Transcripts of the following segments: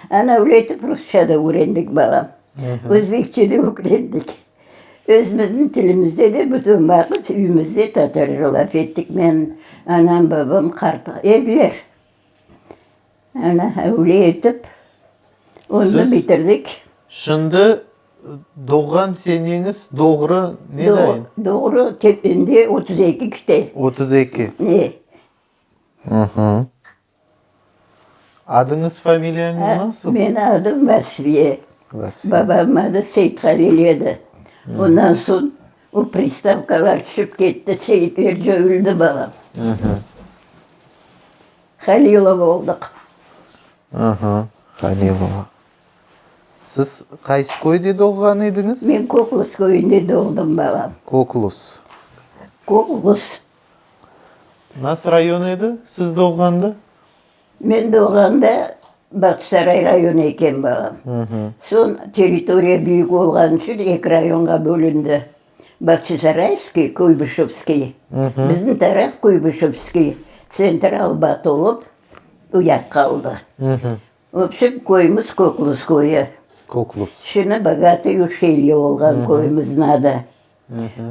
Ana öyle etip rusça da ögrendik, balam. Özbekçe de ögrendik. Özümizniñ tilimizde de bütün vaqıt üyümizde tatarca laf ettik. Men, anam, babam qart ediler. Ana, öyle etip, onı bitirdik. Şimdi doğğan seneñiz doğru ne dayın? Doğru, endi 32 kite. 32. E. Adıñız, familiyañız nasıl? Menim adım Vasfiye. Vasfiye. Babamnıñ adı Seythalil edi. Ondan soñ o pristavkalar tüşip ketti, Seyitler coyuldı babam. Halilova oldıq. Aha, Halilova. Siz qaysı köyde doğğan ediñiz? Men Koklus köyünde doğdım, babam. Koklus. Koklus. Nasıl rayon edi siz doğğanda? Men doğğanda Bağçasaray rayonı eken, babam. Soñ territoriya büyük olğanı içün eki rayonğa bölündi. Bağçasarayskiy, Kuybışevskiy. Bizim taraf Kuybışevskiy, tsentr Albat olıp, o yaq qaldı. Vobşem, köyümiz Koklus köyü. Koklus. Şimdi Bogatıy Uşelye olğan köyümizniñ adı.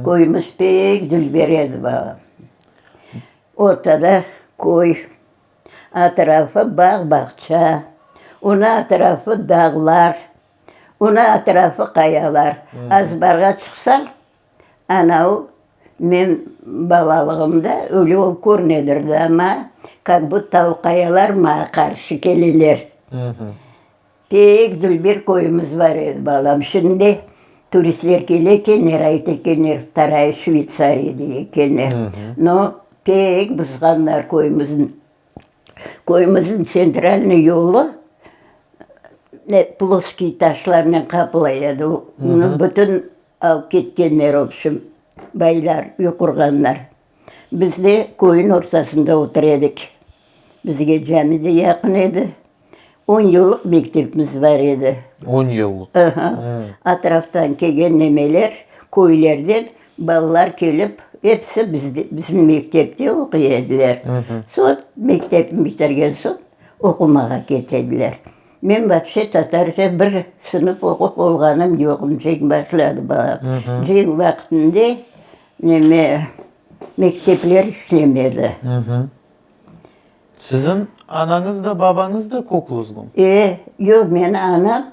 Köyümiz pek dülber edi, balam. Ortada köy, atrafı bağ-bağça, onıñ atrafı dağlar. Onıñ atrafı qayalar. Azbarğa çıqsañ, ana o, men balalığımda öyle olıp körünedirdi, amma kak budto o qayalar maña qarşı keleler. Pek dülber köyümiz bar edi, balam. Şimdi turistler kele ekenler, ayta ekenler, Vtoraya Şveytsariya dey ekenler. No, pek buzğanlar köyümizni. Köyümizniñ tsentralnıy yolu ploskiy taşlarnen qaplı edi. Onı bütün alıp ketkenler, vobşem, baylar, üy qurğanlar. Biz de köyün ortasında otura edik. Bizge cami de yaqın edi. On yıllıq mektepimiz bar edi. On yıllıq. Aha. Atraftan kelgen nemeler, köylerden balalar kelip, episi bizde, bizim mektepte oquy ediler. Soñ, mektepni bitirgen soñ, oqumağa kete ediler. Men vapşe tatarca bir sınıf oqup olğanım yoqım, cenk başladı balam. Cenk vaqtında neme, mektepler işlemedi. Siziñ anañız da, babañız da Kokluzlımı? E, yoq, menim anam,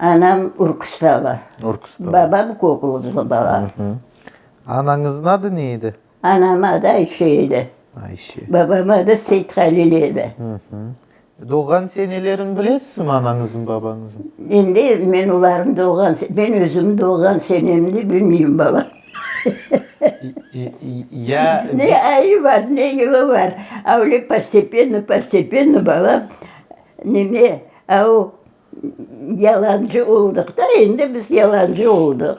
anam Urkustalı. Urkustalı. Babam Kokluzlı baba. Anañıznıñ adı ne edi? Anam adı Ayşe edi. Ayşe. Babam adı Seythalil edi. Doğğan senelerini bilesizmi anañıznıñ, babañıznıñ? Endi men olarnıñ doğğan, men özüm doğğan senemni bilmeyim, balam. Ya. Ne ayı bar, ne yılı bar. A öyle postepenno, postepenno, balam, neme, a o yalancı oldıq da, endi biz yalancı oldıq.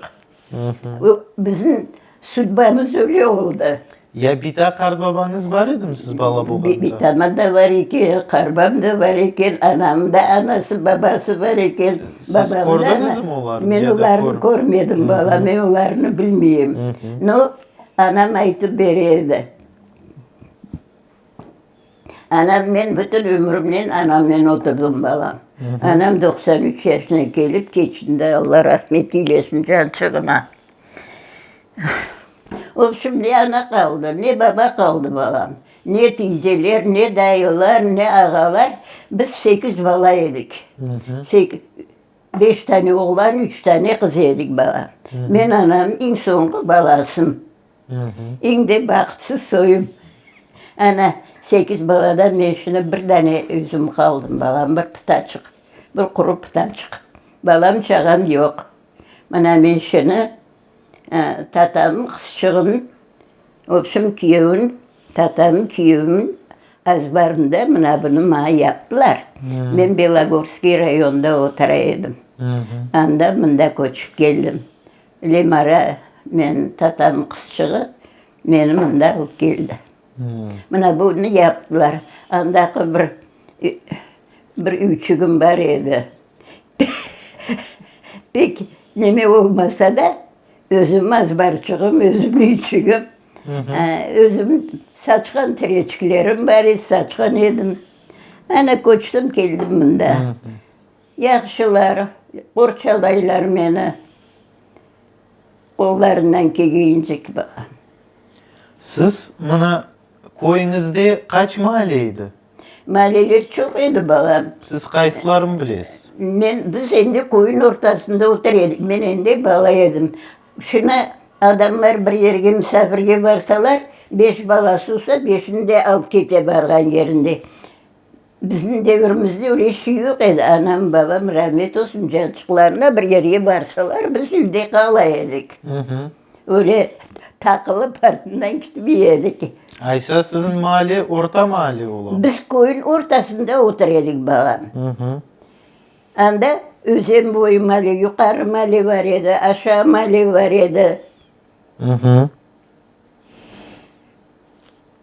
Bizim sudbamız öyle oldı. Ya bita qartbabañız bar edimi siz bala bolğanda? Bitama da bar eken, qarbam da bar eken, anam da anası, babası bar eken. Siz kördiñizmi olarnı? Men olarnı körmedim, bala, men olarnı bilmeyim. No, anam aytıp bere edi. Anam, men bütün ömrümnen anamnen oturdım, balam. Anam 93 yaşına kelip keçindi, Alla rahmet eylesin cançığına. Vobşem, ne ana qaldı, ne baba qaldı, balam. Ne tiyzeler, ne dayılar, ne ağalar. Biz sekiz bala edik. Beş tane oğlan, üç tane qız edik, balam. Men anamnıñ eñ soñqı balasım. Eñ de bahtsız soyum. Ana, sekiz baladan men şimdi bir dane özüm qaldım, balam, bir pıtaçıq, bir quru pıtaçıq. Balam-çağam yoq. Mına men şimdi tatamnıñ qızçığın, vobşem, küyevin, tatamnıñ küyeviniñ azbarında mına bunı maña yaptılar. Men Belogorskiy rayonında otura edim. Anda mında köçip keldim. Lemara, menim tatamnıñ qızçığı, meni mında alıp keldi. Mına bunı yaptılar. Andaki bir bir üyçügim bar edi. Pek neme olmasa da, özüm azbarçığım, özüm üyçügim. Özüm saçqan tireçiklerim bar edi, saçqan edim. Ana köçtim, keldim mında. Yahşılar, qorçalaylar meni, qollarından kelgeyincek balam. Siz mına köyüñizde qaç maale edi? Maaleler çoq edi, balam. Siz qaysılarını bilesiz? Men, biz endi köyün ortasında otura edik. Men endi bala edim. Şunı adamlar bir yerge misafirge barsalar, beş balası olsa, beşini de alıp kete barğan yerinde. Bizim devirimizde öyle şey yoq edi. Anam, babam, ramet olsun, cançıqlarına bir yerge barsalar, biz üyde qala edik. Öyle taqılıp artından ketmey edik. Aysa siziñ maale orta maale ola? Biz köyün ortasında otura edik, balam. Anda Özen boyu maale, yuqarı maale bar edi, aşağı maale bar edi.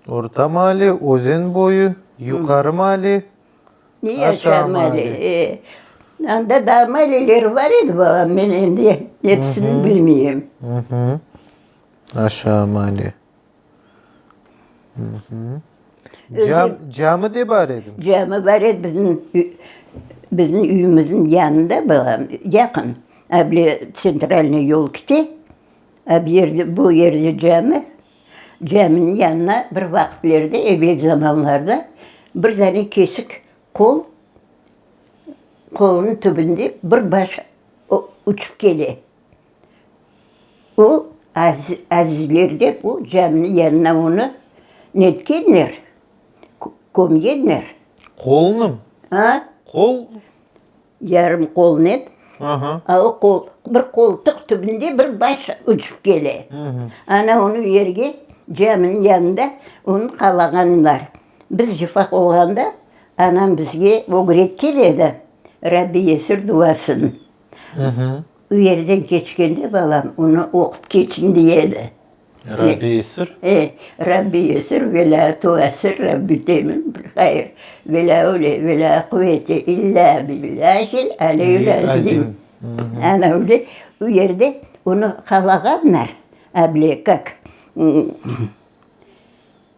Orta maale, özen boyu, yuqarı maale, aşağı maale. Anda daa maaleler bar edi, balam, men endi episini bilmeyim. Aşağı maale. Cami de bar edimi? Cami bar edi, bizim bizim üyümizniñ yanında, balam, yaqın. Able tsentralnıy yol kete, a bu yerde, bu yerde cami. Caminiñ yanına bir vaqıtlerde, evel zamanlarda, bir dane kesik qol, qolunıñ tübünde bir baş uçıp kele. O, azizler dep, o caminiñ yanına onı netkenler, kömgenler. Qolnı? A? Qol? Yarım qol net. A o qol, bir qoltuq tübünde bir baş uçıp kele. Ana onı yerge, caminiñ yanında onı qalağanlar. Biz cıfaq olğanda, anam bizge ögretken edi Rabbi Yesir duasını. O yerden keçkende balam, onı oqup keçin dey edi. Rabbi Yesir? E, Rabbi Yesir ve lâ tuasir Rabbi temim bil hayr ve lâ avle ve lâ quvete illâ billâhil aliyyil azim. Ana öyle o yerde onı qalağanlar, able kak,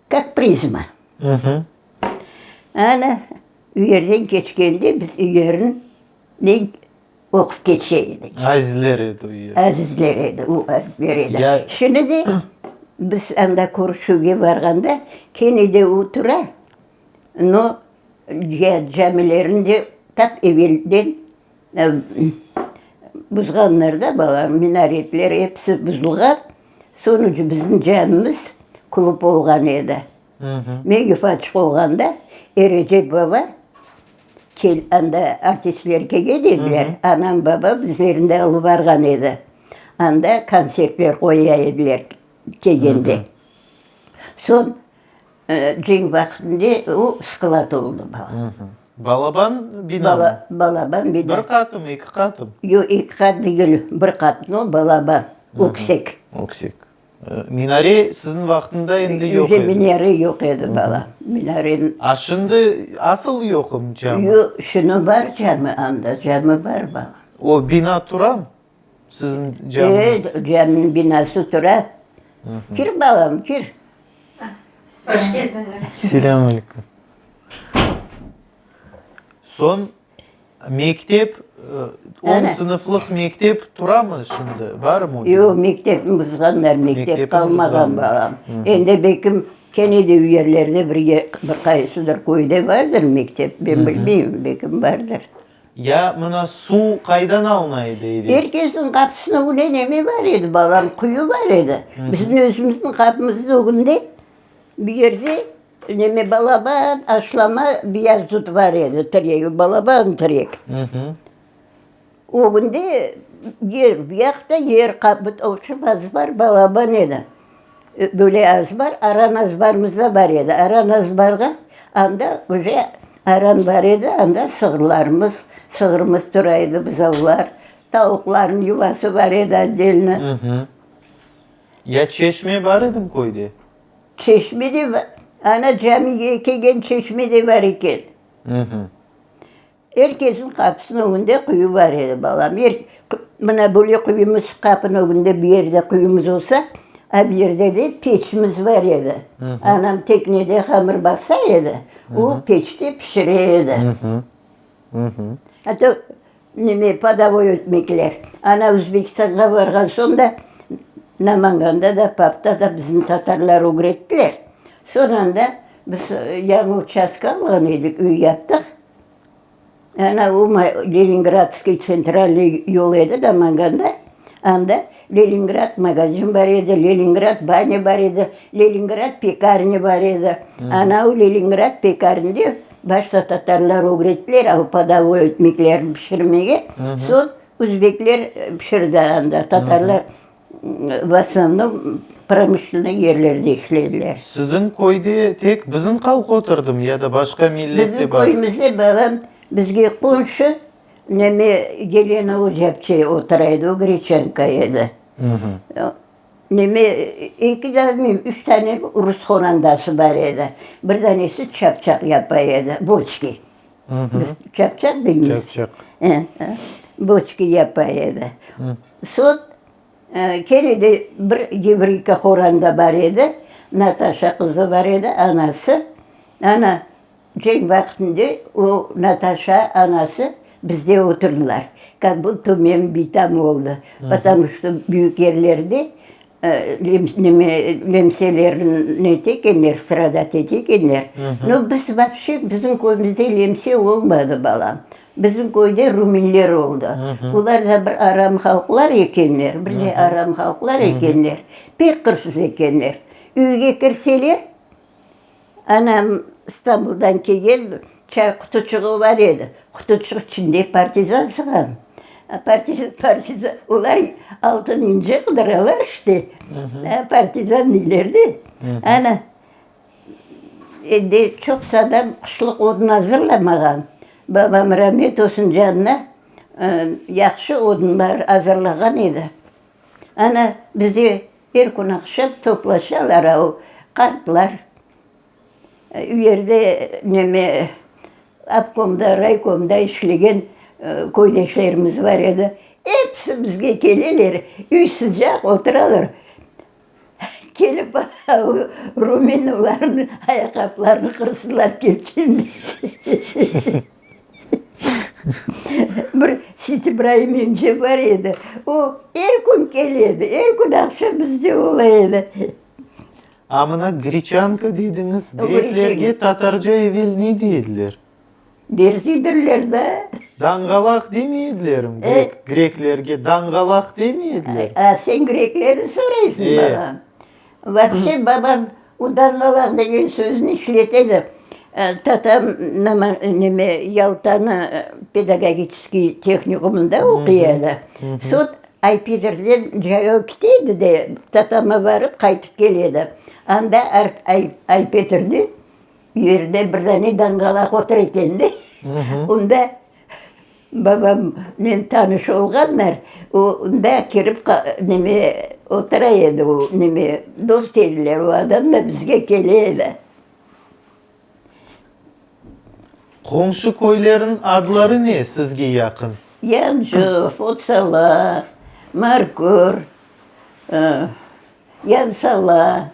kak prizma. Ana o yerden keçkende biz o yerin ne Oqup keçe edik. Azizler edi o yer. Azizler edi, o azizler edi. Ya. Şimdi de biz anda körüşüvge barğanda kene de o tura, no, camilerini de tap evelden buzğanlar da bala, minaretler episi buzulğan. Sonucu bizim camimiz klub olğan edi. Men yufaçıq olğanda Erecep baba kel, anda artistler kelgen ediler, anam, babam bizlerni de alıp barğan edi. Anda kontsertler qoya ediler kelgende. Soñ cenk vaqtında o sklad oldı bala. Balaban binamı? Balaban bina. Bir qatımı, eki qatımı? Yoq, eki qat degil, bir qat, no, balaban, öksek. Öksek. Minare siziñ vaqtında endi yoq edi. Minare yoq edi, bala. Minare. A şimdi asıl yoqmı cami? Yoq, şimdi bar cami anda, cami bar, bala. O bina turamı, siziñ camiñiz? E, caminiñ binası tura. Kir, balam, kir. Hoş keldiñiz. Selâm aleyküm. Soñ Mektep, on sınıflıq mektep turamı şimdi, barmı o bina? Yoq, mektepni buzğanlar, mektep qalmağan, balam. Endi belkim kene de u yerlerde bir yer, bir qaysıdır köyde bardır mektep, men bilmeyim, belkim bardır. Ya mına suv qaydan alına edi evel? Er kesniñ qapısına öyle neme bar edi, balam, quyu bar edi. Bizim özümizniñ qapımıznıñ ögünde Bir yerde neme balaban aşlama beyaz dut bar edi, teregi, balaban terek. Ögünde yer, bu yaqta yer, qapı, azbar balaban edi. Böyle azbar, aran azbarımız da bar edi. Aran azbarğa anda uje aran bar edi, anda sığırlarımız, sığırımız tura edi, buzavlar, tavuqlarnıñ yuvası bar edi otdelno. Ya çeşme bar edimi köyde? Çeşme de, ana camige kelgen çeşme de bar eken. Er kesniñ qapısınıñ ögünde quyu bar edi, balam. Er, mına böyle quyumız qapınıñ ögünde bir yerde quyumız olsa, a bir yerde de peçimiz bar edi. Anam teknede hamır basa edi, o peçte pişire edi. Atta. Neme, podovoy ötmekler. Ana Özbekistanğa barğan soñ da, Namanganda da, Papta da bizni tatarlar ögrettiler. Soñ anda biz yañı uçastka alğan edik, üy yaptıq. Ana o Leningradskiy tsentralnıy yol edi Namanganda, anda Leningrad magazin bar edi, Leningrad banâ bar edi, Leningrad pekarnâ bar edi. Ana o Leningrad pekarnde Başta tatarlar ögrettiler av podovoy ötmeklerini pişirmege, soñ özbekler pişirdi anda. Tatarlar v osnovnom promışlennıy yerlerde işlediler. Siziñ köyde tek bizim halq oturdımı ya da başqa millet de Bizim bar? köyümizde babam bizge qomşu neme Yelena Ocapçe otura edi, o greçanka edi. Neme, eki dane, üç tane rus qorantası bar edi. Bir danesi çapçaq yapa edi, boçki. Biz çapçaq deymiz. Çapçaq. Boçki yapa edi. Soñ, kene de bir yevreyka qoranta bar edi, Nataşa qızı bar edi, anası. Ana, Cenk vaqtında o Nataşa anası bizde oturdılar. Kak budto menim bitam oldı. Potomu çto büyük yerlerde neme lemseler nete ekenler, stradat ete ekenler. No biz vapşe bizim köyümizde lemse olmadı, balam. Bizim köyde ruminler oldı. Olar da bir aram halqlar ekenler, bir de aram halqlar ekenler. Pek qırsız ekenler. Üyge kirseler, Anam İstanbuldan kelgen, çay qutuçığı bar edi. Qutuçıq içinde partizan sığan. Partizan, olar altın ince qıdıralar işte. Partizan deyler de. Ana, endi çoqsa adam qışlıq odun azırlamağan. Babam ramet olsun canına, yahşı odunlar azırlağan edi. Ana, bizde Er kün aqşam toplaşalar o qartlar, u yerde neme, obkomda, raykomda işlegen köydeşlerimiz bar edi, episi bizge keleler, üy sıcaq, oturalar. Kelip Ruminovlarnıñ ayaqqaplarını qırsızlap ketken. Bir Seit-İbraim emce bar edi, o er kün kele edi, er kün aqşam bizde ola edi. A mına greçanka dediñiz, greklerge tatarca evel ne dey ediler? Dersidirler da. Danğalaq demey edilermi greklerge, danğalaq demey ediler? A, sen greklerni soraysıñ, balam. Vapşe babam o danğalaq degen sözni işlete edi. Tatam neme, Yaltanı pedagogiçeskiy tehnikumında oquy edi. Soñ Aypeterden cayav kete edi de, tatama barıp qaytıp kele edi. Anda Aypeterde yerde bir dane danğalaq otura eken de. Onda Babamnen tanış olğanlar, o unda kirip neme otura edi, o neme dost ediler, o adam da bizge kele edi. Qomşu köylerniñ adları ne sizge yaqın? Yancı, Fotsala, Markor, Yansala.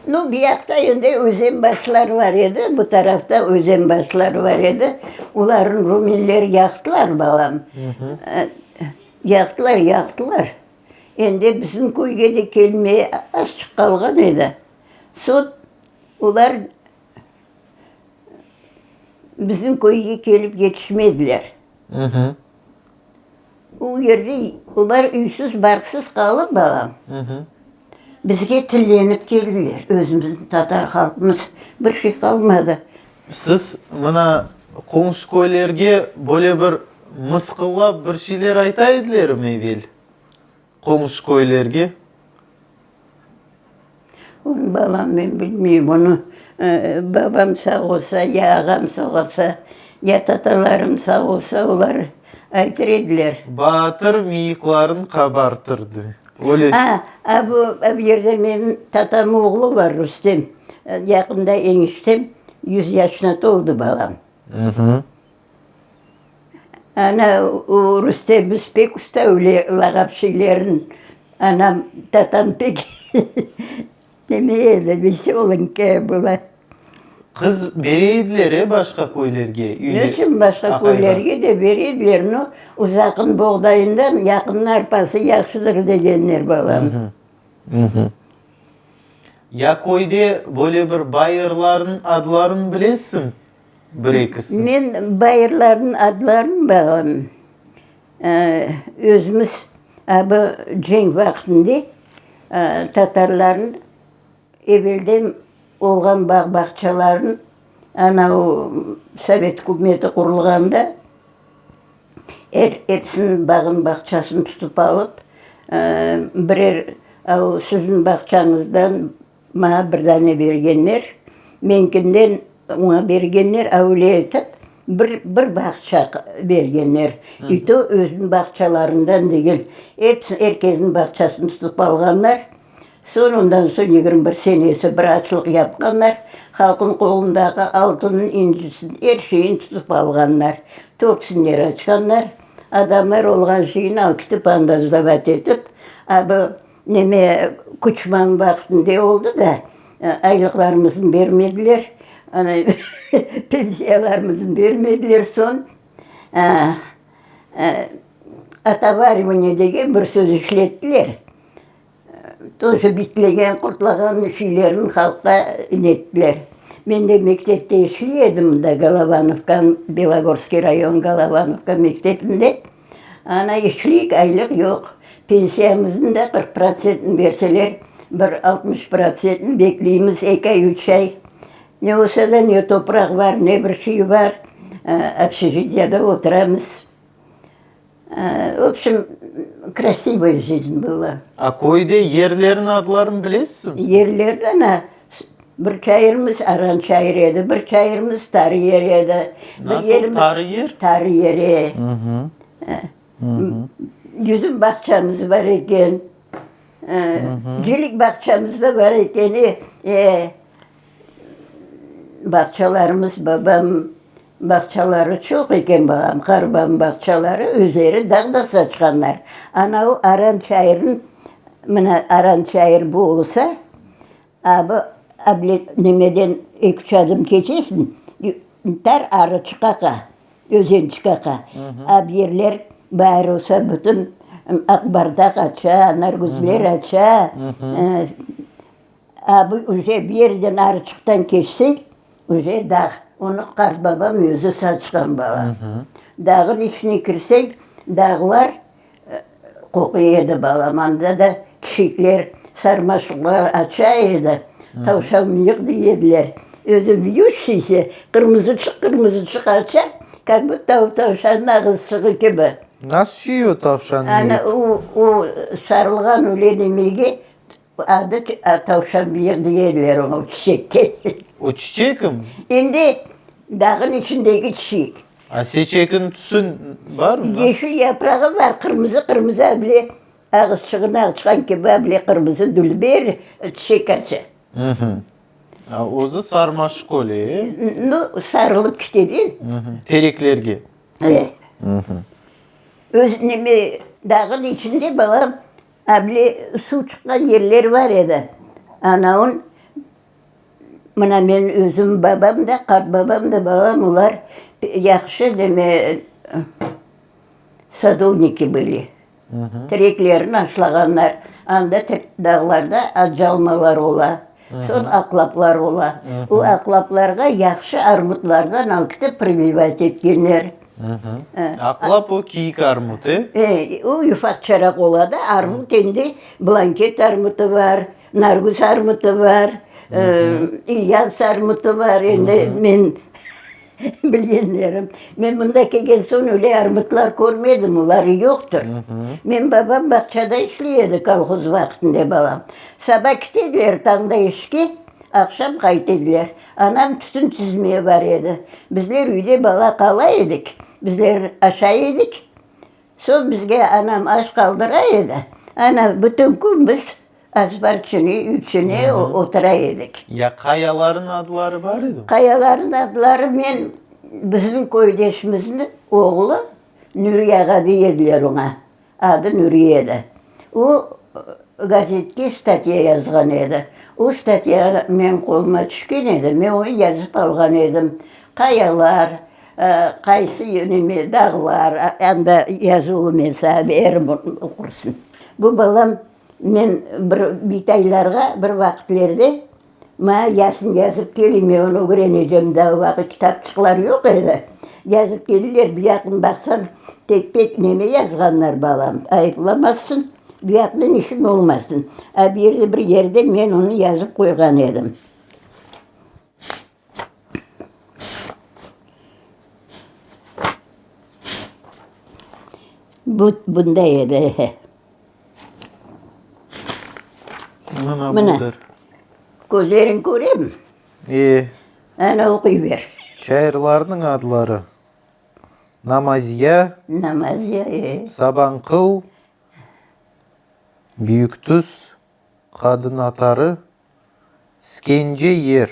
Nu, bu yaqta endi Özenbaşlar bar edi, bu tarafta Özenbaşlar bar edi. Olarnı ruminler yaqtılar, balam. Yaqtılar, yaqtılar. Endi bizim köyge de kelmeye azçıq qalğan edi. Soñ olar bizim köyge kelip yetişmediler. O yerde olar üysiz-barqsız qalıp, balam, bizge tillenip keldiler. Özümizniñ tatar halqımız, bir şey qalmadı. Siz mına qoñşı köylerge böyle bir mısqıllap bir şeyler ayta edilermi evel, qoñşı köylerge? Onı, balam, men bilmeyim, onı babam sağ olsa, ya ağam sağ olsa, ya tatalarım sağ olsa, olar aytır ediler. Batır mıyıqların qabartırdı. Öyle. A, a bu, a bu yerde menim tatam oğlu bar, Rustem, yaqında eñiştem yüz yaşına toldı, balam. Ana, o Rustemimiz pek usta öyle lağap şeylerin. Anam, tatam pek neme edi, veselenькая была. Qız bere ediler, e, başqa köylerge, üyle Neçün başqa aqayğa? köylerge de bere ediler, no, uzaqnıñ boğdayından yaqınnıñ arpası yahşıdır degenler, balam. Ya köyde böyle bir bayırlarnıñ adlarını bilesiñ, bir-ekisini? Men bayırlarnıñ adlarını, balam, özümiz bu cenk vaqtında tatarlarnıñ Evelden olğan bağ-bağçaların ana o sovet ükümeti qurulğanda er episiniñ bağın bağçasını tutıp alıp, birer o siziñ bağçañızdan maña bir dane bergenler, menkinden oña bergenler, a öyle etip bir bir bağça bergenler. İ to özüniñ bağçalarından degil, episi er kesniñ bağçasını tutıp alğanlar. Soñ ondan soñ 21 senesi bir açlıq yapqanlar, halqnıñ qolundaki altının, incisin, er şeyin tutıp alğanlar. Töksünler açqanlar, adamlar olğan şeyni alıp ketip anda sdavat etip, a bu neme Kuçmanıñ vaqtında oldı da, aylıqlarımıznı bermediler, ana pensiyalarımıznı bermediler, soñ otovarivaniye degen bir söz işlettiler. Tozu bitlegen, qurtlağan şeylerni halqqa inettiler. Men de mektepte işley edim mında, Golovanovka, Belogorskiy rayon, Golovanovka mektebinde. Ana işleyik, aylıq yoq. Pensiyamıznı da 40 protsentini berseler, bir 60 protsentini bekleymiz eki ay, üç ay. Ne olsa da, ne topraq bar, ne bir şey bar, общежitiyada oturamız. V obşem, krasivaya jizn была. A köyde yerlerniñ adlarını bilesizmi? Yerlerni, ana, bir çayırımız Aran çayırı edi, bir çayırımız Tarı yer edi. Nasıl, Tarı yer? Tarı yeri. Yüzüm bağçamız bar eken. Cilik bağçamız da bar eken. E, bağçalarımız babam Bağçaları çoq eken babam, qartbabam bağçaları, özleri dağda saçqanlar. Ana o Aran çayırnıñ, mına Aran çayır bu olsa, a bu able nemeden eki-üç adım keçesiñ, tar arıçıq aqa, özençik aqa. A bu yerler baar olsa bütün aqbardaq aça, nargüzler aça. A bu uje bir yerden arıçıqtan keçsek, uje dağ. Onı qartbabam özü saçqan bala. Dağın içine kirsek, dağlar qoquy edi balam. Anda da çiçekler, sarmaşıqlar aça edi. Tavşan mıyıq dey ediler. Özü viyuşçiyse, qırmızıçıq-qırmızıçıq aça, kak budto tavşannıñ ağızçığı kibi. Nasıl şey o tavşan mıyıq? Ana o, o sarılğan öyle nemege Adı tavşan bıyıq deyerler oña, o çiçekke. O çiçekmi? Endi dağın içindeki çiçek. A seçekin tüsü barmı? Yeşil yaprağı bar, qırmızı-qırmızı able ağızçığını açqan kibi able qırmızı dülber çiçek aça. A özü sarmaşıq öyle, e? Nu, sarılıp kete de. Tereklerge. E. Öz neme dağın içinde babam Able suv çıqqan yerler bar edi. Anavın, mına men özüm, babam da, qartbabam da, babam olar yahşı neme sadovniki bıli. Tereklerni aşlağanlar. Anda dağlarda acalmalar ola, soñ aqlaplar ola. O aqlaplarğa yahşı armutlardan alkitip privivat etkenler. Aqlap o kiyik armut, e? E, o yufaqçaraq ola da, armut endi blanket armutı bar, nargüz armutı bar, İlyas armutı bar, endi men bilgenlerim. Men mında kelgen soñ öyle armutlar körmedim, olar yoqtır. Menim babam bağçada işley edi kolhoz vaqtında, balam. Saba kete ediler tañda işke, aqşam qayta ediler. Anam tütün tizmeye bar edi. Bizler üyde bala qala edik. Bizler aşay edik. Soñ bizge anam aş qaldıra edi. Ana, bütün kün biz azbar içine, üy içine otura edik. Ya qayaların adları bar edimi? Qayaların adları men, bizim köydeşimizniñ oğlu Nuriy ağa dey ediler oña. Adı Nuriye edi. O, gazetke statya yazğan edi. O statya menim qoluma tüşken edi, men onı yazıp alğan edim. Qayalar, qaysı neme, dağlar, anda yazuvlı men saña bererim, oqursıñ. Bu balam men bir bitaylarğa bir vaqıtlerde Maña yazsın, yazıp kelin, men onı ögrenecem, daa o vaqıt kitapçıqlar yoq edi. Yazıp keldiler, bir yaqın baqsam, tek pek neme yazğanlar balam, ayıplamazsın, bu yaqnen işiñ olmasın. A bu yerde bir yerde men onı yazıp qoyğan edim. Bu bunda edi. Mına Mına. budır. Közleriñ köremi? E. Ana oquy ber. Çayırlarnıñ adları, Namazya. Namazya, e. Sabanqıl, Büyüktüz, Qadınatarı, Skence yer.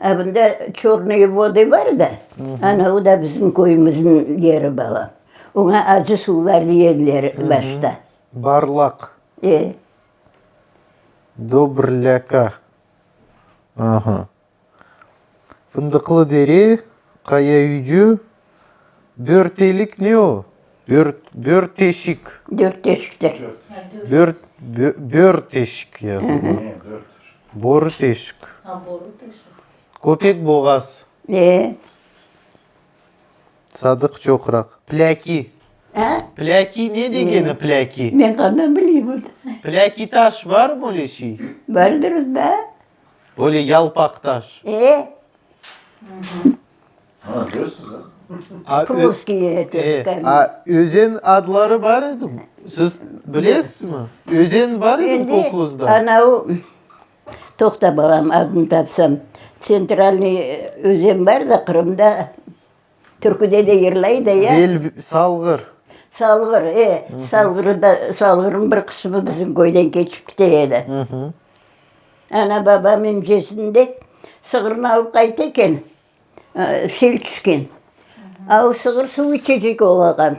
A bunda Çörnıye vodı bar da, ana o da bizim köyümizniñ yeri bala. Oña Acı suvlar dey ediler başta. Barlaq. E. Dobrlâka. Aha. Fındıqlı dere, Qayayücü, Börtelik ne o? Börteşik. Dörtteşiktir. Bört, Börteşik yazılı. Boru teşik. Köpek boğaz. E. Sadıq çoqraq. Plâki. A? Plâki ne degeni plâki? Men qandan bileyim onı? Plâki taş barmı öyle şey? Bardır da. Öyle yalpaq taş. E. Ploskiy eti. A, özen adları bar edimi? Siz bilesizmi? Özen bar edimi Kokluzda? Ana o, toqta balam, adını tapsam, tsentralnıy özen bar da Qırımda, türküde de yırlay da ya. Bel, Salğır. Salğır, e, Salğırı da, Salğırnıñ bir qısmı bizim köyden keçip kite edi. Ana, babam emcesinde sığırnı alıp qayta eken, sel tüşken. A o sığır suv içecek olağan.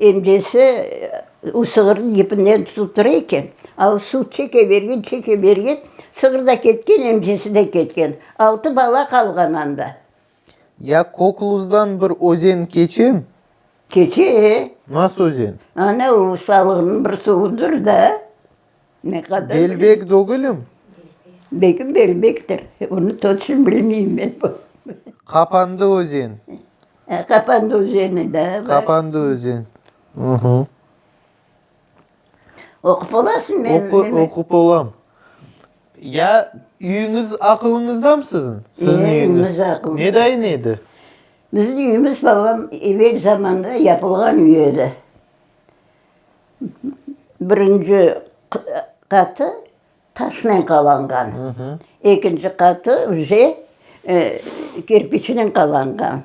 Emcesi o sığırnıñ ipinden tutıp tura eken. A o suv çeke bergen, çeke bergen, sığır da ketken, emcesi de ketken. Altı bala qalğan anda. Ya Kokluzdan bir özen keçem? Keçe, e. Nasıl özen? Ana, o Salğırnıñ bir suvudır da. Ne qadar Belbek degilmi? Belki Belbektir. Onı toçno bilmeyim men. Qapandı özen. Qapandı özeni da bar. Qapandı özen. Hı-hı. Oqup olasıñ men. Oqu, oqup olam. Ya üyüñiz aqılıñızdamı siziñ? Siziñ üyüñiz. Üyümiz aqılımda. Ne dayın edi? Bizim üyümiz babam evel zamanda yapılğan üy edi. Birinci qatı taşnen qalanğan, ekinci qatı uje kirpiçnen qalanğan.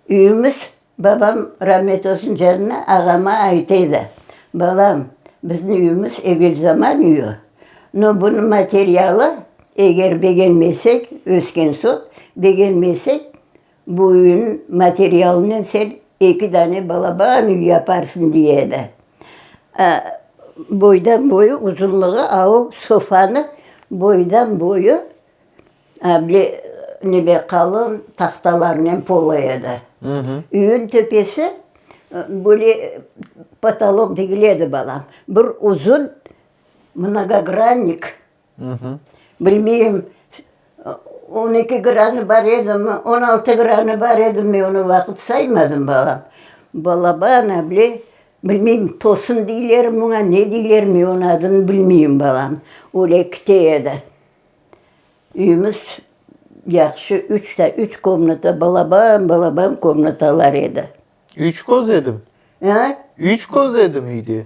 Üyümiz, babam rahmet olsun canına, ağama ayta edi, Balam, bizni üyümiz evel zaman üyü, no bunıñ materialı, eger begenmesek, ösken soñ, begenmesek, Bu üyniñ materialınen sen eki dane balaban üy yaparsıñ, dey edi. Boydan boyu uzunlığı a o sofanı boydan boyu able nebe qalın tahtalarnen polu edi. Üyün töpesi böyle potolok degil edi, balam, bir uzun mnogogrannik Bilmeyim, on eki granı bar edimi, on altı granı bar edimi, onı vaqıt saymadım, balam. Balaban able, bilmeyim, tosun deyler buña, ne deyler, men onıñ adını bilmeyim, balam. Öyle kite edi. Üyümiz yahşı, üç ta, üç komnata, balaban-balaban komnatalar edi. Üç köz edim? A? Üç köz edim üyde?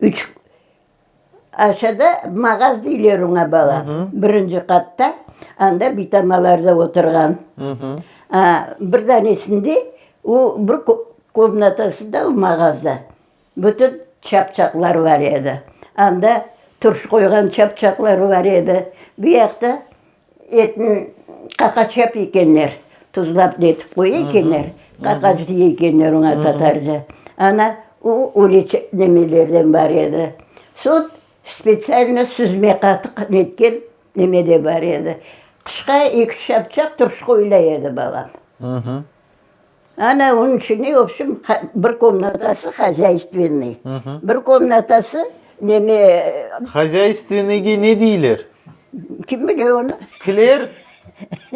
Üç aşağıda mağaz deyler oña bala, birinci qatta, anda bitamalar da oturğan. Bir danesinde o bir komnatasında o mağazda bütün çapçaqlar bar edi. Anda turş qoyğan çapçaqlar bar edi. Bu yaqta Etni qaqaç yap ekenler, tuzlap netip qoya ekenler, qaqaç dey ekenler oña tatarca. Ana, o öyle nemelerden bar edi. Soñ. Spetsialno süzme qatıq netken neme de bar edi. Qışqa eki-üç şapçaq turş qoyula edi balam. Ana, onıñ içine, vobşem, bir komnatası hozyayestvennıy, bir komnatası neme. Hozyayestvennıyge ne deyler? Kim bile onı? Kler,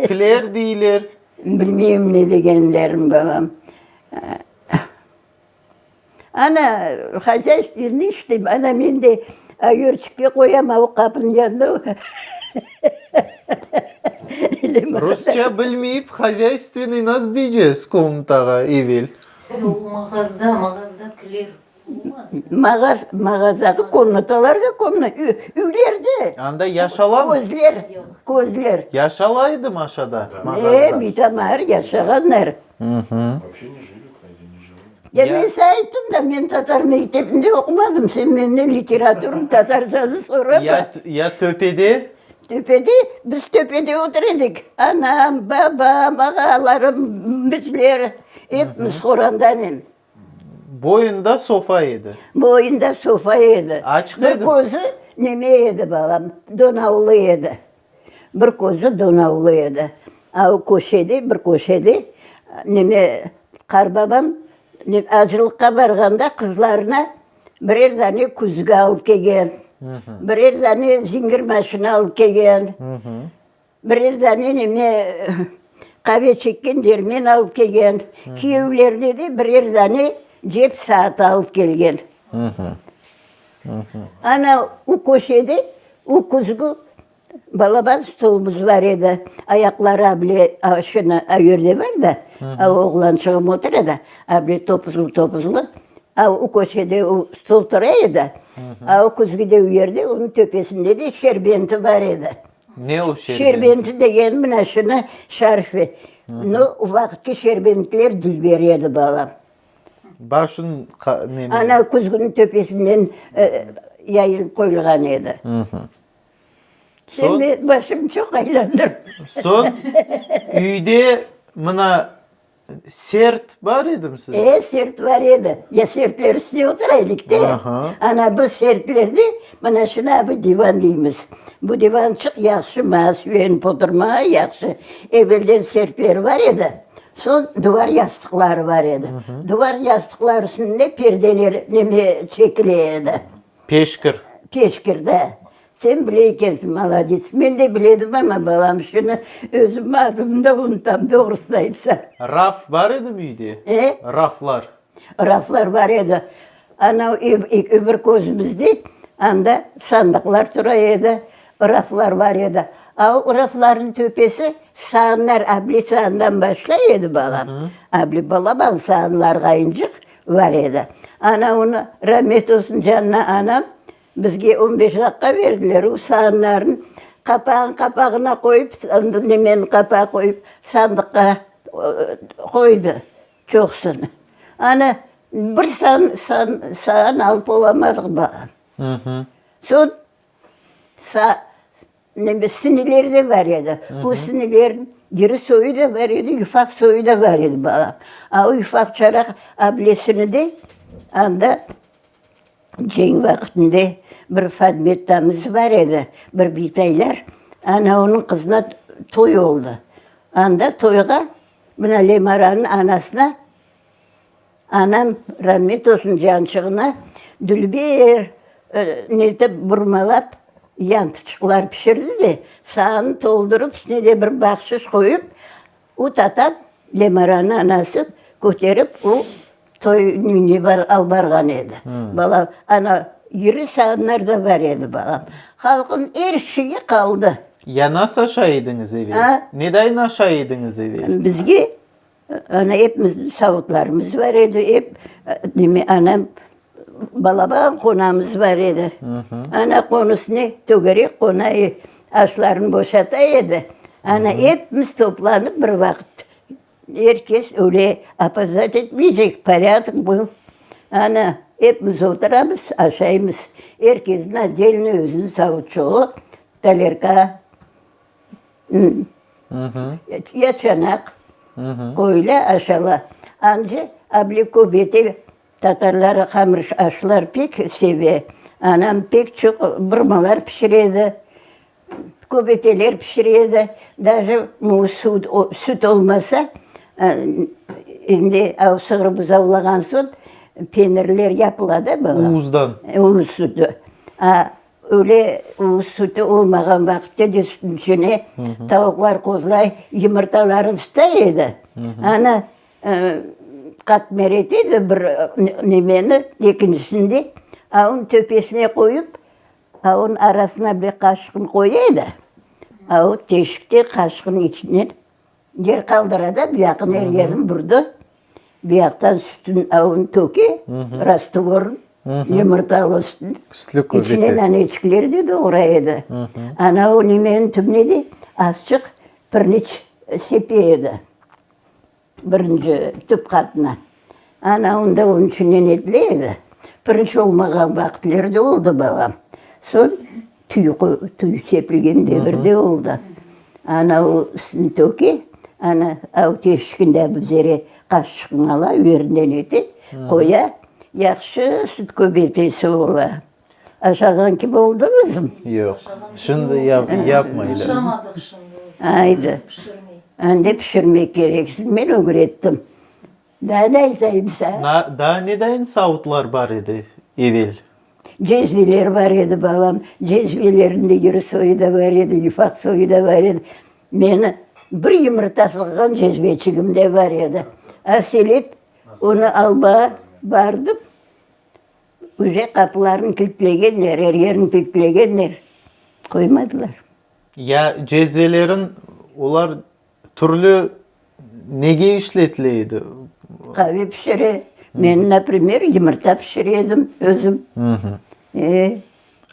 kler deyler. Bilmeyim ne degenlerini, babam. Ana, hozyayestvennıy işte, ana men de ögerçikke qoyam, a o qapınıñ yanında. Rusça bilmeyip, hozyayestvennıy nasıl deycez komnatağa evel? O mağazda, mağazda kiler olmadı. Mağaz, mağazdaki komnatalarğa komnata, üylerde. Anda yaşalamı? Közler, közler. Yaşalaydı aşağıda, mağazda? E, bitamar yaşağanlar. Ya men saña ayttım da, men tatar mektebinde oqumadım, sen menden literaturanı, tatarcanı sorama. Ya, ya töpede? Töpede, biz töpede otura edik. Anam, babam, ağalarım, bizler, epimiz qorandanen. Boyunda sofa edi. Boyunda sofa edi. Açıq edi. Bir közü neme edi, balam, donavlı edi. Bir közü donavlı edi. A o köşede, bir köşede neme, qarbabam acılıqqa barğanda qızlarına birer dane küzgü alıp kelgen, birer dane zinger maşina alıp kelgen, birer dane neme, qave çekken dermen alıp kelgen, kiyevlerine de birer dane cep saatı alıp kelgen. Ana o köşede o küzgü balaban stolumız bar edi. Ayaqları able şunı o yerde bar da, o oğlançığım otura da, able topuzlı-topuzlı. A o köşede o stol tura edi, a o küzgü de o yerde, onıñ töpesinde de şerbenti bar edi. Ne o şerbenti? Şerbenti degen mına şunı şarfi. No, o vaqıtki şerbentler dülber edi, balam. Başın neme? Ana küzgüniñ töpesinden yayılıp qoyulğan edi. Sen menim başımnı çoq aylandırdıñ. Soñ, üyde mına sert bar edimi sizde? E, sert bar edi. Ya sertler üstüne otura edik de. Ana bu sertlerde mına şuna bu divan deymiz. Bu divançıq yahşı, maña süyenip oturmağa yahşı. Evelden sertler bar edi. Soñ duvar yastıqları bar edi. Duvar yastıqları üstünde perdeler neme çekile edi. Peşkir. Peşkir, da. Sen bile ekensiñ, molodets. Men de bile edim, amma balam, şunı özüm adımnı da unutam, doğrusını aytsam. Raf bar edimi üyde? E? Raflar. Raflar bar edi. Ana öbür közümizde anda sandıqlar tura edi, raflar bar edi. A o raflarnıñ töpesi saanlar, abli saandan başlay edi balam. Abli balaban saanlarğa incıq bar edi. Ana onı, ramet olsun canına anam, bizge on beş daqqa berdiler, o saanlarnıñ qapağın qapağına qoyıp, nemeni qapağa qoyıp, sandıqqa qoydı. Çoqsını. Ana, bir san, san, saan alıp olamadıq balam. Soñ, sa, neme, siniler de bar edi. O sinilerniñ iri soyu da bar edi, yufaq soyu da bar edi balam. A o yufaq çaraq ablesini de anda Cenk vaqtında bir Fadmettamız bar edi, bir bitaylar, ana onıñ qızına toy oldı. Anda toyğa mına Lemaranıñ anasına, anam ramet olsun cançığına, dülber netip burmalap yantıçıqlar pişirdi de, saanı toldurıp, üstüne de bir bahşış qoyıp, O tatam Lemaranıñ anası köterip o toy nüyüne alıp barğan edi. Bala, ana, iri saanlar da bar edi balam. Halqnıñ er şeyi qaldı. Ya nasıl aşay ediñiz evel? A? Nedayın aşay ediñiz evel? Bizge, ana, epimizniñ savutlarımız bar edi, ep, neme, anam, balaban qonamız bar edi. Ana, qonusı ne, tögerek qona, Aşlarını boşata edi. Ana, epimiz toplanıp bir vaqıt, er kes öyle opozdat etmeycek, porâdok был. Ana, epimiz oturamız, aşaymız. Er kesniñ otdelno özüniñ savutçuğı, talerka, ya çanaq qoyula, aşala. Anca, able köbete Tatarlar hamır aşlar pek seve. Anam pek çoq burmalar pişire edi, köbeteler pişire edi. Daje süt olmasa, endi av sığır buzavlağan soñ penirler yapıla da bala. Uuzdan. Uuz sütü. A, öyle uuz sütü olmağan vaqıtta de sütün içine tavuqlar qozlay, yımırtalarını tuta edi. Ana, Qatmer ete edi bir nemeni, ekincisinde, a onıñ töpesine qoyıp, a onıñ arasına bir qaşıqnı qoya edi, a o teşikte qaşıqnıñ içinden yer qaldıra da, bu yaqın er yerini burdı, bu yaqtan sütün a onı töke, rastvorın, yımırtalı sütün, Sütlü köbete. içine naneçikler de doğray edi. Ana o nemeniñ tübüne de azçıq pirniç sepe edi. Birinci tüp qatına. Ana onda onıñ içün etile edi. Pirinç olmağan vaqıtları da oldı balam. Soñ tüy tüy sepilgen devir de oldı. Ana o üstüni töke, ana av teşikinde bir zere qaşıqnı ala, üzerinden ete, qoya. Yahşı süt köbetesi ola. Aşağan kibi oldıñızmı? Yoq. Şimdi yapmaylar. Aşamadıq şimdi. Aydı. Pişirmey. Ande pişirmek kerek. Şimdi men ögrettim. Daa ne aytayım saña? Daa nedayın savutlar bar edi evel? Cezveler bar edi, balam. Cezvelerniñ de iri soyu da bar edi, yufaq soyu da bar edi. Meni bir yımırta sığğan cezveçigim de bar edi. Aselet onı almağa bardım. Uje qapılarını kilitlegenler, er yerini kilitlegenler, qoymadılar. Ya cezvelerin olar türlü nege işletile edi? Qave pişire. Men, naprimer, yımırta pişire edim özüm. E.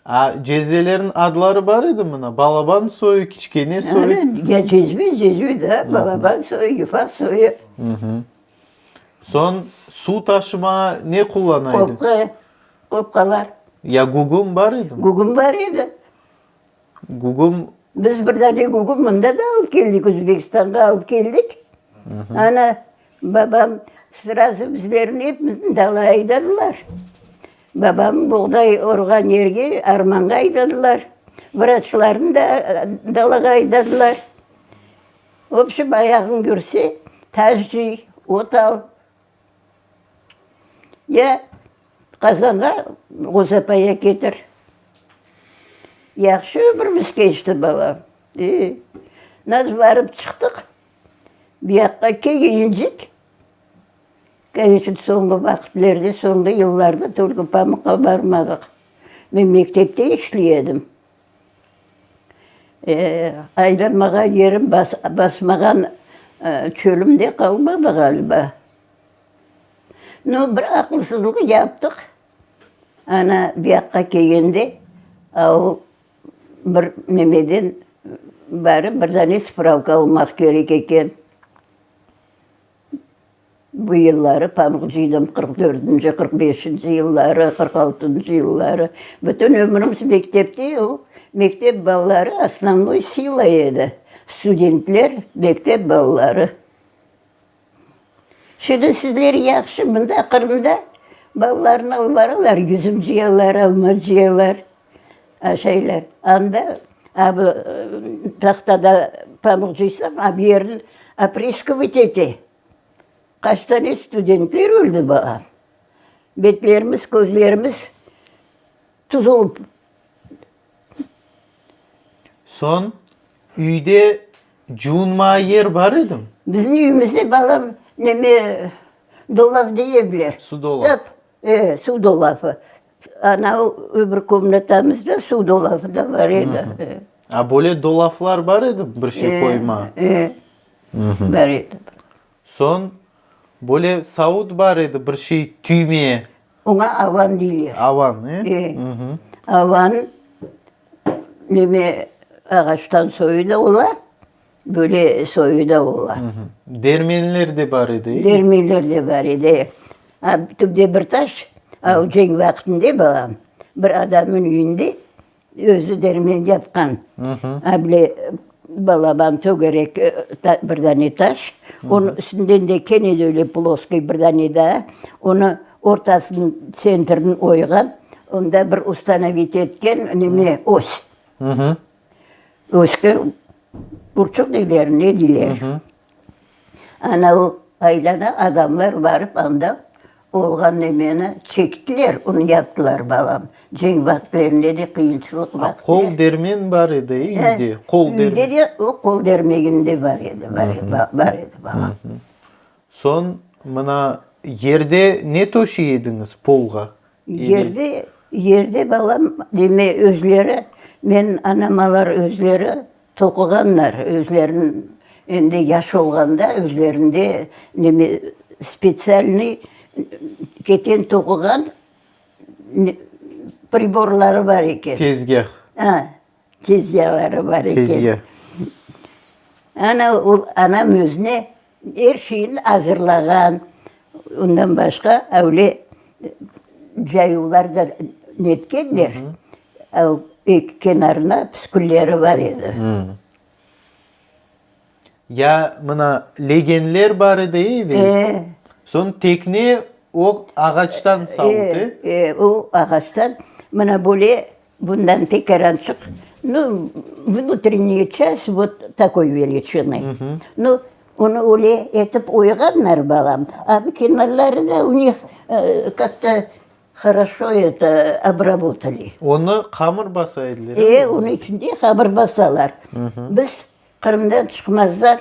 A cezvelerin adları bar edi mına? Balaban soyu, kiçkene soyu? Ya cezve, cezve da, balaban soyu, yufaq soyu. Soñ suv taşımağa ne qullana ediñ? Qopqa, qopqalar. Ya gügüm bar edimi? Gügüm bar edi. Gügüm. Biz bir dane gügüm mında da alıp keldik, Özbekistanğa alıp keldik. Ana, babam srazu bizlerni epimizni dalağa aydadılar. Babam buğday orğan yerge, armanğa aydadılar. Vraçlarnı da dalağa aydadılar. Vobşem, ayağıñ kürse, taş cıy, ot al. Ya qazanğa ğozapaya ketir. Yahşı ömürimiz keçti, balam. E, naz barıp çıqtıq, bu yaqqa kelgencik, koneçno, soñğı vaqıtlerde, soñğı yıllarda tolko pamuqqa barmadıq. Men mektepte işley edim. Aylanmağa yerim, basmağan çölüm de qalmadı ğaliba. No, bir aqılsızlıq yaptıq. Ana, bu yaqqa kelgende, o bir nemeden barıp bir dane spravka almaq kerek eken. Bu yılları pamuq cıydım, 44 dördünci, 45 inci yılları, 46 ıncı yılları. Bütün ömrümiz mektepte, o mektep balaları osnovnoy sila edi, studentler, mektep balaları. Şimdi sizler yahşı, mında Qırımda balalarını alıp baralar, yüzüm cıyalar, alma cıyalar, aşaylar. Anda a bu tahtada pamuq cıysañ, a bu yerni opreskovat ete. Qaç tane studentler öldi baa. Betlerimiz, közlerimiz tuz olıp. Soñ üyde cuvunmağa yer bar edimi? Bizim üyümizde, balam, neme, dolaf dey ediler. Su dolafı. Tap, e, suv dolafı. Ana öbür komnatamızda suv dolafı da bar edi. A böyle dolaflar bar edi bir şey qoyma? E, e, bar edi. Soñ böyle savut bar edi bir şey tüyme. Oña avan deyler. Avan, e? E, avan neme ağaçtan soyu da ola, böyle soyu da ola. Dermenler de bar edi, e? Dermenler de bar edi, e. A, tübde bir taş, a o cenk vaqtında balam, bir adamnıñ üyünde Özü dermen yapqan. A bile balaban tögerek bir dane taş, onıñ üstünden de kene de öyle ploskoy bir dane daa, onı ortasını, tsentrini oyğan. Onda bir ustanovit etken neme, os. Oske urçuq deyler, ne deyler. Ana o aylana adamlar barıp anda olğan nemeni çektiler, onı yaptılar balam. Cenk vaqıtlarında de, qıyınçılıq vaqıtları. Qol dermen bar edi, üyde, qol dermen. Üyde de o qol dermeginde bar edi, bar edi balam. Soñ mına yerde ne töşey ediñiz polğa? Yerde, yerde balam, deme, özleri, menim anamalar özleri toquğanlar, özleriniñ endi yaş olğanda özlerinde neme spetsialnıy keten toquğan priborları bar eken. Tezgâh. A, tezgâları bar eken. Tezgâh. Ana, o anam özüne er şeyni azırlağan. Ondan başqa öyle cayuvlar da netkenler, eki kenarına püskülleri bar edi. Ya mına legenler bar edi evel. Soñ tekne o ağaçtan saldı. E, o ağaçtan. Mına böyle Bundan tekarançıq, nu, vnutrennaya çast vot takoy veliçını. Nu, onı öyle etip oyğanlar, balam, a bu kenarları da u nih kak-to horoşo eto obrabotali. Onı hamır basa ediler, E, onıñ içinde hamır basalar. Biz Qırımdan çıqmazdan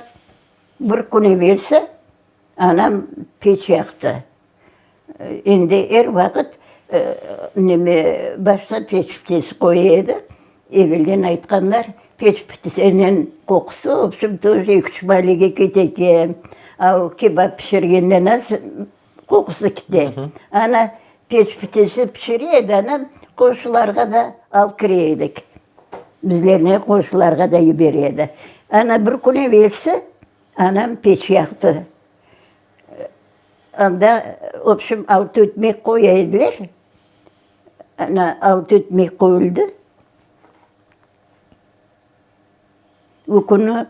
bir kün evelsi anam peç yaqtı. Endi er vaqıt neme, başta peç pitesi qoya edi. Evelden aytqanlar, peç pitesinen qoqusı, v obşem, тоже eki-üç malege kete eken. A o kebap pişirgenden az qoqusı kete. Ana, peç pitesi pişire edi anam, qonşularğa da alıp kire edik. Bizlerni qonşularğa da yibere edi. Ana, bir kün evelsi anam peç yaqtı. Anda, vobşem, altı ötmek qoya ediler. Ana, altı ötmek qoyuldı. O künü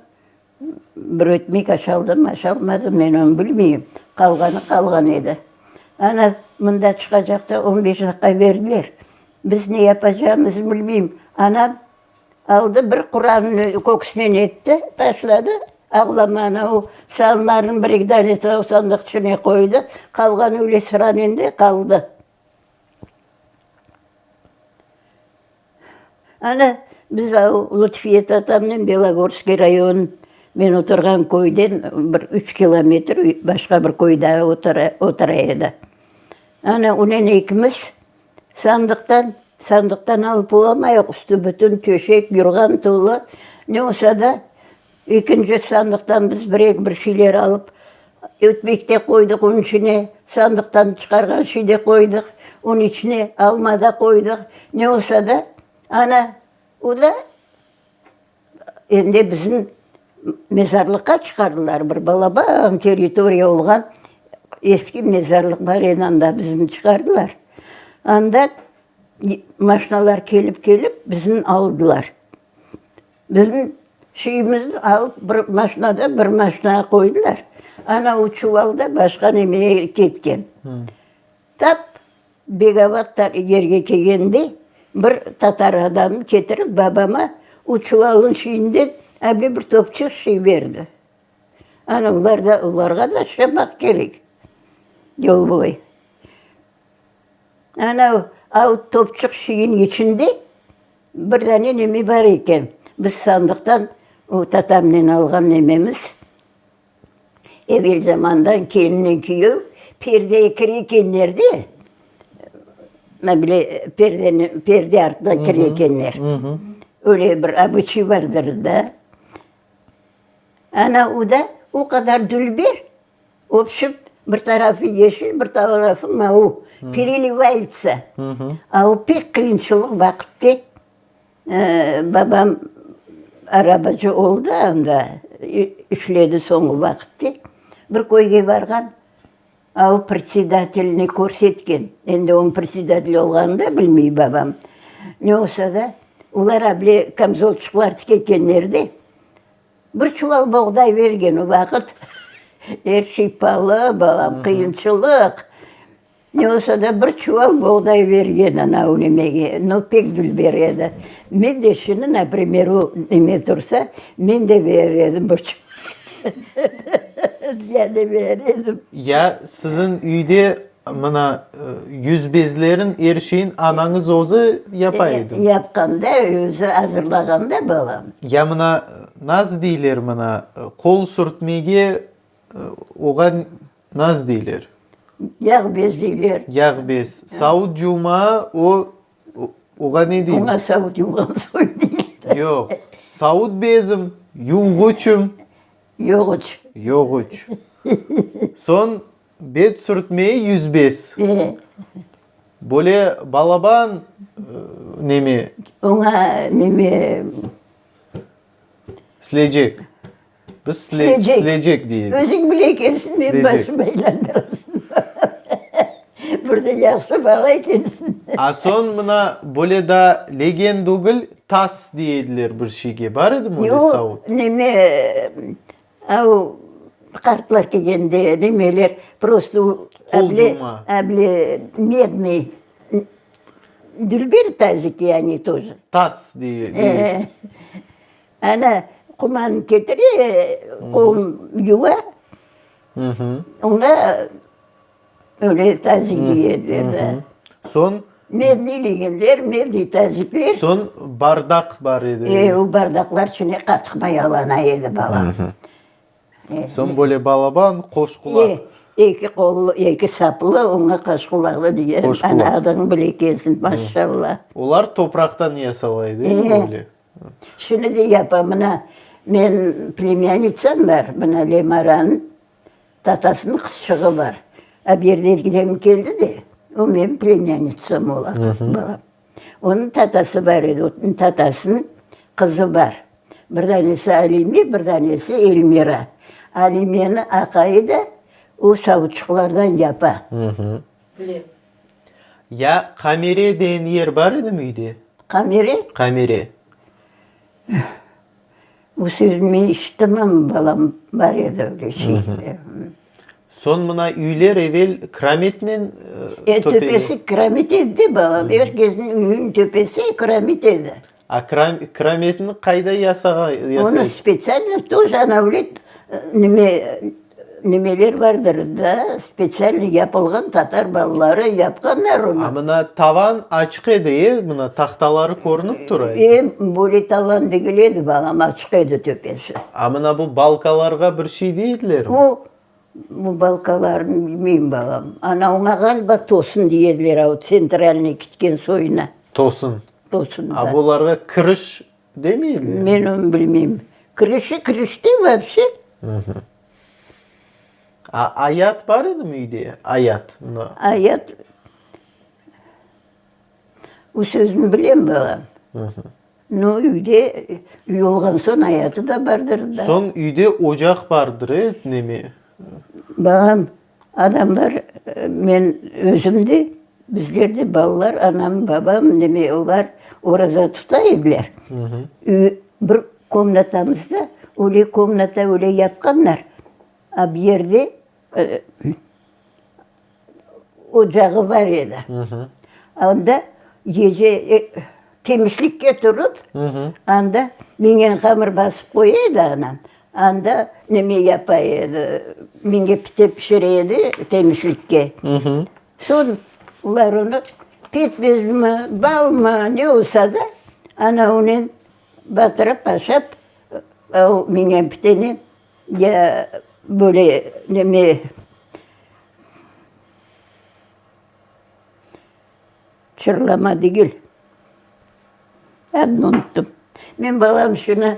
bir ötmek aşaldım, aşalmadım, men onı bilmeyim. Qalğanı qalğan edi. Ana, mında çıqacaqta on beş daqqa berdiler. Biz ne yapacağımıznı bilmeyim. Anam Aldı bir Qurannı köksünen etti, taşladı, ağlamanı o sanlarnıñ bir-eki danesini o sandıq içine qoydı, qalğanı öyle sıranen de qaldı. Ana, biz o Lutfiye tatamnen Belogorskiy rayon, men oturğan köyden bir üç kilometr başqa bir köyde otura edi. Ana, onen ekimiz Sandıqtan, sandıqtan alıp olamayıq, üstü bütün töşek, yurğan tolu. Ne olsa da, ekinci sandıqtan biz bir-eki bir şeyler alıp, ötmek de qoydıq onıñ içine, sandıqtan çıqarğan şey de qoydıq, onıñ içine alma da qoydıq. Ne olsa da, ana, o da Endi bizni mezarlıqqa çıqardılar, bir balaban territoriya olğan eski mezarlıq bar edi, anda bizni çıqardılar. Anda maşinalar kelip-kelip bizni aldılar. Bizni şeyimizni alıp bir maşinada bir maşinağa qoydılar. Ana o çuvalda başqa nemege ketken. Tap Begovat yerge kelgende, bir tatar adamı ketirip babama o çuvalnıñ şeyinden able bir topçıq şey berdi. Ana olar da, olarğa da aşamaq kerek yol boyu. Ana o topçıq şeyin içinde bir dane neme bar eken. Biz sandıqtan o tatamnen alğan nememiz. Evel zamandan kelinnen küyev perdege kire ekenler de, mına bile perdeni, perde artına kire ekenler. Öyle bir obıçay bardır da. Ana o da o qadar dülber, obşim, bir tarafı yeşil, bir tarafı mavı, perelivayetsa. A o pek qıyınçılıq vaqıtte Babam arabacı oldı anda, işledi soñu vaqıtte. Bir köyge barğan, a o predsedatelni körsetken. Endi onıñ predsedatel olğanını da bilmey babam. Ne olsa da, olar able kamzolçıqlar tikekenler de, bir çuval boğday bergen o vaqıt. Er şey palı, balam, qıyınçılıq. Ne olsa da bir çuval boğday bergen ana o nemege, no pek dülber edi. Men de şimdi, naprimer, o neme tursa, men de berer edim bir çuval. Ziyade berer edim. Ya siziñ üyde mına yüzbezlerin er şeyin anañız özü yapa edi? Yapqanda, özü azırlağanda balam. Ya mına naz deyler mına, qol sürtmege oğa naz deyler? Yağ bez deyler. Yağ bez. Savut cuvmağa o, oğa ne deyler? Oña savut yuvğan soy deyler. Yoq. Savut bezim, yuvğuçım. Yoğuç. Yoğuç. Soñ bet sürtmeye yüzbez. Böyle balaban neme. Oña neme. Silecek. Biz silecek deyik. Özüñ bile ekensiñ, menim başımı aylandırasıñ. Bir de yahşı bala ekensiñ. A soñ mına böyle daa legen degil, tas dey ediler bir şeyge. Bar edimi öyle savut? Yoq, neme, av qartlar kelgende nemeler, prosto Qol cuvma. able mednıy dülber taziki oni тоже. Tas dey. Ana, qumanı ketire, qolun yuva, oña öyle tazik deyerler da. Soñ? Medniy degenler, medniy tazikler. Soñ bardaq bar edi. E, o bardaqlar içine qatıq mayalana edi bala. Soñ böyle balaban qoşqulaq. E, eki qollu, eki saplı, oña qaşqulaqlı deger. Ana, adıñ bile kelsin, maşşalla. Olar topraqtan yasala edi, öyle. Şunı de yapa, mına, men plemânitsam bar, mına Lemaranıñ tatasınıñ qızçığı bar. A bu yerden gidem keldi de, o menim plemânitsam ola, balam. Onıñ tatası bar edi, onıñ tatasınıñ qızı bar. Bir danesi Alime, bir danesi Elmira. Alimeniñ aqayı da o savutçıqlardan yapa. Bilemiz. Ya qamere degen yer bar edimi üyde? Qamere? Qamere. Bu sözni men işittim amma, balam, bar edi öyle şey. Soñ mına üyler evel kirametnen E, töpesi kiramit edi de, balam, er kesniñ üyüniñ töpesi kiramit edi. A kirametni qayda yasağa, yasay? Onı spetsialno тоже ana öyle neme, nemeler bardır da, spetsialno yapılğan, tatar balaları yapqanlar onı. A mına tavan açıq edi, e, mına tahtaları körünip tura edi. E, böyle tavan degil edi, balam, açıq edi töpesi. A mına bu balkalarğa bir şey dey edilermi? O, bu balkalarnı bilmeyim, balam. Ana oña ğaliba tosun dey ediler, a o tsentralnıy kitken soyuna. Tosun. Tosun, da. A bularğa kiriş demey edilermi? Men onı bilmeyim. Kirişi kirişte vapşe. A ayat bar edimi üyde? Ayat, mına. Ayat. Bu sözni bilem, balam. No, üyde, üy olğan soñ ayatı da bardır da. Soñ üyde ocaq bardır, e, neme? Balam, adamlar, men özüm de, bizler de, balalar, anam, babam, neme, olar oraza tuta ediler. Üy, bir komnatamızda, öyle komnata öyle yapqanlar, a bir yerde Ocağı bar edi. Anda gece temizlikke turıp, anda mingen hamır basıp qoya edi anam. Anda neme yapa edi, minge pite pişire edi temizlikke. Soñ olar onı pekmezmi, balmı, ne olsa da, ana onen batırıp aşap, o mingen piteni Ya böyle neme çırlama degil, adını unuttım. Men balam şunı,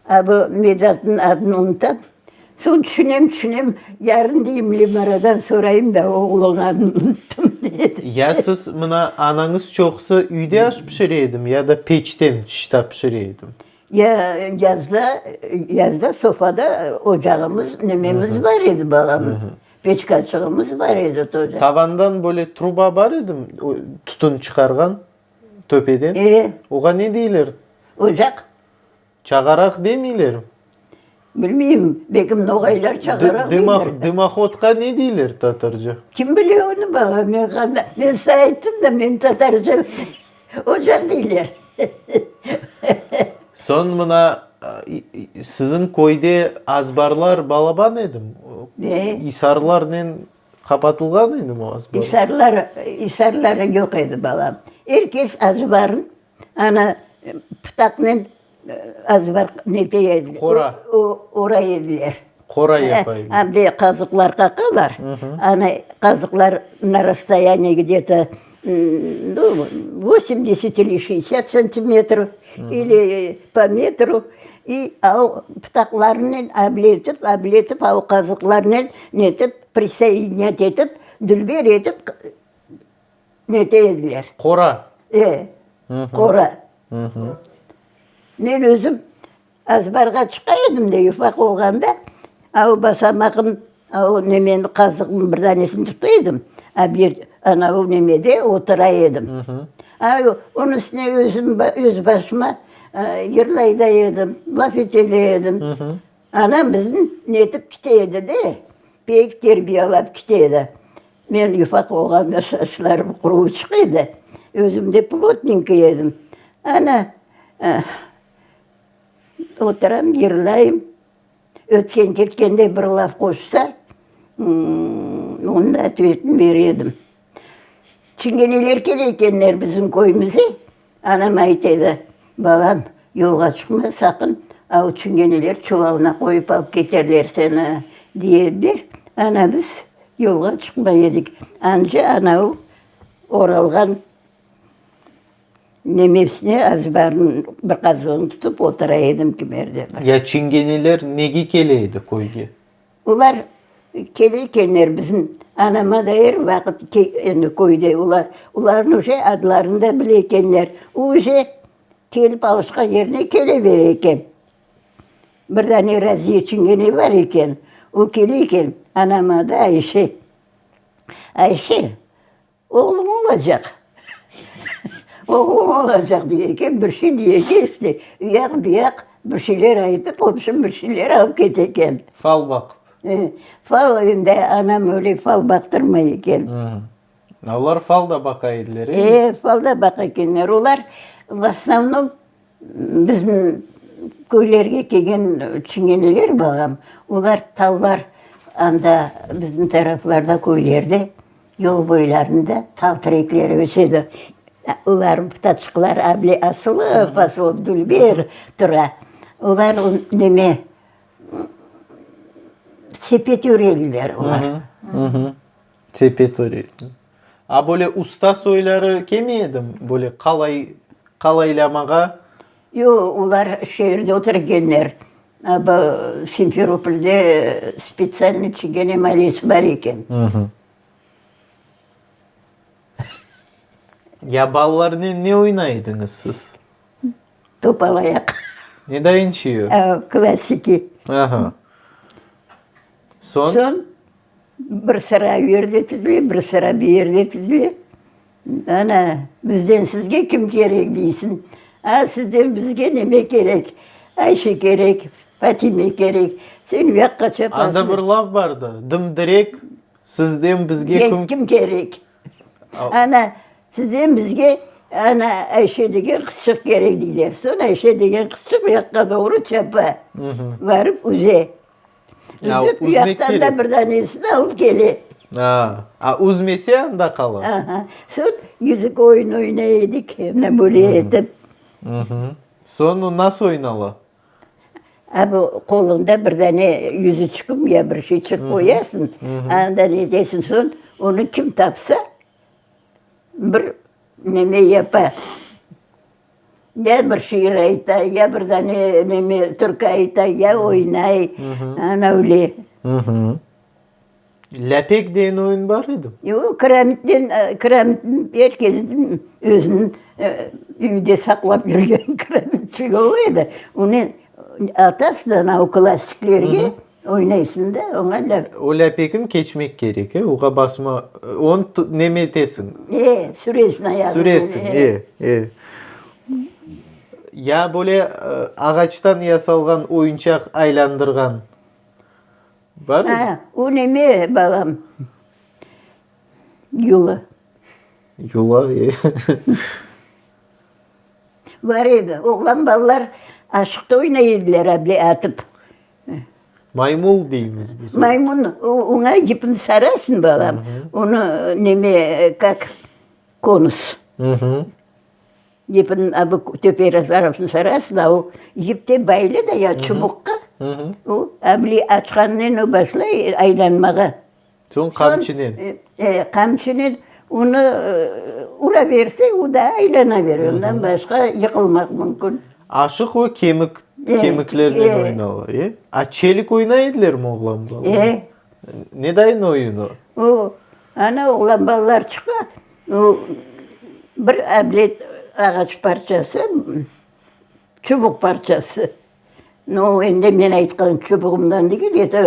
a bu Midatnıñ adını unutam. Soñ tüşünem, tüşünem, yarın deyim Lemaradan sorayım da, oğlunıñ adını unuttım, dey. Ya siz mına anañız çoqusı üyde aş pişire edimi ya da peçte, tışta pişire edimi? Ya yazda, yazda sofada ocağımız, nememiz bar edi balam, peçkaçığımız bar edi toca. Tavandan böyle truba bar edimi, tütün çıqarğan töpeden? E. Oğa ne deyler? Ocaq. Çağaraq demeylermi? Bilmeyim, belkim noğaylar çağıra bilirler. Dımohodqa ne deyler tatarca? Kim bile onı, baba, men qanda, men saña ayttım da, men tatarca ocaq deyler. Soñ mına siziñ köyde azbarlar balaban edimi? E. İsarlarnen qapatılğan edimi o azbarlar? İsarlar, isarlar yoq edi, balam. Er kes azbarın, ana, pıtaqnen Azbar nete ediler? Qora. Ora ediler. Qora yapa ediler. Ande qazıqlar qaqalar. Ana qazıqlar na rasstoyaniye gde-to, nu, vosemdeset ili şeşdesât santimetrov, ili po metru. İ a o pıtaqlarnen abletip, abletip, a o qazıqlarnen netip, prisoedinât etip, dülber etip Nete ediler. Qora. E, qora. Men özüm azbarğa çıqa edim de, ufaq olğanda, a o basamağım, a o nemeni, qazığımnıñ bir danesini tuta edim, a bir anavı nemede otura edim. A onıñ üstüne özüm, öz başıma yırlay da edim, laf ete de edim. Anam bizni netip kite edi de, pek terbiyalap kite edi. Men ufaq olğanda saçlarım quruvuçıq edi, özüm de plotnenkiy edim. Ana, oturam, yırlayım. Ötken-ketkende bir laf qoşsa, onıñ da otvetini bere edim. Çingeneler kele ekenler bizim köyümüze, anam ayta edi, Balam, yolğa çıqma saqın, av çingeneler çuvalına qoyıp alıp keterler seni, dey ediler. Ana, biz yolğa çıqmay edik. Anca anavı oralğan nemesine azbarnıñ bir qazığını tutıp otura edim kimerde bir. Ya çingeneler nege kele edi köyge? Olar kele ekenler bizim anama da er vaqıt endi köyde olar, olarnıñ uje adlarını da bile ekenler. O uje kelip alışqan yerine kele bere eken. Bir dane Raziye çingene bar eken, o kele eken, anamnıñ adı Ayşe. Ayşe, Oğluñ olacaq, oğluñ olacaq, dey eken, bir şey dey eken, işte, uyaq, buyaq bir şeyler aytıp, obşim bir şeyler alıp kete eken. Fal baqıp. Fal, endi anam öyle fal baqtırmay eken. Olar fal da baqa ediler, e? E, fal da baqa ekenler. Olar v osnovnom Bizim köylerge kelgen çingeneler bağam, olar tallar anda bizim taraflarda köylerde yol boylarında tal terekleri ösedi. Olarnıñ pıtaçıqları able asılıp asılıp dülber tura. Olar neme sepet öreliler olar. Sepet öreli. A böyle usta soyları kelmey edi mi, böyle qalay, qalaylamağa? Yoq, olar şeerde otura ekenler. A bu Simferopolde spetsialnıy çingene malesi bar eken. Ya balalarnen ne oynay ediñiz siz? Topalayaq. Ne dayınçıyı? Klassiki. Aha. Soñ? Soñ Bir sıra u yerde tizile, bir sıra bu yerde tizile. Ana, bizden sizge kim kerek deysiñ. A, sizden bizge neme kerek? Ayşe kerek, Fatime kerek. Sen u yaqqa çapasıñ. Anda bir laf bardı, dım-direk, sizden bizge kim. Kim kerek? Ana, sizden bizge, ana, Ayşe degen qızçıq kerek deyler. Soñ Ayşe degen qızçıq u yaqqa doğru çapa. Barıp üze. Ya, Üzüp üzmek uyaqtan da kerek. bir danesini alıp kele. A, a üzmese anda qala. Aha. Soñ yüzük oyunı oynay edik, mına böyle etip. Soñ o nasıl oynala? A bu qoluñda bir dane yüzüçikmi ya bir şeyçik qoyasıñ, andan etesiñ, soñ onı kim tapsa, bir neme yapa. Ya bir şiir ayta, ya bir dane neme türkü ayta, ya oynay, ana öyle. Lâpek degen oyun bar edi? Yoq, kiramitnen, kiramitni er kesniñ özüniñ üyde saqlap yürgen kiramitçigi ola edi. Onı atasıñ ana o klasiklerge, oynaysıñ da, oña lâ. O lâpekni keçmek kerek, e, oğa basma, onı neme etesiñ? E, süresiñ ayağınen. Süresiñ, e, e. Ya böyle ağaçtan yasalğan oyuncaq aylandırğan bar edi? A, o neme, balam? Yula. Yula, e. Bar edi. Oğlan balalar aşıqta oynay ediler, able atıp. Maymul deymiz biz. Maymun, oña yipni sarasıñ, balam, onı neme, kak konus. Yipniñ a bu töpe tarafını sarasıñ, a o yip de baylı da ya çubuqqa, o able açqanınen o başlay aylanmağa. Soñ qamçınen. E, qamçınen onı ura berseñ, o da aylana bere, ondan başqa yıqılmaq mümkün. Aşıq o kemik, kemiklernen oynala, e? A çelik oynay edilermi oğlan balalar? E. Ne dayın oyun o? O, ana oğlan balalar çıqa, o, bir ablet ağaç parçası, çubuq parçası. No, endi men aytqan çubuğımdan degil, eto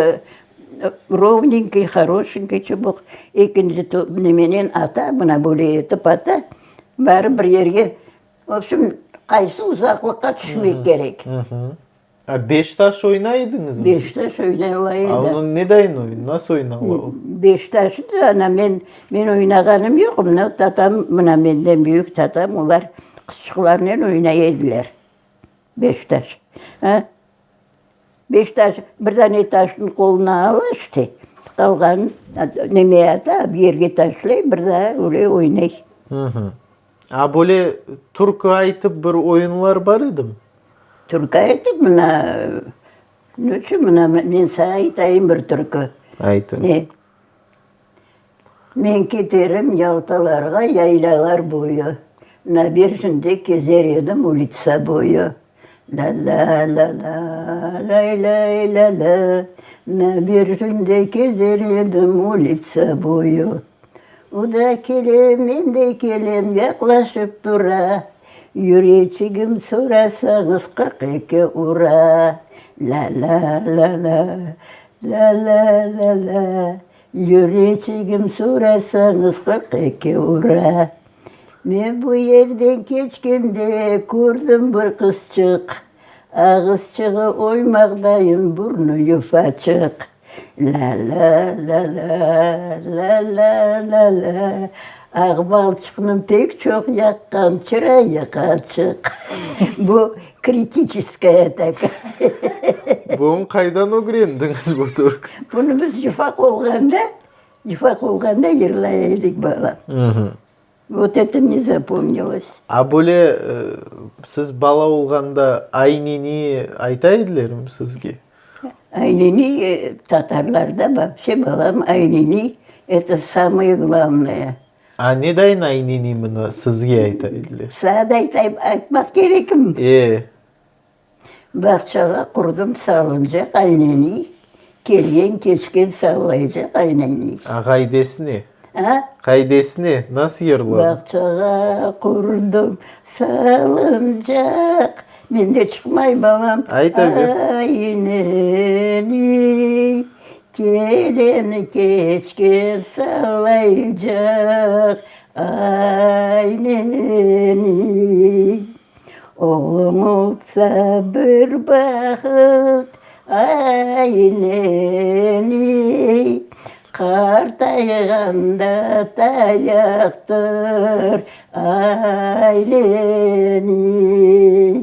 rovnenkiy, horoşenkiy çubuq. Ekinci nemenen ata, mına böyle etip ata, barıp bir yerge, vobşem, qaysı uzaqlıqqa tüşmek kerek. A beştaş oynay ediñizmi? Beştaş oynayla edi. A onı ne dayın oyun, nasıl oynala o? Beştaşı da ana men, men oynağanım yoq, mına tatam, mına menden büyük tatam, olar qızçıqlarnen oynay ediler. Beştaş. A? Beştaş, bir dane taşnı qoluna ala işte, qalğanın neme ata, bir yerge taşlay, bir daa öyle oynay. A böyle türkü aytıp bir oyunlar bar edimi? Türkü aytıp mına, nüçün mına men saña aytayım bir türkü. Aytıñ. E. Men keterim Yaltalarğa yaylalar boyu, Naberjinde kezer edim ulitsa boyu. La-la-la-la, lay-lay-la-la, Naberjinde kezer edim ulitsa boyu. O da kele, men de kelem, yaqlaşıp tura, Yüreçigim sorasañız 42 ura. La-la-la-la, La-la-la-la, yüreçigim sorasañız 42 ura. Men bu yerden keçkende kördim bir qızçıq, Ağızçığı oymaqdayın, burnu yufaçıq. La-la-la-la, la-la-la-la, aq balçıqnıñ pek çoq yaqqan çırayı qaçıq. Bu kritiçeskaya takaya. Bunı qaydan ögrendiñiz bu türkü? Bunı biz yufaq olğanda, yufaq olğanda yırlay edik bala. Vot eto mne zapomnilos. A böyle siz bala olğanda ayneni ayta edilermi sizge? Ayneni tatarlarda vapşe balam ayneni eto samoye glavnoye. A ne dayın ayneni mına sizge ayta ediler? Saña da aytayım, aytmaq kerekim. E. Bağçağa qurdım salıncaq ayneniy, Kelgen, keçken sallaycaq ayneniy. A qaidesi ne? A? Qaidesi ne? Nasıl yırlanır? Bağçağa qurdım salıncaq, Mende çıqmay, balam. Ayta ber. Ayneniy, Kelen, keçken sallaycaq ayneniy. Oğluñ olsa bir bahıt, ay-neniy, Qartayğanda tayaqtır, ay-neniy.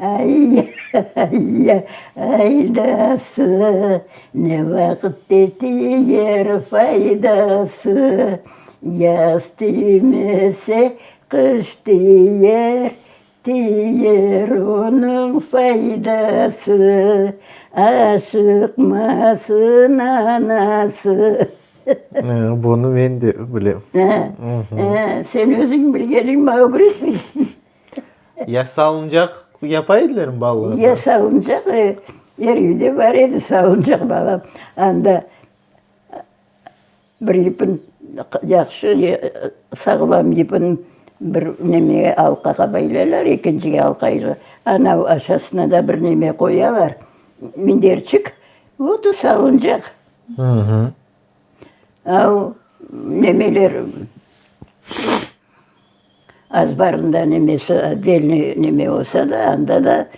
Ay-ya, aydası, ne vaqıtte tiyer faydası, Yaz tiymese, Qış tiyer, tiyer onıñ faydası, Aşıqmasın anası. Bunı men de bilem. Sen özüñ bilgeniñ maña ögretmeysiñ. Ya salıncaq yapa edilermi balalar? Ya salıncaq, er üyde bar edi salıncaq, balam. Anda Bir yipin yahşı, sağlam yipin bir nemege alqağa baylaylar, ekincige alqayğa. Anav aşasına da bir neme qoyalar, minderçik. Vot o salıncaq. A o nemeler. Azbarında nemesi otdelnıy neme olsa da, anda da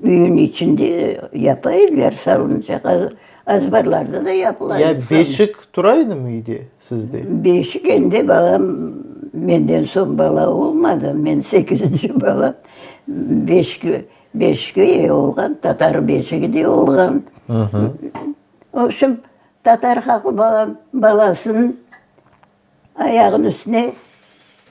üyüñ içinde yapa ediler salıncaq. Azbarlarda da yapıla edi. Ya beşik tura edimi üyde sizde? Beşik endi balam, menden soñ bala olmadı, men sekizinci balam. Beşik, beşigi olğan, tatar beşigi de olğan. Vobşem, tatar halqı balam, balasınıñ Ayağınıñ üstüne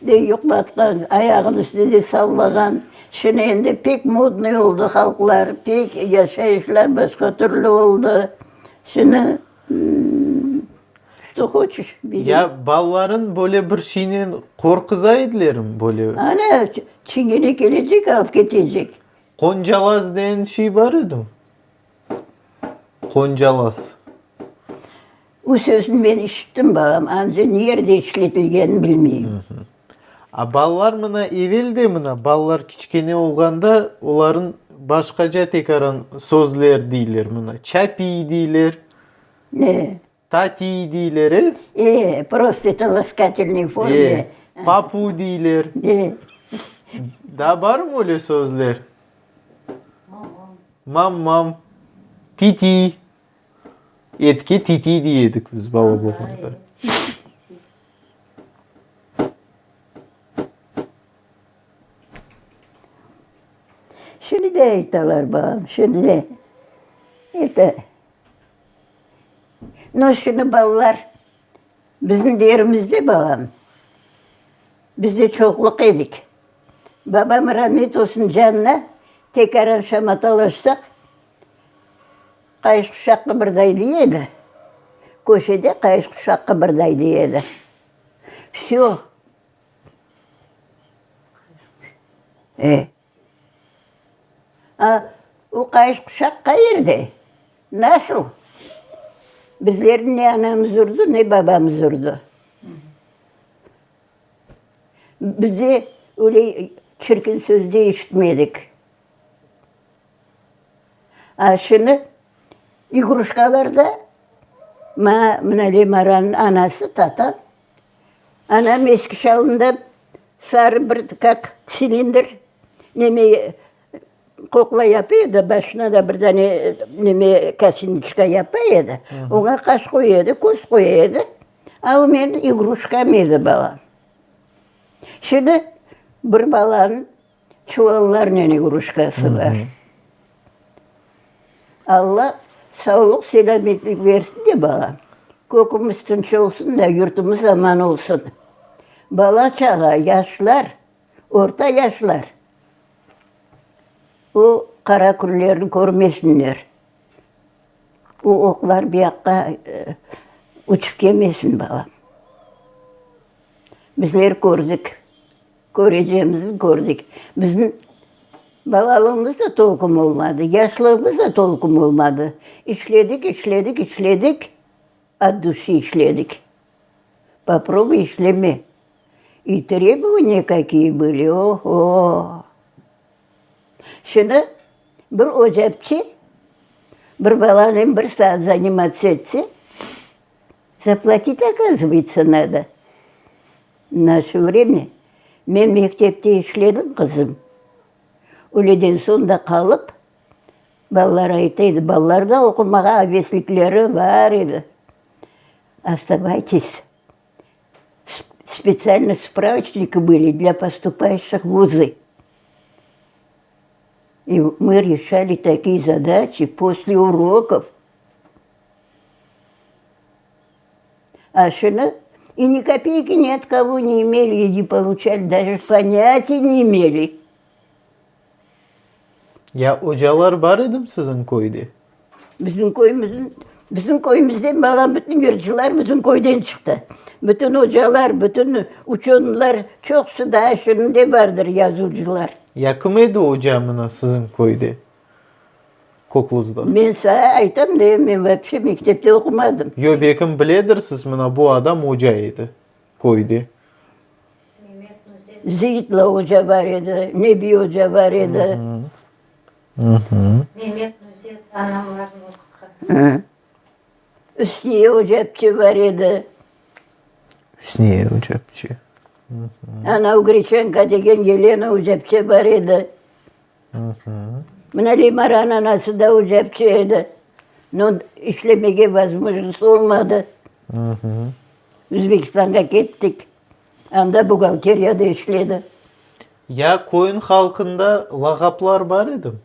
de yuqlatqan, ayağınıñ üstüne de sallağan. Şimdi endi pek modnıy oldı halqlar, pek yaşayışlar başqa türlü oldı. Şimdi çto hoçeş beri. Ya balaların böyle bir şeynen qorquza edilermi böyle? Ana, çingene kelecek, alıp ketecek. Qoncalaz degen şey bar edimi? Qoncalaz. Bu sözni men işittim, balam, anca ne yerde işletilgenini bilmeyim. A balalar mına evel de mına balalar kiçkene olğanda oların başqaca tekaran sözler deyler mına çapiy deyler. Ne? Tatiy deyler, e? E, prosto eto laskatelnıy forma. E, papu deyler. E. Daa barmı öyle sözler? Mamam. Mamam, titiy. Etke titiy dey edik biz bala bolğanda. Şimdi de aytalar, balam, şimdi de. Eto. No, şimdi balalar, bizim derimizde, balam, biz de çoqluq edik. Babam ramet olsun canına, tekaran şamatalaşsaq, qayış quşaq qıbırday dey edi. Köşede qayış quşaq qıbırday dey edi. Vsyo. E. A, o qayış quşaq qayerde? Nasıl? Bizlerni ne anamız urdı, ne babamız urdı. Bizde öyle çirkin söz de eşitmedik. A şimdi igruşkalarda maña mına Lemaranıñ anası, tatam, anam eski şalından sarı bir kak tsilindr neme qoqla yapa edi, başına da bir dane neme kosiniçka yapa edi, oña qaş qoya edi, köz qoya edi. A o menim igruşkam edi, balam. Şimdi bir balanıñ Çuvallarnen igruşkası bar. Alla savluq-selâmetlik bersin de, balam, kökümiz tınç olsun da, yurtumız aman olsun. Bala-çağa, yaşlar, orta yaşlar o qara künlerni körmesinler. O oqlar bu yaqqa uçıp kelmesin, balam. Bizler kördik. Körecegimizni kördik. Bizim balalığımız da tolqum olmadı, yaşlığımız da tolqum olmadı. İşledik, işledik, işledik, ot duşi işledik. Poprobuy işleme. İ trebovaniya kakiye bıli, o-o! Şimdi bir ocapçe bir balanen bir saat zanimatsa etse, zaplatit, okazıvaytsa, nado. Naşe vremâ men mektepte işledim, qızım. Üyleden soñ da qalıp, balalar ayta edi, balalar da oqumağa aveslikleri bar edi. Ostavaytes, spetsialno spravochniki bıli dlâ postupayuşih v vuzı. İ mı reşali takiye zadaçi posle urokov. A şunı i ni kopeyki ni ot kogo ne imeli i ne poluçali, daje ponâtiya ne imeli. Ya ocalar bar edimi siziñ köyde? Bizim köyümizniñ, bizim köyümizden balam bütün yırcılar bizim köyden çıqtı. Bütün ocalar, bütün uçenılar, çoqusı daa şimdi de bardır yazuvcılar. Ya kim edi oca mına siziñ köyde? Kokluzda. Men saña aytam da, men vapşe mektepte oqumadım. Yo, belkim biledirsiz, mına bu adam oca edi köyde. Zeyitla oca bar edi, Nebi oca bar edi. Memet Nuzet anamlarnı oqutqan. Üsniye ocapçe bar edi. Üsniye ocapçe. Ana Ugriçenko degen Yelena Uzepçe bar edi. Mına Lemaranıñ anası da Uzepçe edi. No, işlemege vozmojnost olmadı. Özbekistanğa kettik. Anda buhgalteriyada işledi. Ya köyün halqında lağaplar bar edimi?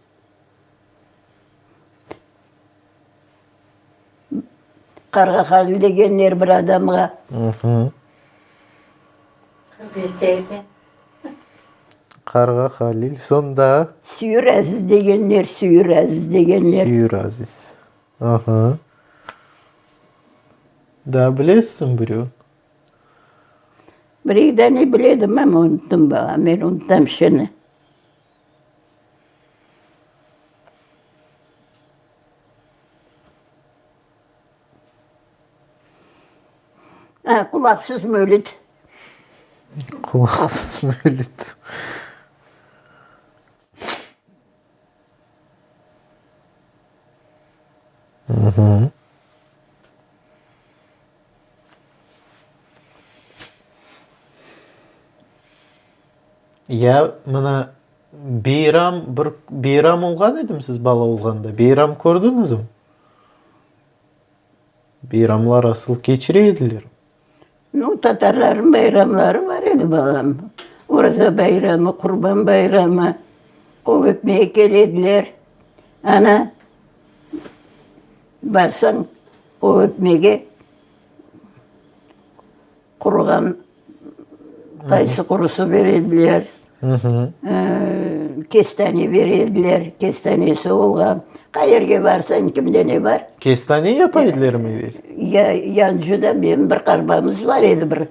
Qarğa Halil degenler bir adamğa. Qarğa Halil, soñ daa? Süyür Aziz degenler, Süyür Aziz degenler. Süyür Aziz. Aha. Daa bilesiñ birevni? Bir eki dane bile edim, amma unuttım, balam, men unutam şeni. Qulaqsız Mölid. Qulaqsız Mölid. Ya mına beyram, bir beyram olğan edimi siz bala olğanda? Beyram kördiñizmi? Beyramlar asıl keçire ediler. Nu, tatarlarnıñ bayramları bar edi, balam. Oraza bayramı, Qurban bayramı, qol öpmege kele ediler. Ana, barsañ qol öpmege, Quruğan qaysı qurusı bere ediler, kestane bere ediler, kestanesi olğan. Qayerge barsañ, kimde ne bar. Kestane yapa edilermi evel? Ya, Yancıda benim bir qarbamız bar edi, bir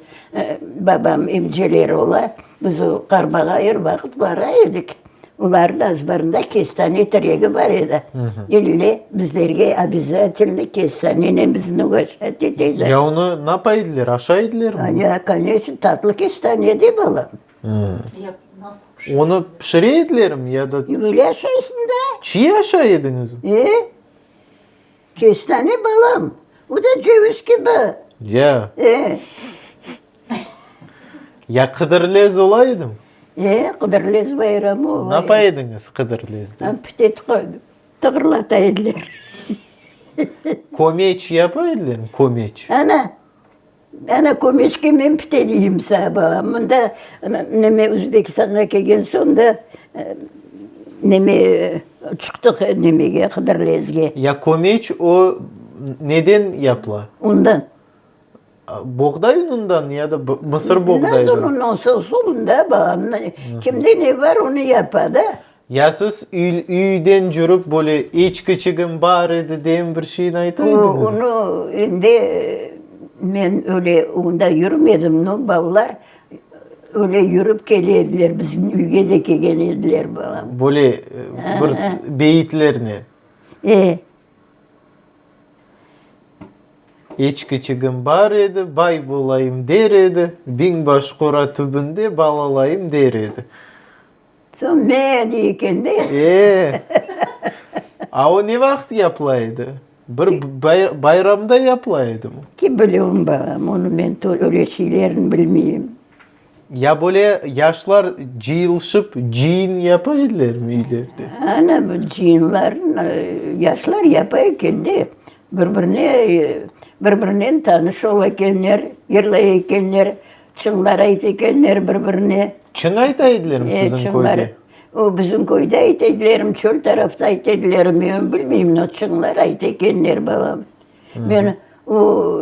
babam emceleri ola. Biz o qarbağa er vaqıt bara edik. Olarnıñ azbarında kestane teregi bar edi. İlle bizlerge obязательno kestanenen bizni uğraşat ete edi. Ya onı napa ediler, aşay edilermi? Ya, koneçno, tatlı kestane de bala. Onı pişire edilermi ya da? Öyle aşaysıñ da. Çiy aşay ediñizmi? E, kestane balam, o da ceviz kibi. Ya. E. Ya Qıdırlez ola edimi? E, Qıdırlez bayramı ola edi. Napa ediñiz Qıdırlezde? Pite tığırlata ediler. Kömeç yapa edilermi, kömeç? Ana, ana kömeçke men pite deyim saña, balam. Mında neme Özbekistanğa kelgen soñ da neme çıqtıq nemege, Qıdırlezge. Ya kömeç o neden yapıla? Undan. Boğday unundan ya da mısır boğdaydan? Nasıl un olsa olsun da, balam, kimde ne bar, onı yapa da. Ya siz üyden cürip böyle eçkiçigim bar edi degen bir şeyni ayta ediñizmi? Onı endi men öyle onda yürmedim, no, balalar öyle yürip kele ediler, bizim üyge de kelgen ediler, balam. Böyle bir beyitlernen? E. Eçkiçigim bar edi, bay bolayım der edi, biñbaş qora tübünde balalayım der edi. Soñ ne dey eken de? E, a o ne vaqıt yapıla edi? Bir bayramda yapıla edimi? Kim bileyim, balam, onı men öyle şeylerni bilmeyim. Ya böyle yaşlar cıyılışıp cıyın yapa edilermi üylerde? Ana, bu cıyınlarnı yaşlar yapa eken de, bir-birine, bir-birinen tanış ola ekenler, yırlay ekenler, çıñlar ayta ekenler bir-birine. Çıñ ayta edilermi siziñ köyde? O, bizim köyde ayta edilermi, çöl tarafta ayta edilermi, men bilmeyim, no, çıñlar ayta ekenler, balam. Men o,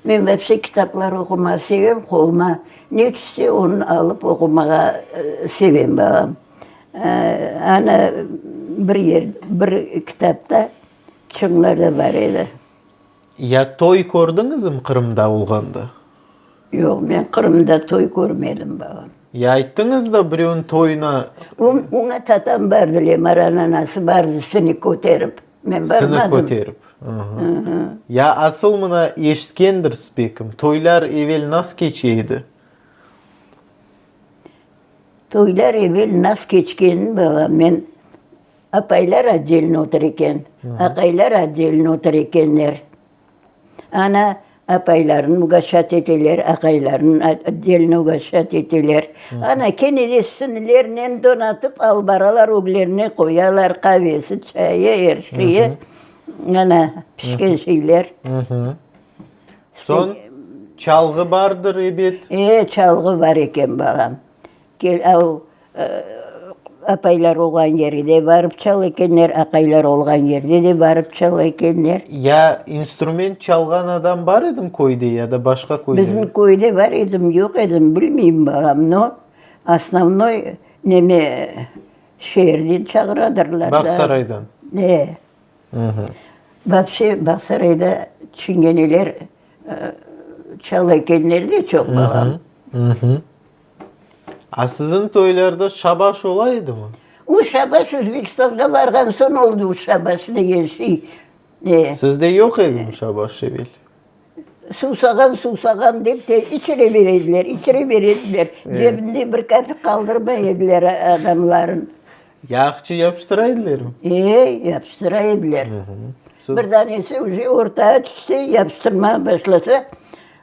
men vapşe kitaplar oqumağa sevem, qoluma ne tüşse, onı alıp oqumağa sevem, balam. Ana, bir yer, bir kitapta çıñlar da bar edi. Ya toy kördiñizmi Qırımda olğanda? Yoq, men Qırımda toy körmedim, balam. Ya ayttıñız da birevniñ toyuna. Oña tatam bardı, Lemaranıñ anası bardı, sini köterip. Men barmadım. Sini köterip. Ya asıl mına eşitkendirsiz bekim, toylar evel nas keçe edi? Toylar evel nas keçkenini, balam, men apaylar otdelno otura eken, aqaylar otdelno otura ekenler. Ana. Apaylarını ugaşat eteler, aqaylarını otdelno ugaşat eteler. Ana, kene de sinilernen donatıp alıp baralar, öglerine qoyalar, qavesi, çayı, er şeyi. Ana, pişken şeyler. Soñ, çalğı bardır, ebet? E, çalğı bar eken, balam. Kel, av, apaylar olğan yerde barıp çal ekenler, aqaylar olğan yerde de barıp çal ekenler. Ya instrument çalğan adam bar edimi köyde ya da başqa köylerde? Bizim köyde bar edim, yoq edim, bilmeyim, balam, no, osnovnoy neme, şeerden çağıradırlar da. Bağsaraydan? E. Vapşe, Bağsarayda çingeneler çala ekenler de çoq, balam. A siziñ toylarda şabaş ola edimi? O şabaş Özbekistanğa barğan soñ oldı o şabaş degen şey. Sizde yoq edimi şabaş evel? Suvsağan, suvsağan dep de içire bere ediler, içire bere ediler. Cebinde bir kapik qaldırmay ediler adamların. Yağçı yapıştıra edilermi? E, yapıştıra ediler. Bir danesi uje ortağa tüşse, yapıştırmağa başlasa,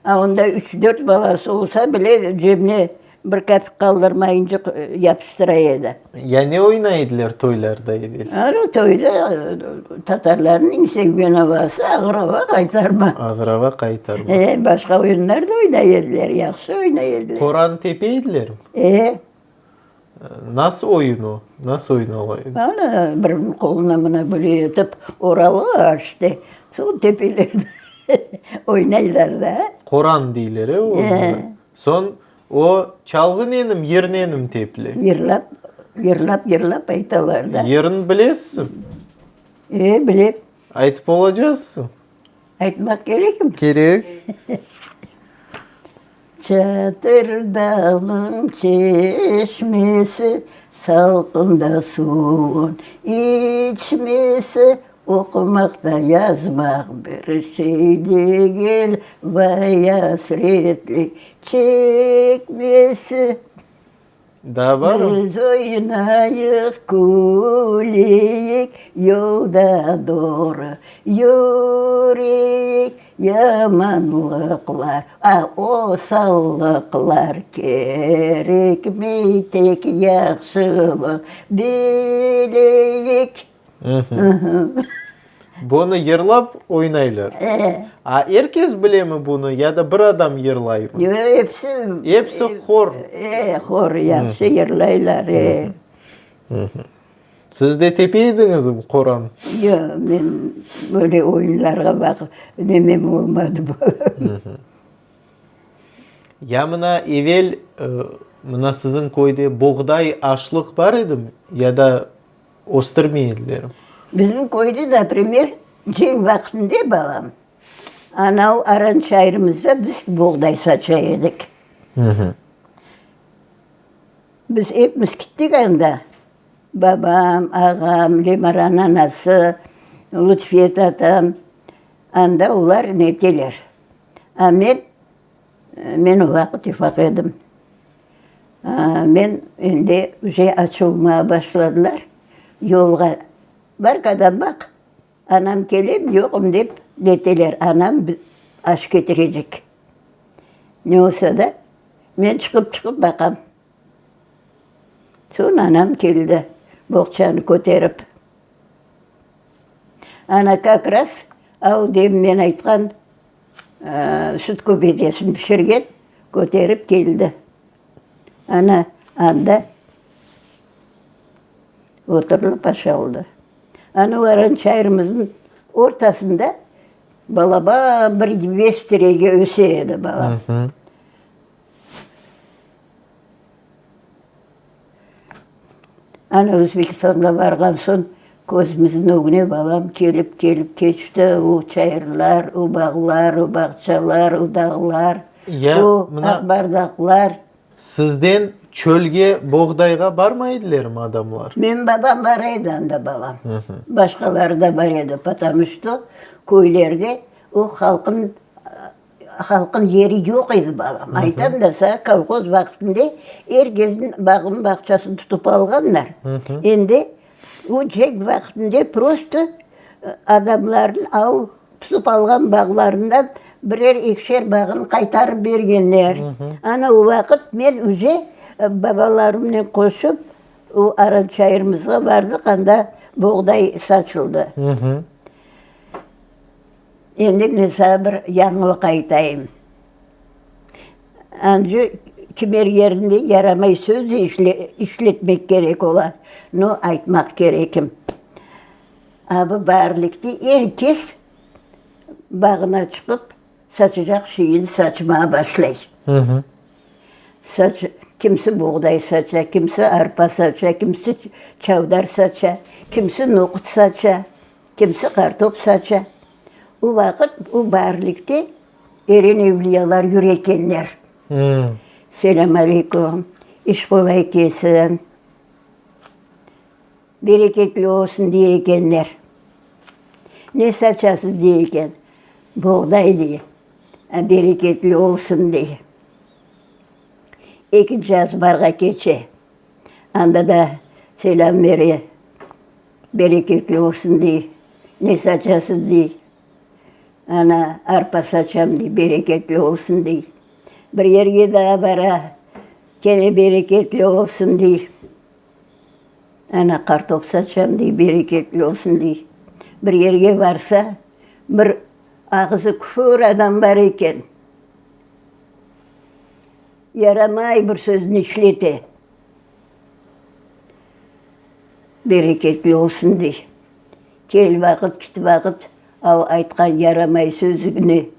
a onda üç-dört balası olsa bile, cebine bir kapik qaldırmayınca yapıştıra edi. Ya ne oynay ediler toylarda evel? Ana, toyda tatarlarnıñ sevgen avası ağır ava qaytarma. Ağır ava qaytarma. E, başqa oyunlar da oynay ediler, yahşı oynay ediler. Qoran tepe edilermi? E. Nasıl oyun o? Nasıl oynala edi? Ana, biriniñ qoluna mına böyle etip orala, işte, soñ tepeler oynaylar da. Qoran deyler, e, o? E. Soñ o çalğınenim, yırnenim tepile? Yırlap, yırlap, yırlap aytalar da. Yırın bilesizmi? E, bilem. Aytıp olacazsızmı? Aytmaq kerekmi? Kerek. Çatır dağnıñ çeşmesi, Salqında suvun içmesi, Oqumaq da yazmaq bir şey degil, Vay asretlik çekmesi. Daa barmı? Biz oynayıq, küleyik, Yolda doğru yüreyik, Yamanlıqlar, a, osallıqlar kerekmey, Tek yahşılıq bileyik. Bunı yırlap oynaylar. E. A er kes bilemi bunı ya da bir adam yırlaymı? Yoq, episi. Episi hor. E, hor, yahşı yırlaylar, e. Siz de tepe ediñizmi qoran? Yoq, men böyle oyunlarğa baqıp, nemem olmadı. Ya mına evel, mına siziñ köyde boğday aşlıq bar edimi ya da Östürmey ediler. Bizim köyde, naprimer, cenk vaqtında, balam, anau aran çayırımızda biz boğday saça edik. Biz epimiz kittik anda, babam, ağam, Lemaranıñ anası, Lutfiye tatam, anda olar neteler. A men, men o vaqıt ufaq edim. Men endi uje açılmağa başladılar, yolğa bar kadam baq, anam kelem, yoqım dep neteler, anam aş ketirecek. Ne olsa da, men çıqıp-çıqıp baqam. Soñ anam keldi, boğçanı köterip. Ana kak raz, av dem men aytqan Süt köbetesini pişirgen, köterip keldi. Ana, anda oturılıp aşaldı. Ana oranıñ çayırımıznıñ ortasında balaban bir yivez teregi öse edi, baba. Ana Özbekistanğa barğan soñ, közümizniñ ögüne babam kelip, kelip keçti, o çayırlar, o bağlar, o bağçalar, o dağlar, Ya, o mına aqbardaqlar. Sizden çölge boğdayğa barmay edilermi adamlar? Menim babam bar edi anda, babam. Başqaları da bar edi, potomu çto köylerde o halqnıñ Halqın yeri yoq edi, balam. Aytam da saña, kolhoz vaqtında er kesniñ bağını, bağçasını tutıp alğanlar. Endi o cenk vaqtında prosto adamlarnıñ av tutıp alğan bağlarından. Birer, ekişer bağın qaytarıp bergenler. Ana o vaqıt men uje babalarımnen qoşup, o Arançayırımızğa bardıq, anda boğday saçıldı. Endi men saña bir yañılıq aytayım. Ancı kimer yerinde yaramay söz de işletmek kerek ola, no aytmaq kerekim. A bu baarlikte er kes bağına çıqıp, saçacaq şeyini saçmağa başlay. Saç, kimsi buğday saça, kimsi arpa saça, kimsi çavdar saça, kimsi noqut saça, kimsi qartop saça. O vaqıt, o baarlikte eren evliyalar yüre ekenler. Selâm aleyküm, iş qolay kelsin. Bereketli olsun, dey ekenler. Ne saçasız, dey eken. Boğday, dey. Bereketli olsun, dey. Ekinci azbarğa keçe. Anda da selâm bere. Bereketli olsun, dey. Ne saçasız, dey. Ana, arpa saçam, dey, bereketli olsun, dey. Bir yerge daa bara, kene bereketli olsun, dey. Ana, qartop saçam, dey, bereketli olsun, dey. Bir yerge barsa, bir ağızı küfür adam bar eken. Yaramay bir sözni işlete. Bereketli olsun, dey. Kel vaqıt, kit vaqıt, av aytqan yaramay sözüni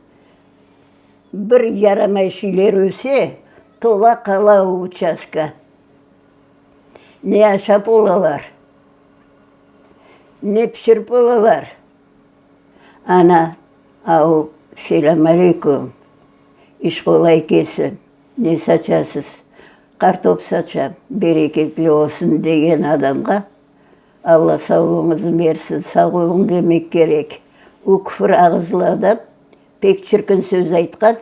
bir yaramay şeyler öse, tola qala o uçastka. Ne aşap olalar, ne pişirip olalar. Ana, au, selâm aleyküm, iş qolay kelsin, ne saçasız, qartop saçam, bereketli olsun degen adamğa Alla sağlığıñıznı bersin, sağ oluñ demek kerek. O küfür ağızlı adam pek çirkin söz aytqan,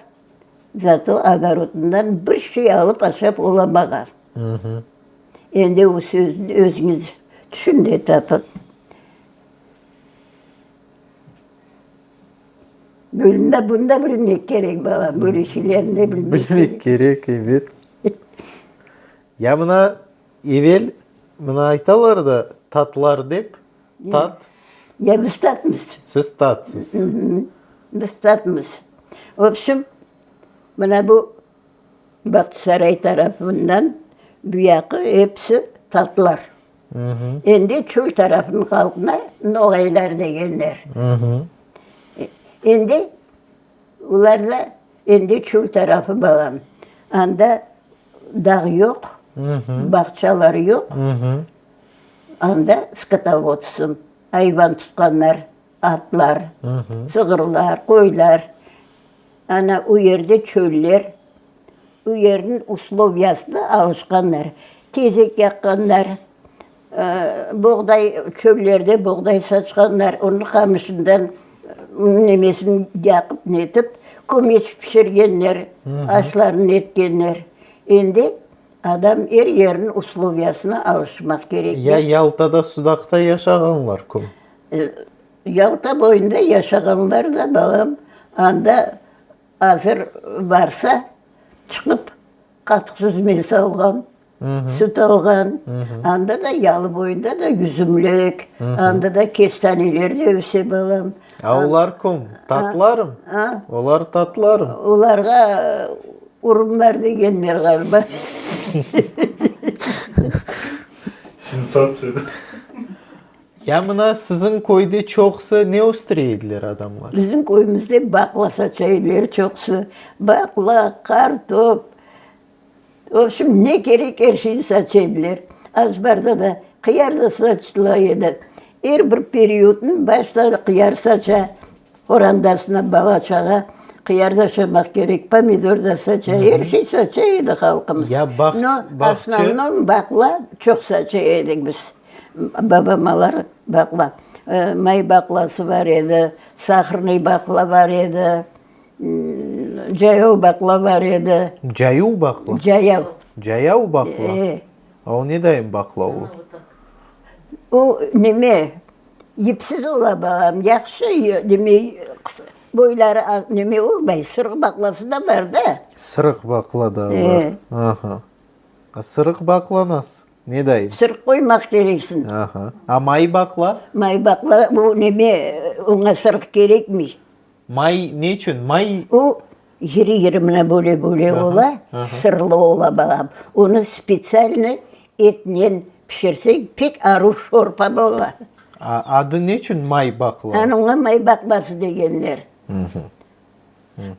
zato ogorodından bir şey alıp aşap olamağan. Endi o sözni özüñiz tüşün de tapıñ. Bunı bunı da bilmek kerek, balam, böyle şeylerni de bilmek kerek. Bilmek kerek, ebet. Ya mına evel mına aytalar da tatlar dep, tat. Ya biz tatmız. Siz tatsız. Biz tatmız. Vobşem, mına bu Bağçasaray tarafından bu yaqı episi tatlar. Endi çöl tarafınıñ halqına noğaylar degenler. Endi olar da endi çöl tarafı balam. Anda dağ yoq, bağçalar yoq. Anda skotovodstvo, ayvan tutqanlar, atlar, sığırlar, qoylar. Ana, o yerde çöller, o yerniñ usloviyasına alışqanlar. Tezek yaqqanlar, boğday, çöllerde boğday saçqanlar, onıñ qamışından nemesini yaqıp, netip, kömeç pişirgenler, aşlarını etkenler. Endi adam er yerniñ usloviyasına alışmaq kerek. Ya Yaltada, Sudaqta yaşağanlar kim? Yalta boyunda yaşağanlar da, balam, anda azır barsa, çıqıp qatıq süzmesi alğan, süt alğan. Anda da, yalı boyunda da yüzümlik, anda da kestaneler de öse, balam. A olar kim? Tatlarım? Olar tatlarım. Olarğa urumlar degenler, ğaliba. Sensatsiya. Ya mına siziñ köyde çoqusı ne östüre ediler adamlar? Bizim köyümizde baqla saça ediler çoqusı. Baqla, qartop, vobşem, ne kerek er şeyni saça ediler. Azbarda da qıyar da saçıla edi. Er bir periodnıñ başta qıyar saça, qorandasına, bala-çağa qıyar da aşamaq kerek, pomidor da saça, er şey saça edi halqımız. Ya No, bağçı? osnovnom baqla çoq saça edik biz. Babamalar baqla, may baqlası bar edi, sahrnıy baqla bar edi, cayav baqla bar edi. Cayuv baqla? Cayav. Cayav baqla? E. A o ne dayın baqla o? O neme, yipsiz ola, balam, yahşı, neme. Boyları az neme olmay, sırıq baqlası da bar da. Sırıq baqla da bar. Aha. A sırıq baqla nasıl? Ne dayın? Sırıq qoymaq kereksiñ. Aha. A may baqla? May baqla, bu neme, oña sırıq kerekmey. May ne içün? May. O, iri-iri mına böyle-böyle ola, sırlı ola balam. Onı spetsialno etnen pişirseñ, pek aruv şorpa bola. A adı ne içün may baqla? Ana oña may baqlası degenler.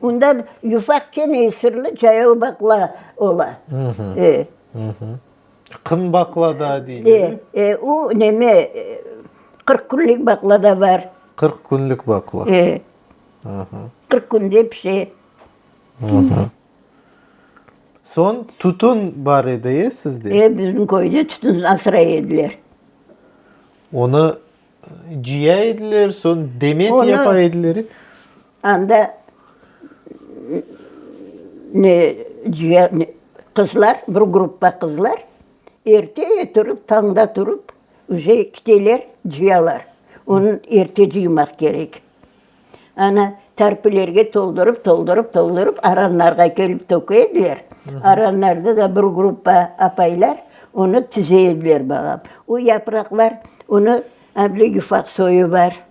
Ondan yufaq kene sırlı cayav baqla ola. E. Qın baqla da deyler. E, e, o neme, 40 künlik baqla da bar. 40 künlik baqla. E. 40 künde pişe. Soñ tütün bar edi, e, sizde? E, bizim köyde tütün asray ediler. Onı cıya ediler, soñ demet yapa ediler, e? Anda ne cıya, ne, qızlar, bir gruppa qızlar erte turıp, tañda turıp, uje kiteler, cıyalar. Onı erte cıymaq kerek. Ana, tarpilerge toldurıp, toldurıp, toldurıp, aranlarğa kelip töke ediler. Aranlarda da bir gruppa apaylar onı tize ediler bağam. O yapraqlar, onı able yufaq soyu bar,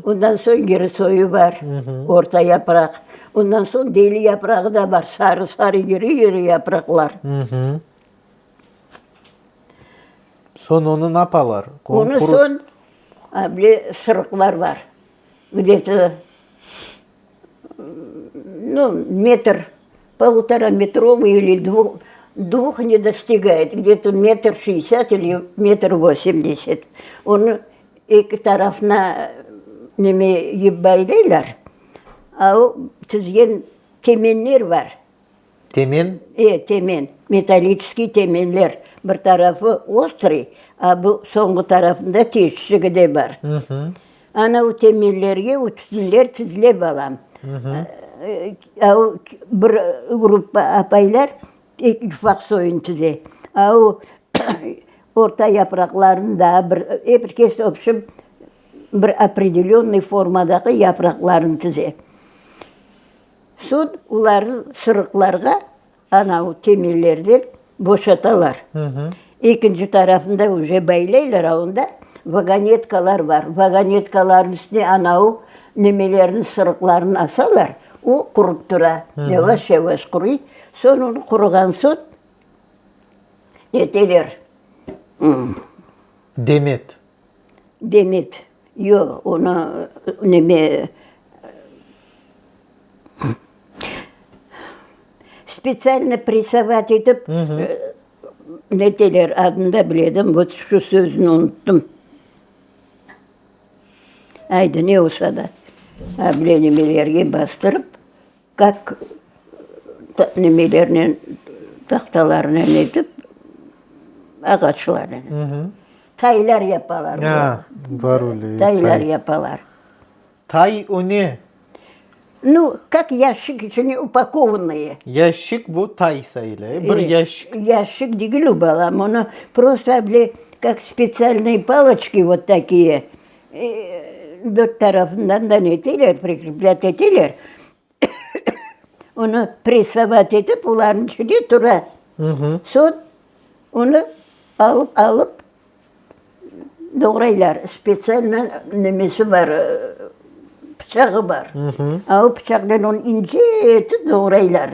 ondan soñ iri soyu bar, orta yapraq, ondan soñ deli yaprağı da bar, sarı-sarı iri-iri yapraqlar. Soñ onı napalar? Onı soñ able sırıqlar bar. Gde-to, nu, metr, polutorometrovıy ili dvuh, dvuh ne dostigayet, gde-to metr şeşdesât ili metr vosemdeset. Onı eki tarafına neme yip baylaylar, a o tizgen temenler bar. Temen? E, temen, metalliçeskiy temenler. Bir tarafı ostrıy, a bu soñğı tarafında teşişigi de bar. Ana o temenlerge o tütünler tizile balam. A o bir gruppa apaylar tek yufaq soyunı tize. A o orta yapraqlarını daa bir, er kes, vobşem, bir opredelönnıy formadaki yapraqlarını tize. Soñ olarnı sırıqlarğa anav temellerden boşatalar. Ekinci tarafında uje baylaylar, a onda vagonetkalar bar. Vagonetkalarnıñ üstüne anav nemelerni, sırıqlarnı asalar, o qurıp tura, yavaş-yavaş quruy. Soñ onı quruğan soñ neteler. Demet. Demet, yoq, onı neme, spetsialno pressovat etip, neteler, adını da biledim, vot şu sözüni unuttım. Aydı, ne olsa da, a bile nemelerge bastırıp, kak nemelernen, tahtalarnen etip, ağaçlarnen. Taylar yapalar. A, bar öyle. Taylar yapalar. Tay o ne? Nu, kak yaşik içine upakovannıye. Yaşik bu tay sayıla, e? Bir yaşik. Yaşik degil o, balam, onı prosto bile kak spetsialnıye paloçki vot takiye, dört tarafından da neteler, prikreplât eteler, onı pressovat etip, olarnıñ içinde tura. Soñ onı alıp, alıp doğraylar. Spetsialno nemesi bar, pıçağı bar. A o pıçaqnen onı ince etip doğraylar.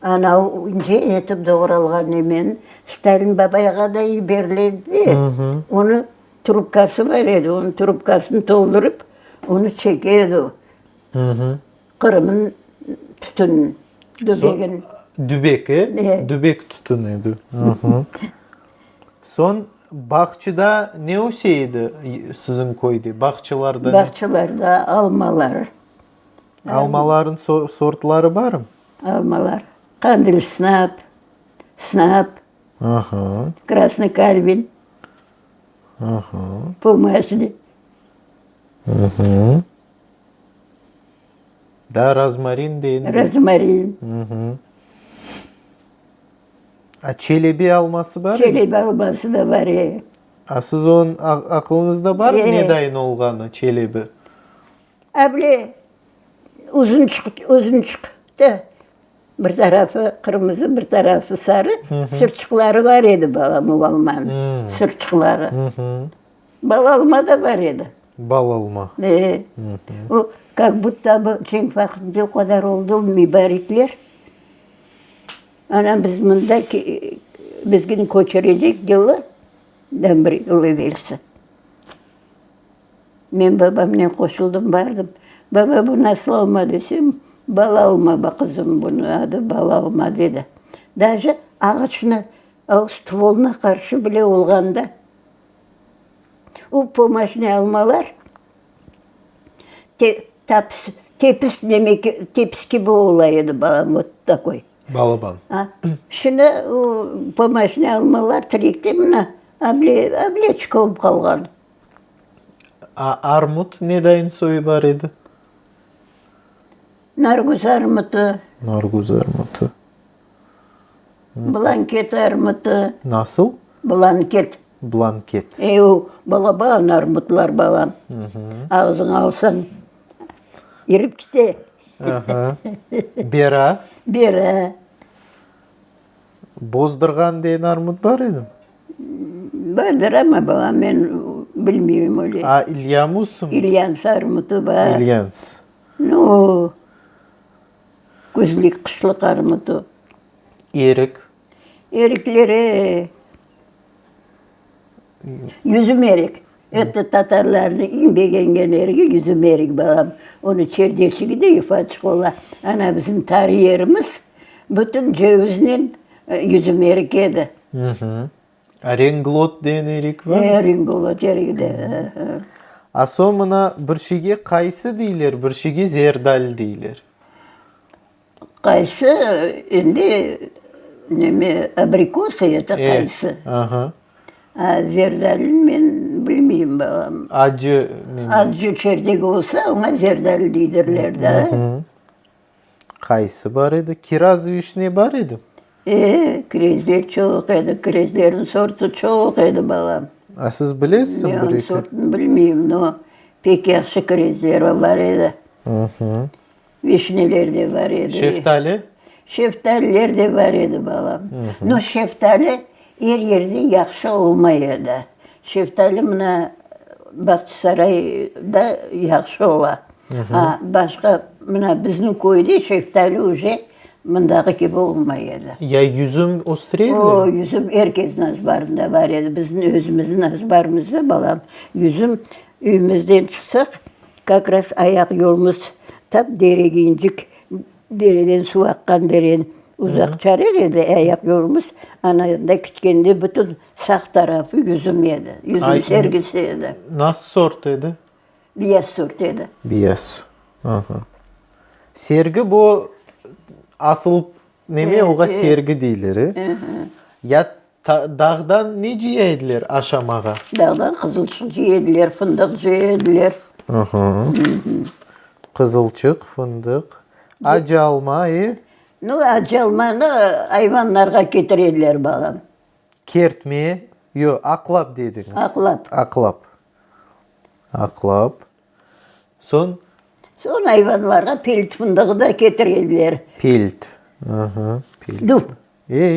Ana o ince etip doğralğan nemeni Stalin babayğa da yiberiledi. Onı trubkası bar edi, onıñ trubkasını toldurıp, onı çeke edi o. Qırımnıñ tütün dübegin. Dübek, e? Dübek tütün edi. Soñ bağçıda ne öse edi siziñ köyde, bağçalarda? Bağçalarda almalar. Almalarnıñ sortları barmı? Almalar. Qandil snap, snap, krasnıy kalvin, pomaşli. Daa rozmarin deyin. Rozmarin. A çelebi alması bar mı? Çelebi alması da bar, e. A siz onıñ aqılıñızda barmı ne dayın olğanı, çelebi? A bile. Uzunçıq, uzunçıq da. Bir tarafı qırmızı, bir tarafı sarı. Sırçıqları bar edi balam o almanıñ, sırçıqları. Bal alma da bar edi. Bal alma. E. O, kak budto bu cenk vaqtında o qadar oldı, mübarekler. Ana biz mında bizgin köçürecek yılı, bir yıl evelsi. Men babamnen qoşuldım, bardım. Baba, bu nasıl alma desem, bal alma, ba, qızım, bunıñ adı bal alma, dedi. Daje ağaçnı, o stvolına qarşı bile olğanda, o pomaşnıy almalar taps, tepis neme, tepis kibi ola edi, babam, vot takoy. Balaban. A, şimdi o pomaşnıy almalar tirekte mına obleçka olıp qalğan. A armut ne dayın soyu bar edi? Nargüz armutı. Nargüz armutı. Blanket armutı. Nasıl? Blanket. Blanket. E, o balaban armutlar, balam. Ağzıña alsañ, irip kite. Aha. Bera? Bera. Bozdırğan degen armut bar edimi? Bardır amma, balam, men bilmeyim öyle. A, İlyamusım? İlyans armutı bar. İlyans. Nu, küzlik, qışlıq armutı. Erik? Erikler, e. Yüzüm erik. Etti tatarlarnıñ eñ begengen erigi yüzüm erik, balam. Onıñ çerdeşigi de yufaçıq ola. Ana bizim tar yerimiz bütün ceviznen yüzüm erik edi. A renglot degen erik barmı? E, renglot erigi de. A soñ mına bir şeyge qaysı deyler, bir şeyge zerdali deyler. Qaysı endi neme abrikosa eto qaysı. Aha. A zerdalini men bilmeyim balam. Acı neme. Acı çerdegi olsa oña zerdali deydirler da. Qaysı bar edi? Kiraz vişne bar edi? E, kirezler çoq edi, kirezlerniñ sortı çoq edi balam. A siz bilesizmi Men bir eki? sortını bilmeyim, no pek yahşı kirezler bar edi. Vişneler de bar edi. Şeftali? Şeftaliler de bar edi, balam. No, şeftali er yerde yahşı olmay edi. Şeftali mına Bağçasarayda yahşı ola. A başqa, mına bizniñ köyde şeftali uje mındağı kibi olmay edi. Ya yüzüm östüre edilermi? O, yüzüm er kesniñ azbarında bar edi. Bizniñ özümizniñ azbarımızda, balam, yüzüm üyümizden çıqsaq, Kak raz ayaq yolumız tap derege incik, dereden suv aqqan deren uzaq çarıq edi ayaq yolumız. Ana anda kitkende bütün sağ tarafı yüzüm edi, yüzüm sergisi edi. Nasıl sort edi? Beyaz sort edi. Beyaz, aha. Sergi bu asılıp neme, oğa sergi deyler, e? Ya Dağdan ne cıya ediler aşamağa? Dağdan qızılçıq cıya ediler, fındıq cıya ediler. Qızılçıq, fındıq, acı alma, e? Nu, acı almanı ayvanlarğa ketire ediler, balam. Kertme, yoq, aqlap dediñiz. Aqlap. Aqlap. Aqlap. Soñ? Soñ ayvanlarğa pelt fındığı da ketire ediler. Pelt, aha, pelt. Dub.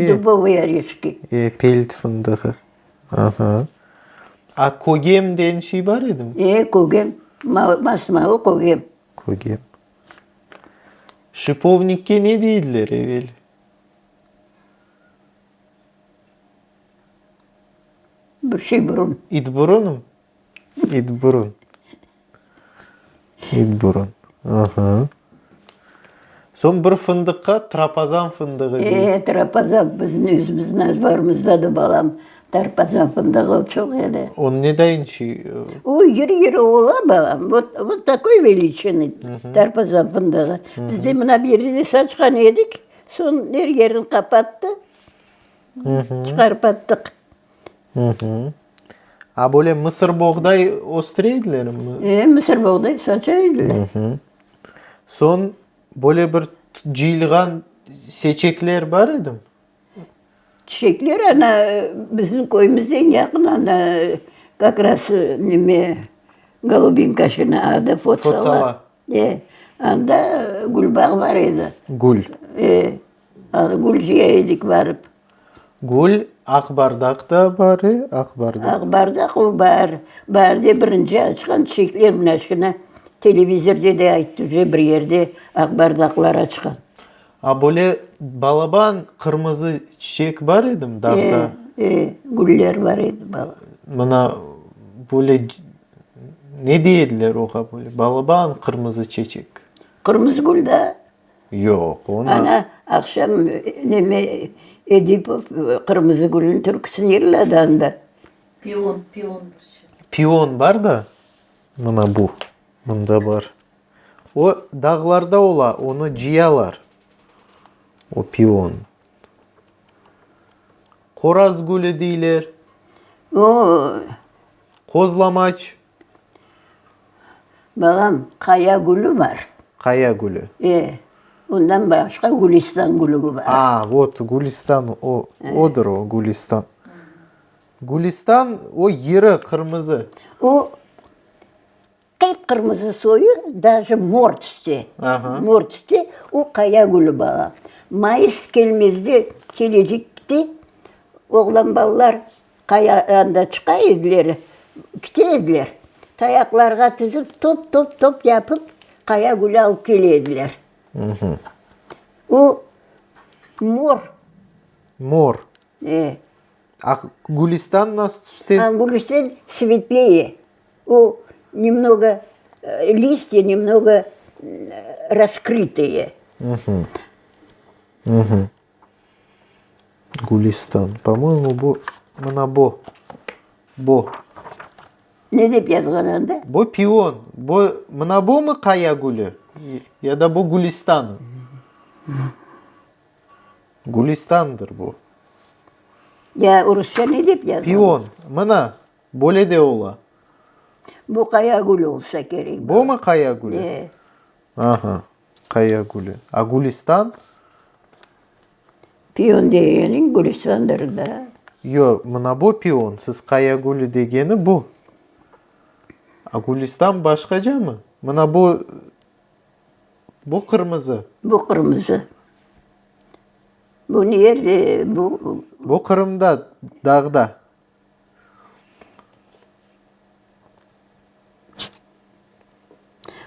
Dubovıy oreşki. E, pelt fındığı. Aha. A kögem degen şey bar edimi? E, kögem. Masmavı kögem. Kögem. Şipovnikke ne deydiler evel? Bir şey burun. İtburunmı? İtburun. İtburun. Aha. Soñ bir fındıqqa trapazan fındığı dey. E, trapazan bizim özümizniñ azbarımızda da, balam, tarpazan fındığı çoq edi. O ne dayın şey? O iri-iri ola, balam, vot, vot takoy veliçini tarpazan fındığı. Biz de mına bir yerde saçqan edik, soñ er yerini qapattı, çıqarıp attıq. A böyle mısırboğday östüre edilermi? E, mısırboğday saça ediler. Soñ böyle bir cıyılğan seçekler bar edimi? Çiçekler ana bizim köyümizden yaqın ana kak raz neme Golubinka şunıñ adı, Fotsala. Fotsala. E. Anda gülbağ bar edi. Gül. E, gül cıya edik barıp. Gül, aqbardaq da bar, e, aqbardaq. Aqbardaq o bar. Baarde birinci açqan çiçekler mına şuna televizorde de ayttı uje bir yerde aqbardaqlar açqan. A böyle balaban qırmızı çiçek bar edimi dağda? E, e, güller bar edi bala. Mına böyle ne dey ediler oğa böyle balaban qırmızı çeçek? Qırmızı gül da. Yoq, onı. Ana, aqşam neme Edipov Qırmızı gülniñ türküsini yırladı anda. Pion, pion bir şey. Pion bar da, mına bu, mında bar. O, dağlarda ola, onı cıyalar, o pion. Qoraz gülü deyler. O. Qozlamaç. Balam, qaya gülü bar. Qaya gülü. E, ondan başqa gülistan gülü bar. A, vot, gülistan, o, odır o, gülistan. Gülistan, o yırı, qırmızı. O, qıp-qırmızı soyu, daje mor tüste. Mor tüste, o qaya gülü balam. Mayıs kelmezde, kelecekte oğlan balalar Qaya anda çıqa ediler, kite ediler. Tayaqlarğa tizip, top-top-top yapıp, qaya gülü alıp kele ediler. O, mor. Mor. E. A gülistan nasıl tüste? A gülistan svetleye. O, nemnogo, listya nemnogo raskrıtıye. Gülistan. Po-moyemu, bu, mına bu. Bu. Ne dep yazğan anda? Bu pion. Bu, mına bumı qaya gülü? Ya da bu gülistanmı? Gülistandır bu. Ya rusça ne dep yazğan? Pion. Mına, böyle de ola. Bu qaya gülü olsa kerek. Bumı qaya gülü? E. Aha. Qaya gülü. A gülistan? Pion degeniñ gülistandır da. Yoq, mına bu pion, siz qaya gülü degeni bu. A gülistan başqacamı? Mına bu, bu qırmızı. Bu qırmızı. Bu ne yerde, bu? Bu Qırımda, dağda.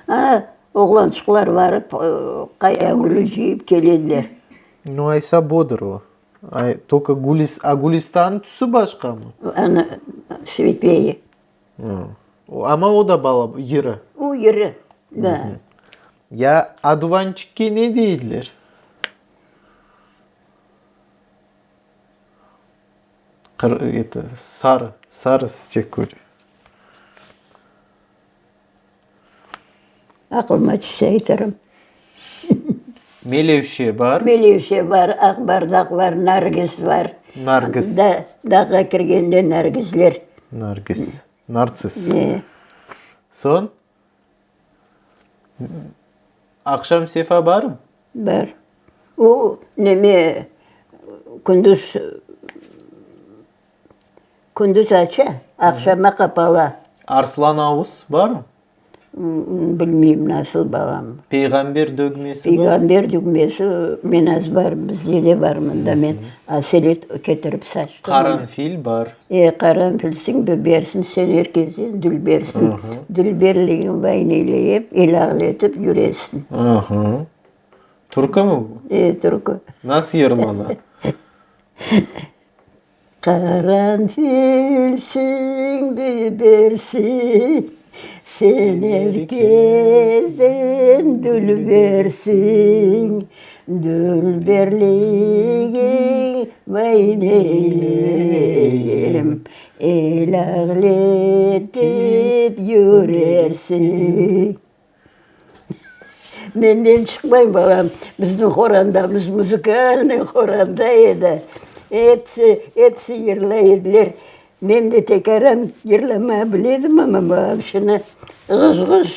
Ana, oğlançıqlar barıp, qaya gülü cıyıp kelediler. Nu, aysa bodır o. Ay, tolko gülis, a gülistannıñ tüsü başqamı? Ana, svetleye. Amma o da bala, yırı. O yırı, da. Ya aduvançıkke ne deydiler? Qır, eto, sarı, sarı çiçek gülü. Aqlıma tüşse aytarım. Melevşe bar. Melevşe bar, aqbardaq bar, nargiz bar. Nargiz. Da, dağğa kirgende nargizler. Nargiz, nartsiz. E. Soñ, aqşam sefa barmı? Bar. O, neme, kündüz, kündüz aça, aqşama qapala. Arslan avuz barmı? Bilmeyim, nasıl, balam. Peyğamber dögmesi bar? Peyğamber dögmesi men az bar, bizde de bar mında, men aselet ketirip saçtım. Qaranfil bar. E, qaranfilsiñ, bibersiñ, sen er kezden dülbersiñ. Dülberligiñ vay neyleyip, el ağletip yüresiñ. Türkümi bu? E, türkü. Nasıl yırlana? Qaranfilsiñ, bibersiñ, sen er kezden dülbersiñ. Dülberligiñ vay neyleyim, el ağletip yürersiñ. Menden çıqmay, balam. Bizim qorandamız muzıkalnıy qoranda edi. Episi, episi yırlay ediler. Men de tekaran yırlamağa bile edim, amma balam şunı ğız-ğız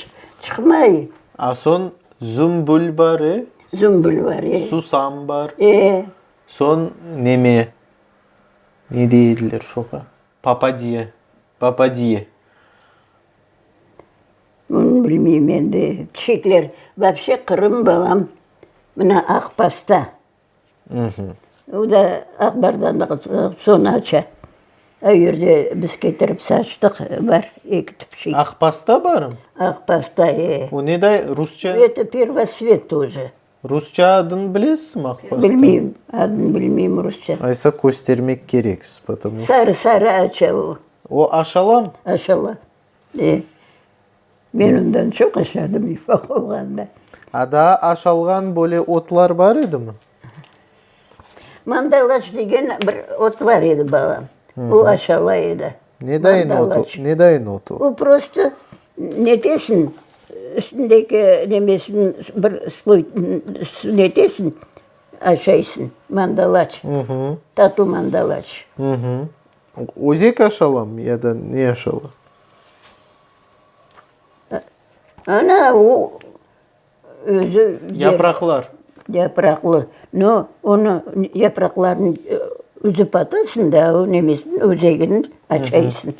çıqmay. A soñ zümbül bar, e? Zümbül bar, e. Susam bar. E. Soñ neme, ne dey ediler şoğa? Papadiye, papadiye. Onı bilmeyim endi. Çiçekler, vapşe Qırım balam, mına aq pasta. O da Aqbardan soñ aça. O yerde biz ketirip saçtıq, bar eki tüp şey. Aq pasta barmı? Aq pasta, e. O neday rusça? Eto первоцвет тоже. Rusça adını bilesizmi aq pasta? Bilmeyim, adını bilmeyim rusça. Aysa köstermek kereksiz, потому что. Sarı sarı aça o. O aşalamı? Aşala, e. Men ondan çoq aşadım ufaq olğanda. A daa aşalğan böyle otlar bar edimi? Mandalaç degen bir ot bar edi, balam. O aşala edi. Ne dayın ot o? Ne dayın ot o? O prosto netesiñ, üstündeki nemesini bir sloy netesiñ, aşaysıñ. Mandalaç. Tatlı mandalaç. Özek aşalamı ya da ne aşala? Ana, o özü... Yapraqlar. Yapraqlı. No, onı, yapraqlarını üzüp atasıñ da, o nemesini, özegini aşaysıñ.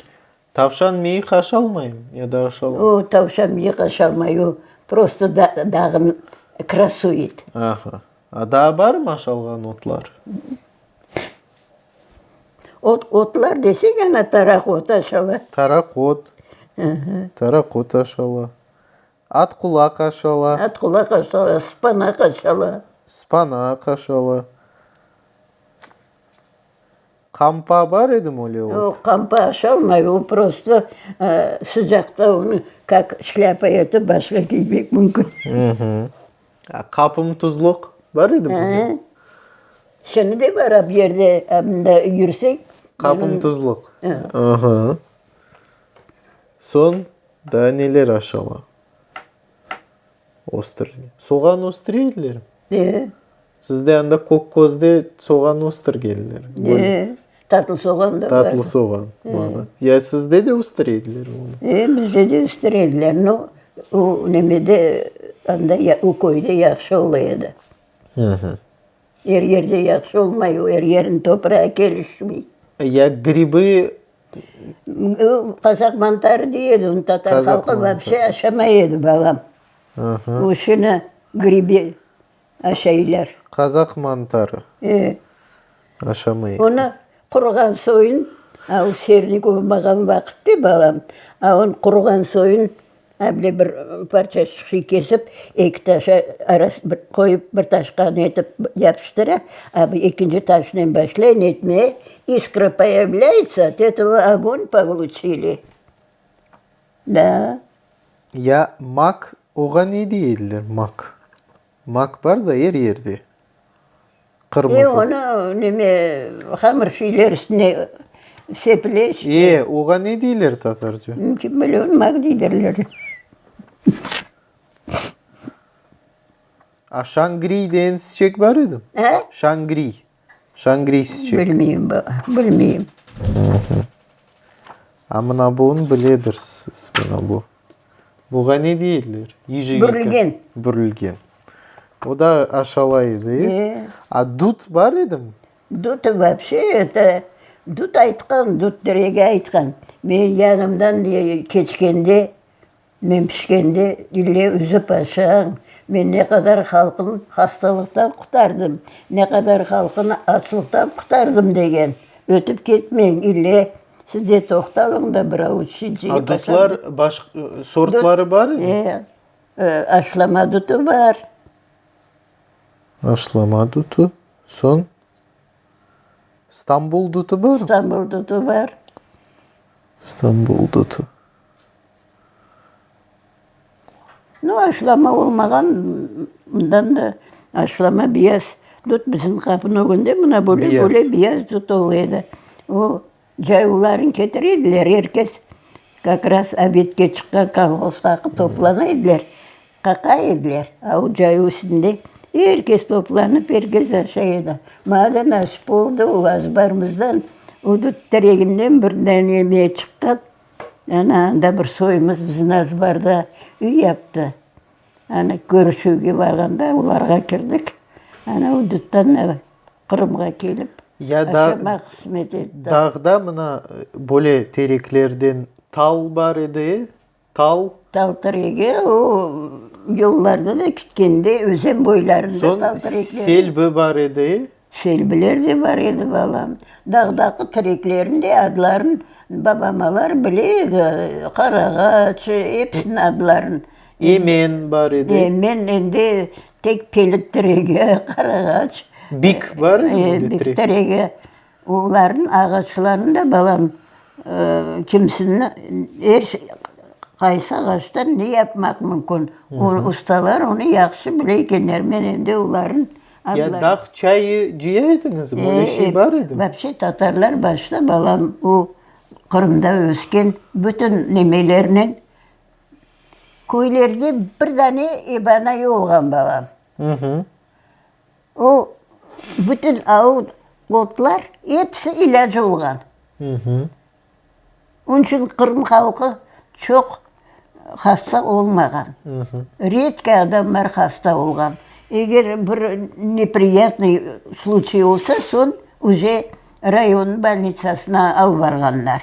Tavşan miyi qaşalmaymı ya da aşalamı? O, tavşan miyi qaşalmay, o prosto dağın krasuyet. Aha. A daa barmı aşalğan otlar? Ot, otlar deseñ, ana taraq ot aşala. Taraq ot. Taraq ot aşala. At qulaq aşala. At qulaq aşala, ıspanaq aşala. Ispanaq aşala. Qampa bar edimi öyle ot? Yoq, qampa aşalmay, o prosto sıcaqta onı kak şlâpa etip başqa kiymek mümkün. Qapım tuzluq bar edimi? Şimdi de bar, a bu yerde, a mında yürseñ. Qapım tuzluq. Aha. Soñ daa neler aşala? Östürile. Soğan östüre edilermi? E. Sizde anda Kökközde soğan östürgenler. E, tatlı soğan da bar. Tatlı soğan. Ya sizde de östüre edilermi onı? E, bizde de östüre ediler. No, o nemede, anda, o köyde yahşı ola edi. Er yerde yahşı olmay, o er yerniñ toprağı kelişmey. Ya gribı? O, qazaq mantarı dey edi, onı tatar halqı vapşe aşamay edi, balam. O şunı, gribi aşaylar. Qazaq mantarı. E. Aşamay. Onı quruğan soyun, a o sernik olmağan vaqıtte, balam, a onı quruğan soyun, a bile bir parça şiy kesip, eki taşa arası qoyıp, bir taşqa netip yapıştıra, a bu ekinci taşnen başlay netmeye, iskra poyavlâyetsa, ot etova ogon poluçili. Da. Ya mak, oğa ne dey ediler, mak? Mak bar da er yerde, qırmızı. E, onı neme, hamır şeyler üstüne sepile işte. E, oğa ne deyler tatarca? Kim bile, onı mak deydirler. A şangriy degen çiçek bar edi? A? Şangriy. Şangriy çiçek. Bilmeyim, bala, bilmeyim. A mına bunı biledirsiz, mına bu. Buğa ne deyler? Bürülgen. Bürülgen. O da aşalay edi, e? A dut bar edimi? Dut vapşe eto, dut aytqan, dut teregi aytqan. Men yanımdan keçkende, Men pişkende ille üzüp aşañ. Men ne qadar halqın hastalıqtan qurtardım, ne qadar halqın açlıqtan qurtardım degen. Ötip ketmeñ, ille siz de toqtalıñ da bir avuç şince A dutlar baş sortları bar edi? E, aşlama dutu bar. Aşlama dutu, soñ İstanbul dutu barmı? İstanbul dutu bar. İstanbul dutu. Nu, aşlama olmağan, bundan da aşlama beyaz dut bizim qapınıñ ögünde mına böyle, böyle beyaz dut ola edi. O, cayuvlarını ketire ediler, er kes kak raz obedke çıqqan kolhozğa toplana ediler, qaqa ediler, a o cayuv üstünde er kes toplanıp, er kes aşay edi. Maña da nasip oldı, o azbarımızdan, o dut tereginden bir dane çıqqan. Ana, anda bir soyumız bizim azbarda üy yaptı. Ana, körüşüvge barğanda olarğa kirdik. Ana, o duttan Qırımğa kelip, Ya da aşamaq qısmet etti. Dağda mına böyle tereklerden tal bar edi, e? Tal. Tal teregi o yollarda da ketkende özen boylarında tal Soñ terekleri. selbi bar edi. Selbiler de bar edi, balam. Dağdaki tereklerniñ de adların babamalar bile edi, qarağaç, episiniñ adların. Emen bar edi. Emen endi tek pelit teregi, qarağaç. Bik bar edi. Bik teregi. Olarnıñ ağaçlarını da balam kimsini er qaysı ağaçtan ne yapmaq mümkün, ustalar onı yahşı bile ekenler, men endi olarnıñ Ya dağ çayı cıya ediñizmi? Öyle şey bar edimi? Vapşe tatarlar başta balam o Qırımda ösken bütün nemelernen köylerde bir dane ebanay olğan balam. O bütün avu otlar episi ilâc olğan. Onıñ içün Qırım halqı çoq hasta olmağan. Redko adamlar hasta olğan. Eger bir nepriyatnıy sluçiy olsa, soñ uje rayon bolnitsasına alıp barğanlar.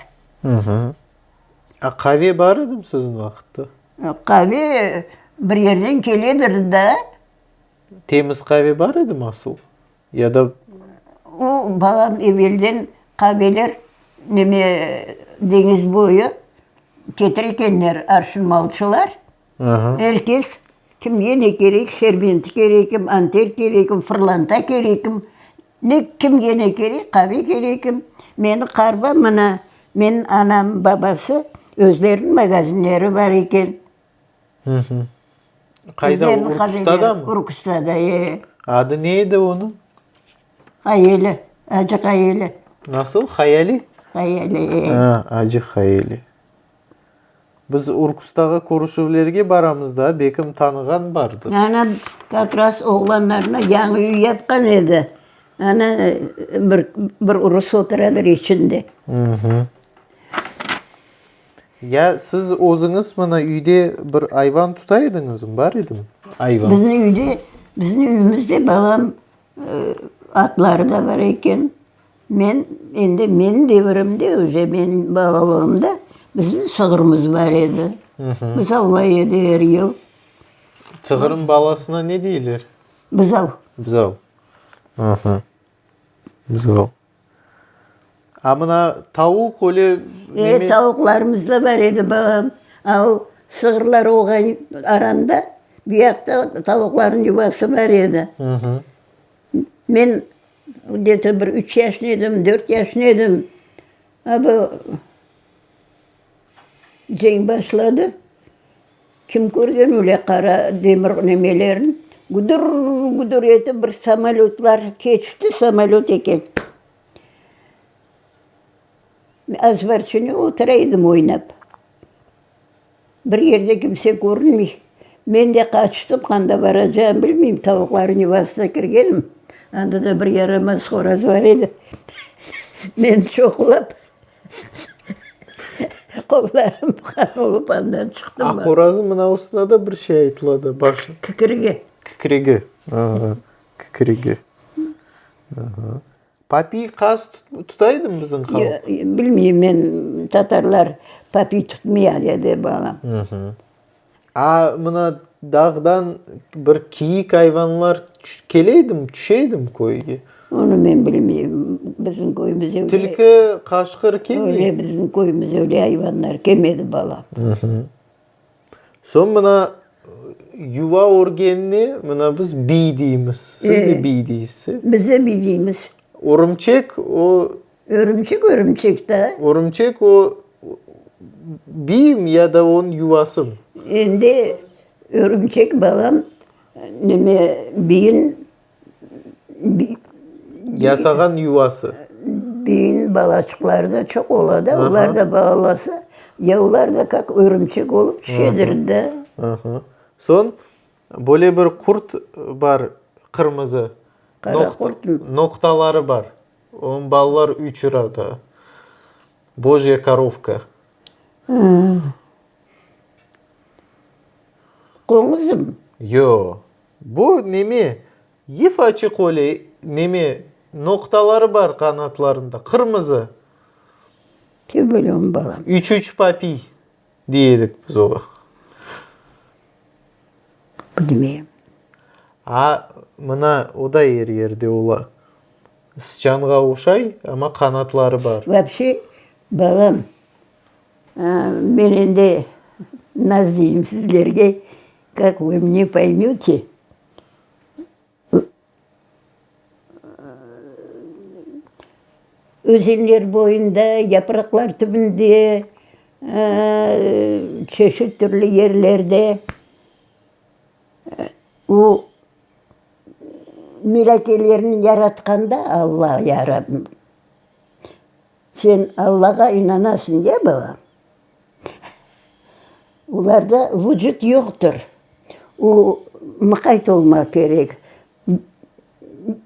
A qave bar edimi siziñ vaqıtta? Qave bir yerden keledir da. Temiz qave bar edimi asıl? Ya da. O, balam evelden qaveler neme deñiz boyu ketire ekenler arşınmalçılar. Er kes kimge ne kerek, şerbenti kerekim, anter kerekim, fırlanta kerekim, ne kimge ne kerek, qave kerekim. Meni qarba mına menim anam, babası özleriniñ magazinleri bar eken. Qayda, Urkustada mı? Urkustada, e. Adı ne edi onıñ? Hayeli, Acı Hayeli. Nasıl, Hayali? Hayali, e. A, Acı Hayeli. Biz Urkustağa körüşüvlerge baramız da, bekim tanığan bardır. Ana, kak raz oğlanlarına yañı üy yapqan edi. Ana, bir, bir urus oturadır içinde. Ya siz özüñiz mına üyde bir ayvan tuta ediñizmi, bar edimi ayvan? Bizni üyde, bizni üyümizde babam atları da bar eken. Men, endi menim devirimde, uje menim balalığımda bizim sığırımız bar edi. Buzavlay edi er yıl. Sığırıñ balasına ne deyler? Buzav. Buzav. Aha. Buzav. A mına tavuq öyle neme? E, tavuqlarımız da bar edi, babam. A o sığırlar olğan aranda bu yaqta tavuqlarnıñ yuvası bar edi. Men gde-to bir üç yaşında edim, dört yaşında edim. A bu cenk başladı. Kim körgen öyle qara demir nemelerin, güdür-güdür etip bir samolötlar keçti, samolöt eken. Azbar içinde otura edim oynap. Bir yerde kimse körünmey. Men de qaçtım, qanda baracağım bilmeyim, tavuqlarnıñ yuvasına kirgenim. Anda da bir yaramaz horaz bar edi. Meni çoqlap, qollarım qan olıp andan çıqtım. A horazın mınavısına da bir şey aytıladı, baş. Kikirigi. Kikirigi, kikirigi. Papiy qaz tuta edimi bizim halq? Bilmeyim men, tatarlar papiy tutmaya dedi babam. A mına dağdan bir kiyik ayvanlar kele edimi, tüşe edimi köyge? Onı men bilmeyim. Bizim köyümizde öyle. Tilki, qaşqır kelmey? Öyle bizim köyümizde öyle ayvanlar kelmedi balam. Soñ mına yuva örgenni mına biz biy deymiz. Siz de biy deysiz. Biz de biy deymiz. Örümçek o... Örümçek örümçek da. Örümçek o biymi ya da onıñ yuvasımı? Endi örümçek balam neme biyin Yasağan yuvası. Biyin balaçıqları da çoq ola da, olar da balalasa, ya olar da kak örümçek olıp tüşedir da. Soñ böyle bir qurt bar, qırmızı. Qara qurtmı? Noqtaları bar. Onıñ balalar uçura da. Bojya korovka. Qoñuzım? Yoq. Bu neme? Yif açıq öyle neme, noqtaları bar qanatlarında, qırmızı. Kim bilem, balam. Üç-üç papiy dey edik biz oğa. Bilmeyim. A, mına, o da er yerde ola. Sıçanğa oşay, amma qanatları bar. Vapşe, balam, men endi naz deyim sizlerge, kak vı mne poymete, Özenler boyunda, yapraqlar tübünde, çeşit türlü yerlerde o melekelerini yaratqanda Alla, ya Rabbim, sen Allağa inanasıñ, ya balam? Olarda vucut yoqtır. O, mıqayt olmaq kerek.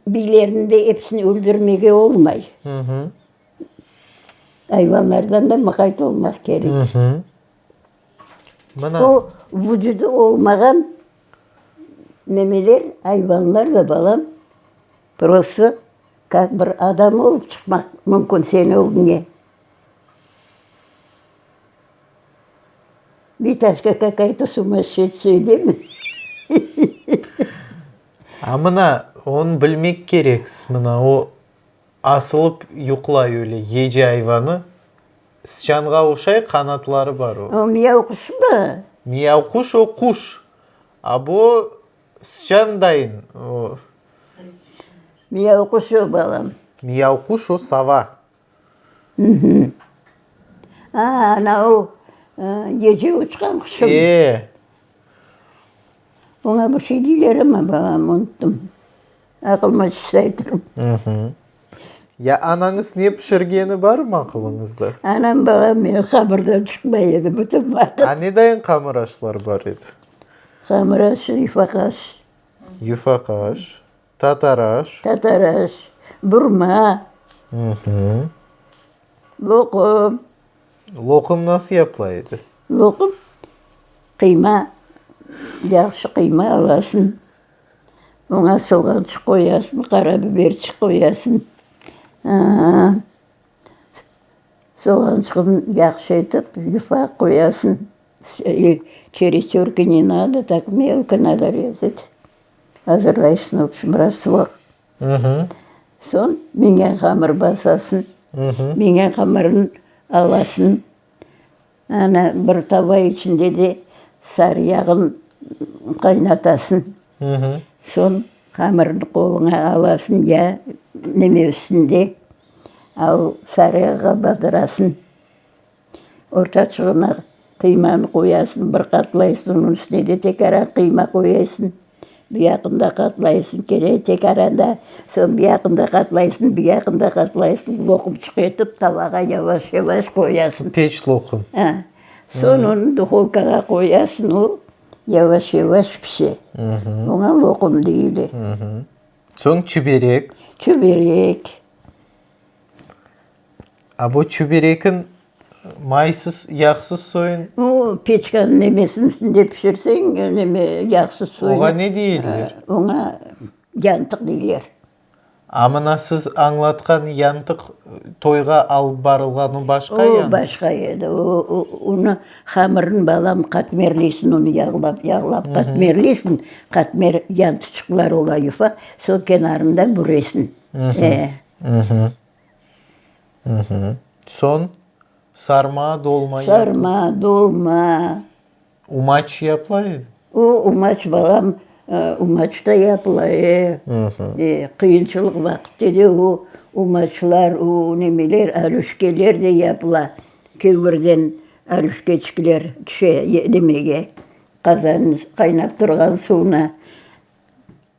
Biylerni de episini öldürmege olmay. Ayvanlardan da mıqayt olmaq kerek. O, vucudı olmağan nemeler, ayvanlar da, balam, prosto kak bir adam olıp çıqmaq mümkün seniñ ögüñe. Vitaşka kakay-to sumasşedşıy deymi? A mına, onı bilmek kereksiz, mına o asılıp yuqlay öyle, gece ayvanı, sıçanğa oşay, qanatları bar o. O miyavquşmı? Miyavquş o quş, a bu sıçan dayın o. Miyavquş o, balam. Miyavquş o sava. A, ana o, gece uçqan quşım. E. Oña bir şey deyler amma, balam, unuttım. Aqılıma tüşse aytırım. Ya anañız ne pişirgeni barmı aqılıñızda? Anam, balam, meni hamırdan çıqmay edi bütün vaqıt. A ne dayın hamır aşlar bar edi? Hamır aşı, yufaq aş. Yufaq aş. Tatar aş. Tatar aş, burma. Loqum. Loqum nasıl yapıla edi? Loqum, qıyma, yahşı qıyma alasıñ, oña soğançıq qoyasıñ, qara biberçik qoyasıñ. Soğançığını yahşı etip yufaq qoyasıñ. Çerez törka ne nado, tak melko nado rezat. Azırlaysıñ, vobşem, rastvor. Soñ mingen hamır basasıñ. Mingen hamırnı alasıñ. Ana, bir tava içinde de sarı yağın qaynatasıñ. Soñ hamırnı qoluña alasıñ ya neme üstünde, al sarı yağğa batırasıñ. Ortaçığına qıymanı qoyasıñ, bir qatlaysıñ, onıñ üstüne de tekrar qıyma qoyaysıñ. Bu yaqında qatlaysıñ, kene tekrar da, soñ bu yaqında qatlaysıñ, bu yaqında qatlaysıñ, loqumçıq etip tavağa yavaş-yavaş qoyasıñ. Peç loqum. A. Soñ onı duhovkağa qoyasıñ, o yavaş-yavaş pişe. Oña loqum deyile. Soñ çiberek. Çiberek. A bu çüberekin maysız, yağsız soyun? O, peçkanıñ nemesiniñ üstünde pişirseñ, neme, yağsız soyun. Oña ne deyiller? Oña yantıq deyler. A mına siz añlatqan yantıq toyğa alıp barılğan, o başqa yantıq? O, başqa edi. O, onı hamırın, balam, qatmerleysiñ, onı yağlap, yağlap qatmerleysiñ, qatmer yantıçıqlar ola yufaq, soñ kenarından büresiñ. E. Soñ sarma, dolma yapıla. Sarma, dolma. Umaç yapıla edi? O, umaç, balam, umaç da yapıla, e. E, qıyınçılıq vaqıtte de o umaçlar, o nemeler, alüşkeler de yapıla. Kevgirden alüşkeçikler tüşe nemege, qazannıñ qaynap turğan suvuna.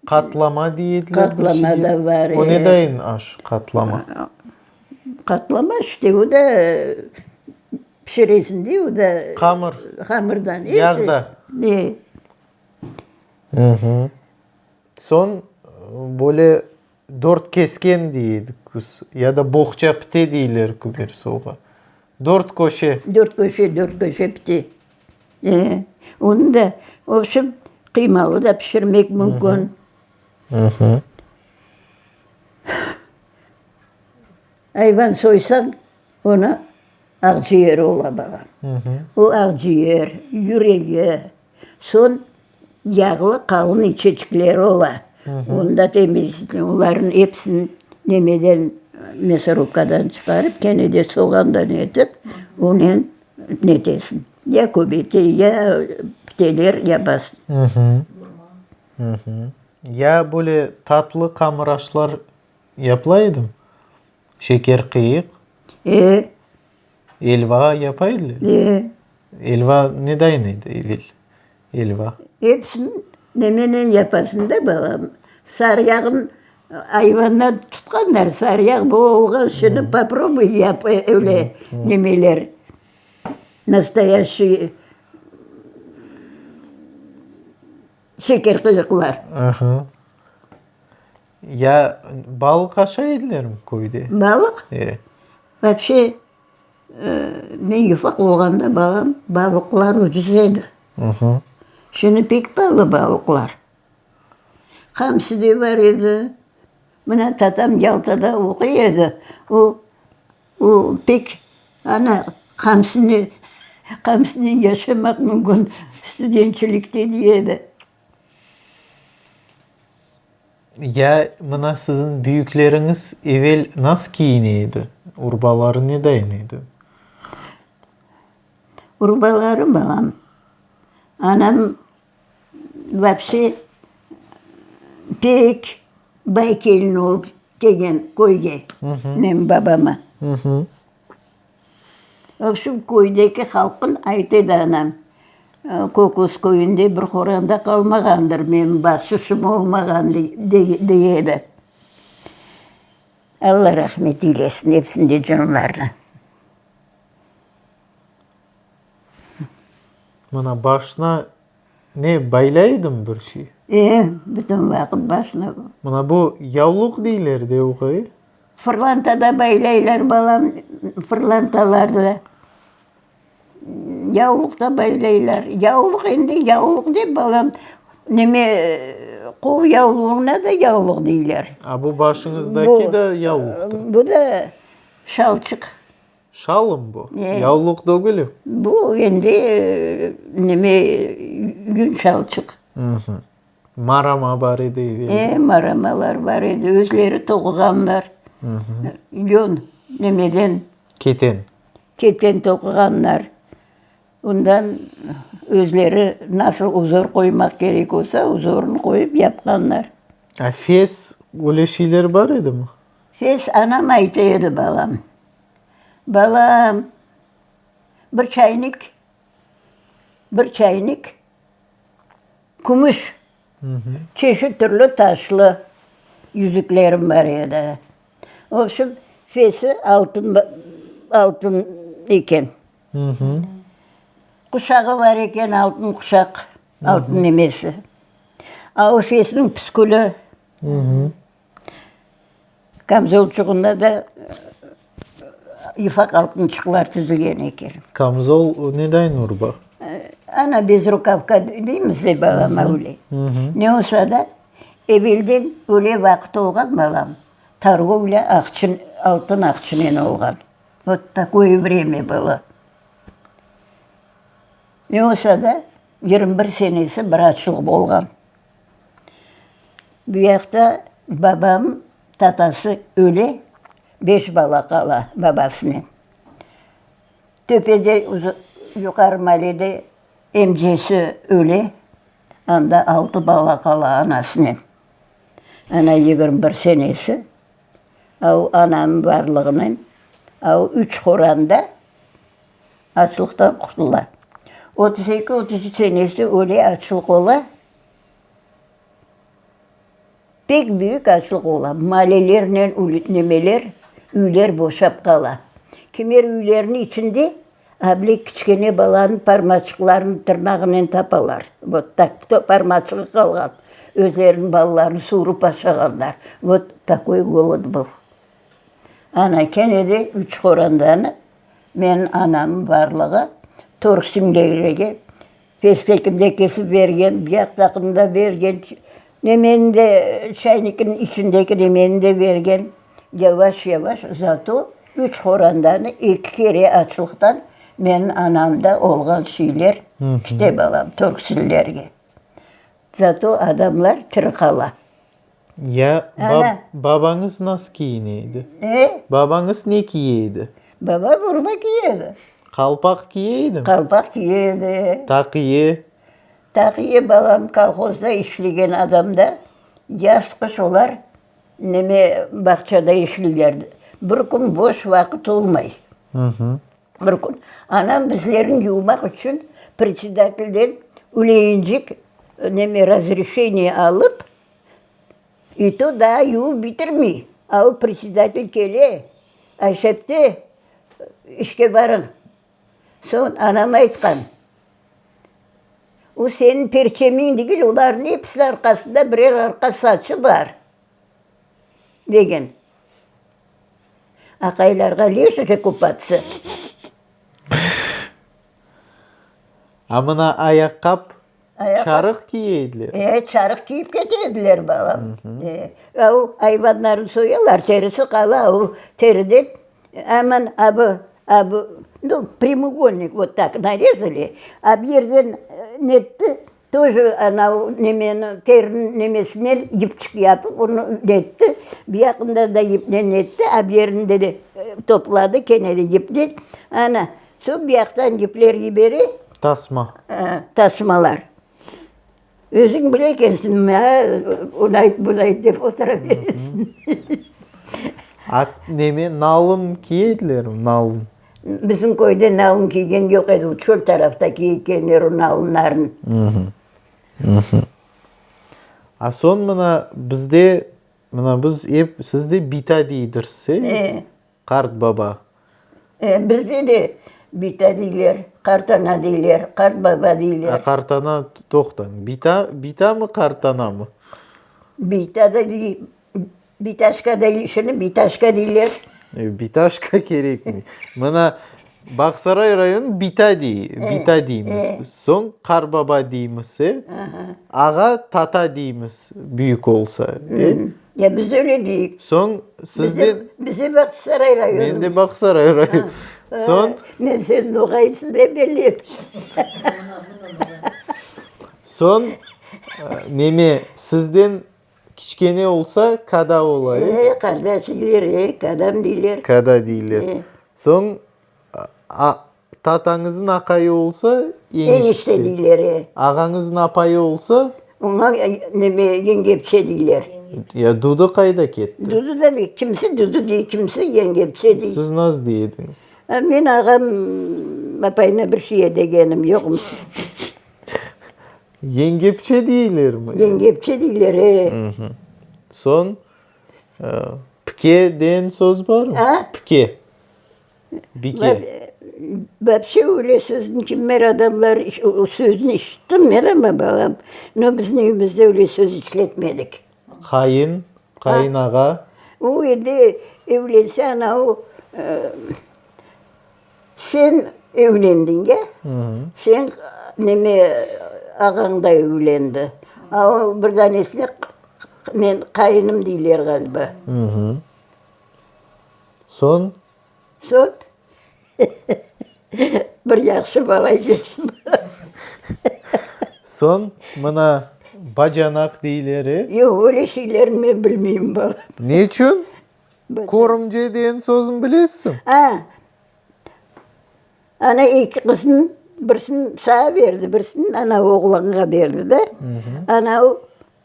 Qatlama dey ediler bir Qatlama şeyge. da bar, O ne e. dayın aş, qatlama? Qatlama işte, o da pişiresiñ de, o da Hamır. Hamırdan. Yağda. E. Soñ böyle dört kesken dey edik biz, ya da boğça pite deyler kübersoğa. Dört köşe. Dört köşe, dört köşe pite. E, onı da, vobşem, qıymalı da pişirmek mümkün. Ayvan soysañ, onı aqciyeri ola, bala. O aqciyer, yüregi, soñ. Yağlı qalın içeçikleri ola. Onı da temizleysiñ. Olarnıñ episini nemeden, mâsorubkadan çıqarıp, kene de soğandan etip, onen netesiñ. Ya köbete, ya piteler yapasıñ. Ya böyle tatlı qamır aşlar yapıla edimi? Şeker qıyıq? E. Elva yapa ediler? E. Elva ne dayın edi evel, elva? Episini nemenen yapasıñ da, balam, sarıyağın ayvandan tutqanlar, sarıyağ bu olğan, şimdi poprobuy yap öyle nemeler, nastoyaşiy şeker qıyıqlar. Aha. Ya balıq aşay edilermi köyde? Balıq? E. Vapşe, Men yufaq olğanda, balam, balıqlar ucuz edi. Şimdi pek paalı balıqlar. Qamsi de bar edi. Mına tatam Yaltada oquy edi. O, o pek, ana, qamsini, qamsinen yaşamaq mümkün studentçilikte, dey edi. Ya mına siziñ büyükleriñiz evel nasıl kiyine edi? Urbaları ne dayın edi? Urbaları, balam, anam vapşe pek bay kelin olıp kelgen köyge, menim babama. Vopşem, köydeki halqın ayta edi anam, Kokos köyünde bir qoranda qalmağandır, menim bahşışım olmağan, dey edi. Alla rahmet eylesin episini de canlarını. Mına başına ne baylay edimi bir şey? E, bütün vaqıt başına. Mına bu yavluq deyler de oğa, e? Fırlanta da baylaylar, balam, fırlantalar da. Yavluq da baylaylar. Yavluq endi yavluq dep, balam, neme, qol yavluğına da yavluq deyler. A bu başıñızdaki da yavluqtır. Bu da şalçıq. Şalım bu? Yavluq degil. Bu endi neme, yün şalçıq. Marama bar edi evelde. E, maramalar bar edi, özleri toquğanlar. Yön, nemeden. Keten. Keten toquğanlar. Ondan özleri nasıl uzor qoymaq kerek olsa, uzorını qoyıp yapqanlar. A fes, öyle şeyler bar edimi? Fes, anam ayta edi, balam. Balam, bir çaynik, bir çaynik. Kümüş, çeşit türlü taşlı yüzüklerim bar edi. Vobşem, fesi altın, altın eken. Quşağı bar eken, altın quşaq, altın nemesi. A o fesniñ püsküli. Kamzolçuğında da yufaq altınçıqlar tizilgen eken. Kamzol ne dayın urba? Ana, bezrukavka deymiz de balama öyle. Ne olsa da, evelden öyle vaqıt olğan, balam, torgovlâ aqçı, altın aqçınen olğan. Vot takoye vremâ bylo. Ne olsa da, 21 senesi bir açlıq olğan. Bu yaqta babam, tatası öle, beş bala qala babasınen. Töpede, yuqarı malede emcesi öle, anda altı bala qala anasınen. Ana 21 senesi, a o anamnıñ barlığınen, a o üç qoranda açlıqtan qurtula. 32, 33 senesi öle, açlıq ola. Pek büyük açlıq ola, malelernen nemeler, üyler boşap qala. Kimer üylerniñ içinde able kiçkene balanıñ parmaçıqlarını tırnağınen tapalar. Vot tak, parmaçığı qalğan. Özleriniñ balalarını suvurıp aşağanlar. Vot takoy golod bıl. Ana, kene de üç qorandanı menim anamnıñ barlığı Torksümlerge Pestekini de kesip bergen, bıyaqtaqını da bergen, nemeni de, çaynikniñ içindeki nemeni de bergen. Yavaş-yavaş, zato üç qorandanı eki kere açlıqtan menim anamda olğan şeyler kite balam, türksünlerge. Zato adamlar tiri qala. Ya Ana. babañız nasıl kiyine edi? E? Babañız ne kiye edi? Baba urba kiye edi. Qalpaq kiye edimi? Qalpaq kiye edi. Taqiye? Taqiye balam kolhozda işlegen adamda yaz-qış olar neme bağçada işleyler. Bir kün boş vaqıt olmay. Bir kün anam bizlerni yuvmaq içün predsedatelden üleyincik neme razreşeniye alıp, i to daa yuvıp bitirmey, a o predsedatel kele, Ayşepte, işke barıñ. Soñ anam aytqan, O seniñ perçemiñ degil, olarnıñ episiniñ arqasında birer arqa saçı bar, degen. Aqaylarğa leş же kupatsya. A mına ayaqqap çarıq kiye ediler? E, çarıq kiyip kete ediler, balam. E, o ayvanlarnı soyalar, terisi qala, o teriden aman abı, abı, nu, prямоугольник vot tak narezali, a bir yerden netti, Тоже anavı nemeni, teriniñ nemesinen yipçik yapıp, onı netti, bir yaqında da yipnen netti, a bir yerinde de topladı kene de yipnen. Ana, soñ bir yaqtan yipler yibere. Tasma. Tasmalar. Özüñ bile ekensiñ, onı ayt, bunı ayt dep otura beresiñ. A neme, nalın kiye edilermi, nalın? Bizim köyde nalın kiygen yoq edi, o çöl tarafta kiygenler o nalınlarnı. A soñ mına bizde, mına biz ep, siz de bita deydirsiz, e? E. Qart baba. E, bizde de bita deyler, qartana deyler, qart baba deyler. A qartana, toqtañ, bita, bitamı, qartanamı? Bita da dey, Bitaşka dey, şunı bitaşka deyler. Bitaşka kerekmey. Mına, Bağsaray rayonı bita dey, bita deymiz biz. Soñ qarbaba deymiz, e? Ağa, tata deymiz, büyük olsa, e? Ya biz öyle deyik. Soñ sizden... Bize Bağçasaray rayonı. Men de Bağçasaray rayonı. Soñ... Men seni noğaysın dep bellep. Soñ, neme, sizden Kiçkene olsa, kada ola, e? E, qardaş deyler, e, kadam deyler. Kada deyler. E. Soñ, a, tatañıznıñ aqayı olsa, enişte. Enişte deyler, e. Ağañıznıñ apayı olsa? Oña neme, yengepçe deyler. Ya Dudu qayda ketti? Dudu da, kimsi Dudu dey, kimsi yengepçe dey. Siz nasıl dey ediñiz? Men ağam apayına bir şey degenim yoq. Yengepçe deylermi? Yengepçe deyler, e. Soñ, pike degen söz barmı? A? Pike. Bike. Vapşe öyle sözni kimmer adamlar, o sözni işittim men amma, balam, no bizim evimizde öyle söz işletmedik. Qayın, qayın ağa. O endi evlense anavı Sen evlendiñ ya, sen neme, ağañ da evlendi. A o bir danesine men qayınım deyler ğaliba. Soñ? Soñ, bir yahşı bala ekensiñ. Soñ, mına, bacanaq deyler, e? Yoq, öyle şeylerni men bilmeyim, balam. Neçün? Körümce degen sözüni bilesiñ? A, ana eki qızın, birisini sağa berdi, birisini ana oğlanğa berdi da. Ana o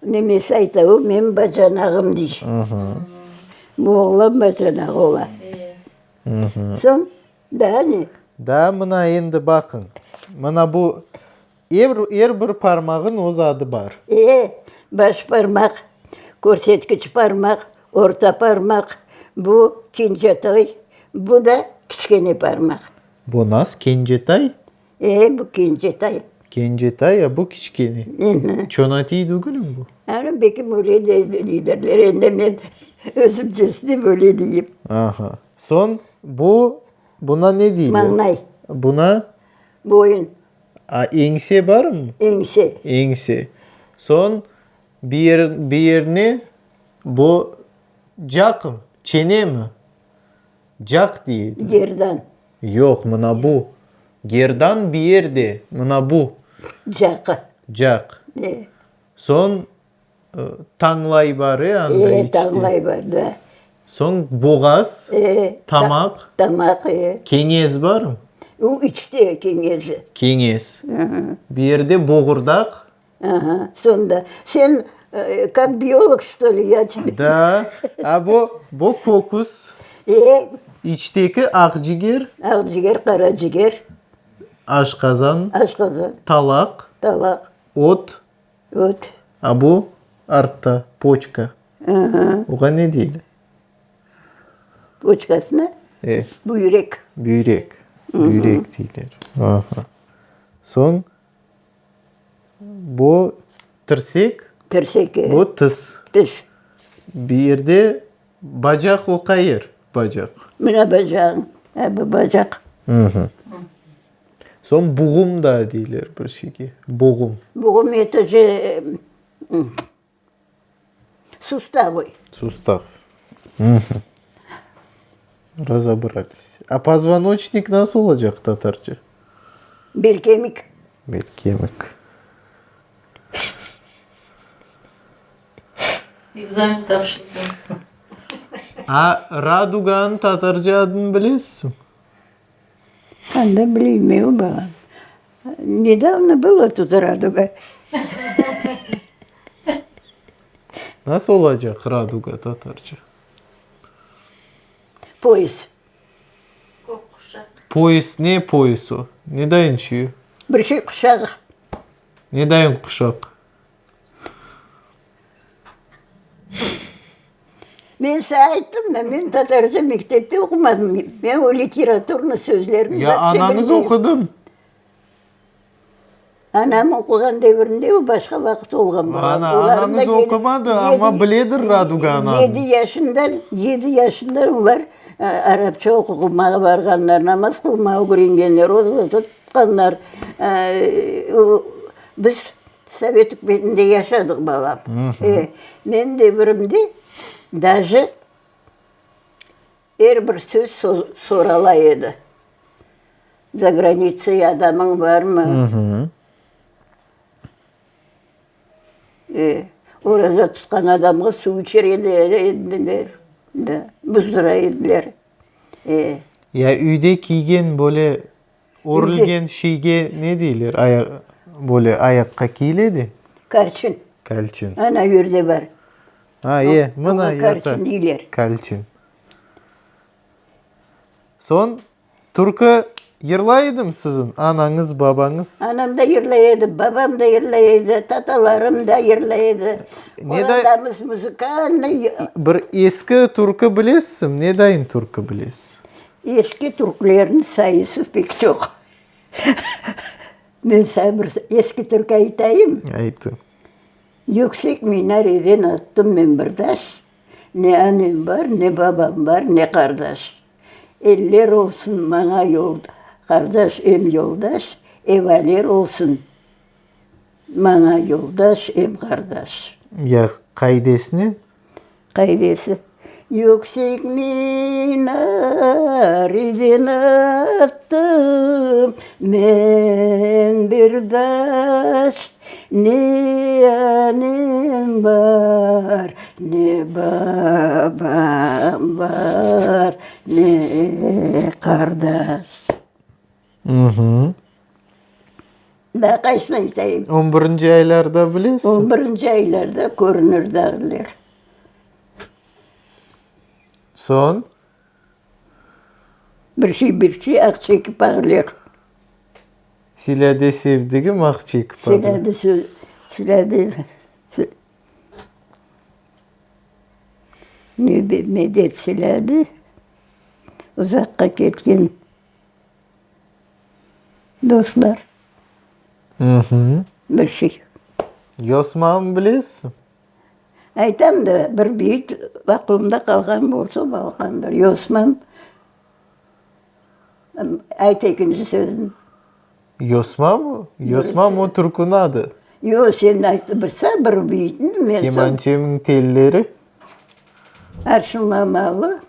nemesi ayta, o menim bacanağım dey. Bu oğlan bacanağı ola. Soñ daa ne? Daa mına endi baqıñ, mına bu Er, er bir parmağın öz adı bar. E, baş parmaq, körsetkiç parmaq, orta parmaq, bu kencetay, bu da kiçkene parmaq. Bu nas kencetay? E, bu kencetay. Kencetay, a bu kiçkene. Ehe. Çonatiy degilmi bu? Anı, belki böyle de deydirler, endi men özümcesine böyle deyim. Aha. Soñ, bu, buna ne deyler? Mañlay. Buna? Boyun. A, eñse barmı? Eñse. Eñse. Soñ, bir yer, bir yerine bu caqım, çenemi? Caq dey. Gerdan. Yoq, mına bu. Gerdan bir yerde, mına bu. Caqı. Caq. E. Soñ tañlay bar, e, anda E, içte. tañlay bar, da. Soñ boğaz, E, tamaq. Tamaq, e. Keñez barmı? O içte keñezi. Keñez. Bir yerde boğurdaq. Aha, sonda. Sen kak biolog, çto li, ya tebe. Da. A bu, bu köküs. E. İçteki aqciger. Aqciger, qaraciger. Aşqazan. Aşqazan. Talaq. Talaq. Ot. Ot. A bu artta, poçka. Aha. Oğa ne deyler? Poçkasına? E. Büyrek. Büyrek. Büyrek deyler. Aha. Soñ bu tirsek. Tirsek, e. Bu tis. Tis. Bir yerde bacaq o qayer bacaq? Mına bacağıñ. A bu bacaq. Soñ buğum da deyler bir şeyge, buğum. Buğum eto je sustavı. Sustav. Razobralis. A pozvonoçnik nasıl olacaq tatarca? Belkemik. Belkemik. Ekzamen tapşırdıñız. A raduganıñ tatarca adını bilesizmi? Anda bilmeyim, balam. Nedavno было тут raduga. Nasıl olacaq raduga tatarca? Poyes. Kök quşaq. Poyes, ne poyes o? Ne dayın şeyi? Bir şey quşaq. Ne dayın quşaq? Men saña ayttım da, men tatarca mektepte oqumadım. Men o literaturnıy sözlerni Ya anañız oqudı? Anam oquğan devirinde o başqa vaqıt olğan balam. Ana, anañız oqumadı, amma biledir Raduga ananı. Yedi yaşından, yedi yaşından olar arapça oqumağa barğanlar, namaz qılmağa ögrengenler, oza tutqanlar. Biz Sovet ükümetinde yaşadıq, balam. Menim devirimde daje er bir söz sorala edi. Za granitsay adamıñ barmı? Oraza tutqan adamğa suv içire ediler, da, buzdıra ediler. Ya üyde kiygen böyle Örülgen şeyge ne deyler? Ayaq, böyle ayaqqa kiyile de. Kalçın. Kalçın. Ana yerde bar. Ha, e, mına yata. Kalçın deyler. Kalçın. Soñ, türkü yırlay edimi siziñ anañız, babañız? Anam da yırlay edi, babam da yırlay edi, tatalarım da yırlay edi. Qorantamız muzıkalnıy. Bir eski türkü bilesizmi? Ne dayın türkü bilesiz? Eski türkülerniñ sayısı pek çoq. Men saña bir eski türkü aytayım? Aytı. Yüksek minareden attım men bir taş, Ne anem bar, ne babam bar, ne qardaş. Eller olsun maña qardaş em yoldaş, Evaler olsun Maña yoldaş em qardaş. Ya qaidesine? Qaidesi, Yüksek minareden attım men bir taş, Ne anem bar, ne babam bar, ne qardaş. Daa qaysını aytayım? On birinci aylarda bilesiñ? On birinci aylarda körünir dağlar. Soñ? Bir şey, bir şey ah çekip ağlar. Silâde sevdigim ah çekip ağlar. Silâde, silâde, medet silâde uzaqqa ketken. Dostlar. Bir şey. Yosmamı bilesiñ? Aytam da, bir beyit aqlımda qalğan bolsa, balqandır. Yosmam, ayt ekinci sözüni. Yosmamı? Yosmam o türküniñ adı. Yoq, sen ayt bir beyitni, men soñ. Kemançemniñ telleri. Arşınlamalı.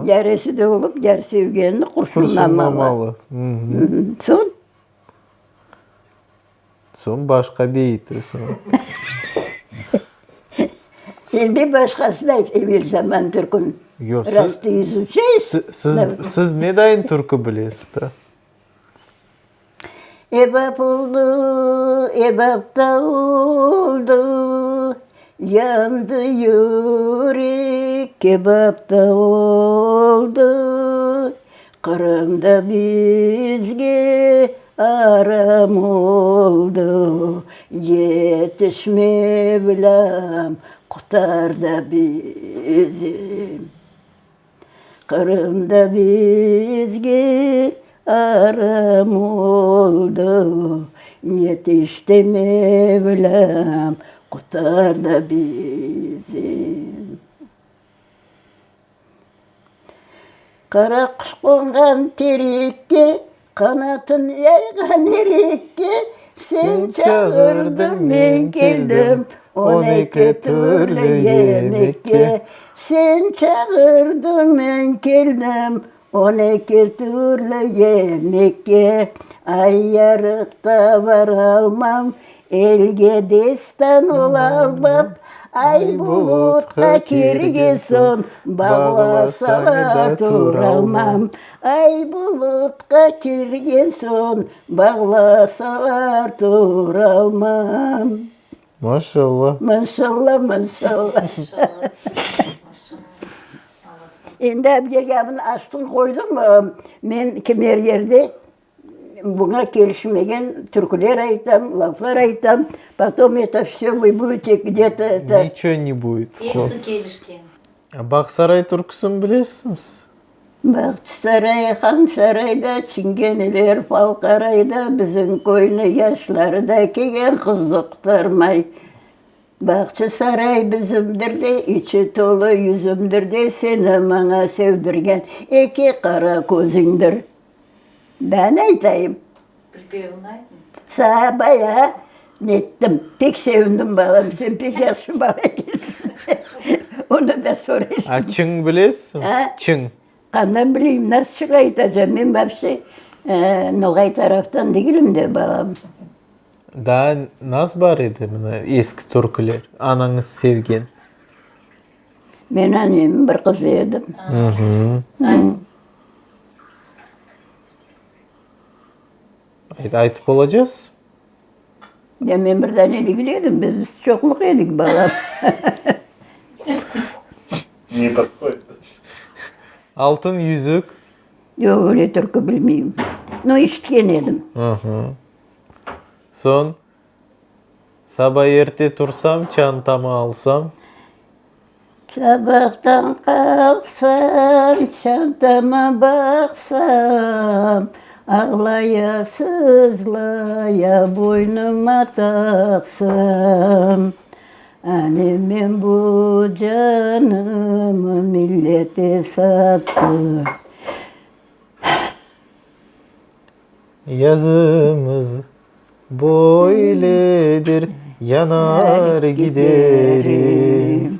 Yaresi de olıp, yar sevgenini qurşunlamalı. Soñ? Soñ başqa beyiti soñ. Endi başqasını ayt, evel zaman türkün. Yoq, siz, Раз ты изучаешь, siz, siz ne dayın türkü bilesiz da? Ebap oldı, ebap da oldı, Yandı yürek, kebap da oldı. Qırım da bizge aram oldı, Yetiş, Mevlâm, qutar da bizi. Qırım da bizge aram oldı, Yetiş de, Mevlâm, qutar da bizi. Qara quş qonğan terekke, Qanatın yayğan erekke, Sen çağırdıñ, men keldim, 12 türlü yemekke. Sen çağırdıñ, men keldim, 12 türlü yemekke. Ay yarıqta varalmam, Elge destan olalmam, Ay bulutqa kirgen soñ, Bağlasañ da turalmam. Ay bulutqa kirgen soñ, Bağlasalar turalmam. Maşallah. Maşallah, maşallah. Endi abgergâbın astın qoydım, men kimer yerde Buña kelişmegen türküler aytam, laflar aytam, potom eto vsö vı budete gde-to eto. Niço ne budet. Episi kelişken. Bağsaray türküsini bilesiñiz? Bağçasaray, Hansarayda çingeneler fal qarayda, bizim köyni yaşları da kelgen qızdı qurtarmay. Bağçasaray bizimdir de, içi tolu yüzümdir de, seni maña sevdirgen eki qara közüñdir. Daa ne aytayım? Pripevini aytıñ. Saña bayağı nettim. Pek sevindim, balam, sen pek yahşı bala ekensiñ. Onı da soraysıñ. A çıñ bilesiñmi? A? Çıñ. Qandan bileyim, nasıl çıñ aytacam? Men vapşe noğay taraftan degilim de, balam. Daa nas bar edi mına eski türküler, anañız sevgen? Men annemniñ bir qızı edim. Aytıp olacağız? Ya men bir dane degil edim, biz çoqluq edik, balam. Ne podhodit. Altın yüzük. Yoq, öyle türkü bilmeyim. No, işitken edim. Soñ, saba erte tursam, çantamı alsam. Sabahtan qalqsam, çantama baqsam, Ağlaya, sızlaya boynuma taqsam. Ane men bu canımı millete sattım. Yazımız böyledir, yanar giderim.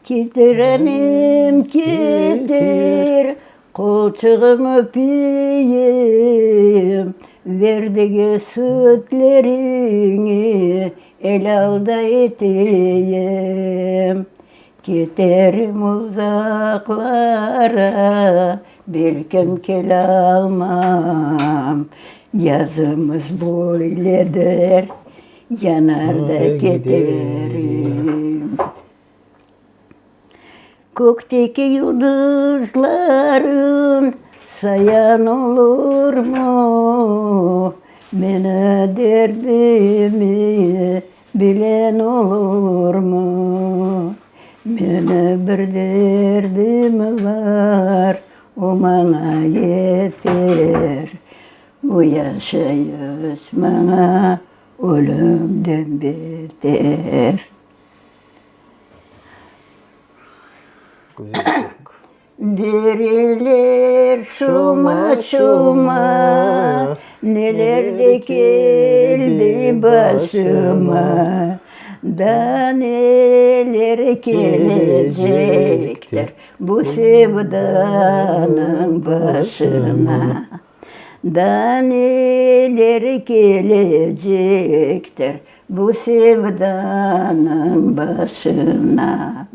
Ketir, anem, ketir, qolçığıñ öpeyim, Verdigi sütleriñi elâl da eteyim. Keterim uzaqlara, belkim kelâlmam, Yazımız böyledir, yanar da keterim. Kökteki yıldızların sayan olurmu, Meni derdimi Bilen olurmı? Meni bir derdim bar, o maña yeter, Bu yaşayış maña ölümden beter. Güzel türkü. Dereler şuma-şuma, neler de keldi başıma, Daa neler kelecektir bu sevdanıñ başına, Daa neler kelecektir. Bu sevdanıñ başına.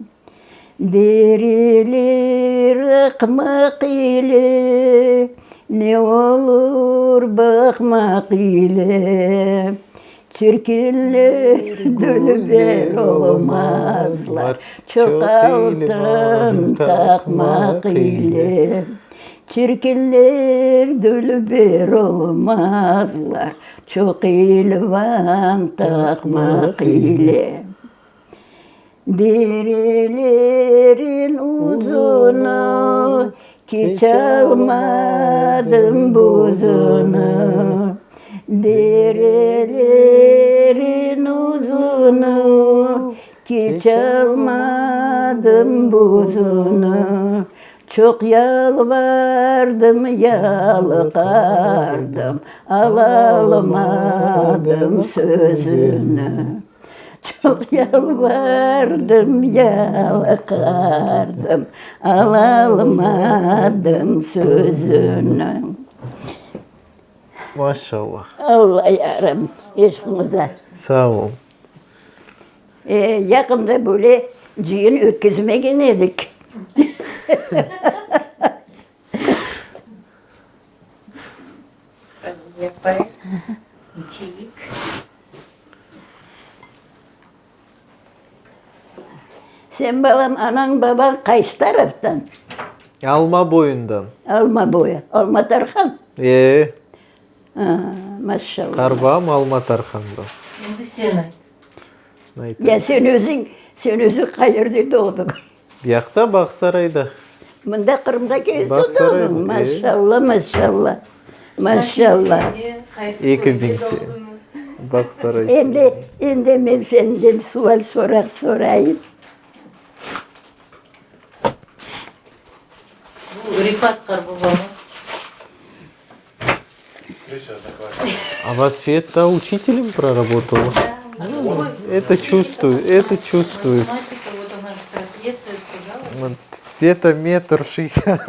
Dereler aqmaq ile, Ne olur baqmaq ile. Çirkinler dülber olmazlar, Çoq altın taqmaq ile. Çirkinler dülber olmazlar, Çoq ilvan taqmaq ile. Derelerin uzunı, Keçalmadım buzunı. Derelerin uzunı, Keçalmadım buzunı. Çoq yalvardım, yalqardım, Alalmadım sözüni. Çoq yalvardım, yalqardım, Alalmadım sözüni. Maşallah. Alla yarım, eşqiñize. Sağ ol. Yaqında böyle cıyın ötkizmegen edik. İçeyik. Sen, balam, anañ, babañ qaysı taraftan? Alma boyundan. Alma boyu. Alma Tarhan? E. A, maşallah. Qarbam Alma Tarhandan. Endi sen ayt. Aytayım. Ya sen özüñ, sen özüñ qayerde doğdıñ? Buyaqta, Bağsarayda. Mında Qırımda kelip Bağsarayda, doğdıñ? e. Maşallah, maşallah, maşallah. 2000 sene. Bağsaray. Endi, endi men senden sual soraq sorayım. Bu Refat qarbabamız. А вас Света учителем проработала? Это чувствую, это чувствую. Математика, вот она же трапеция сказала. Вот Где-то метр шестьдесят.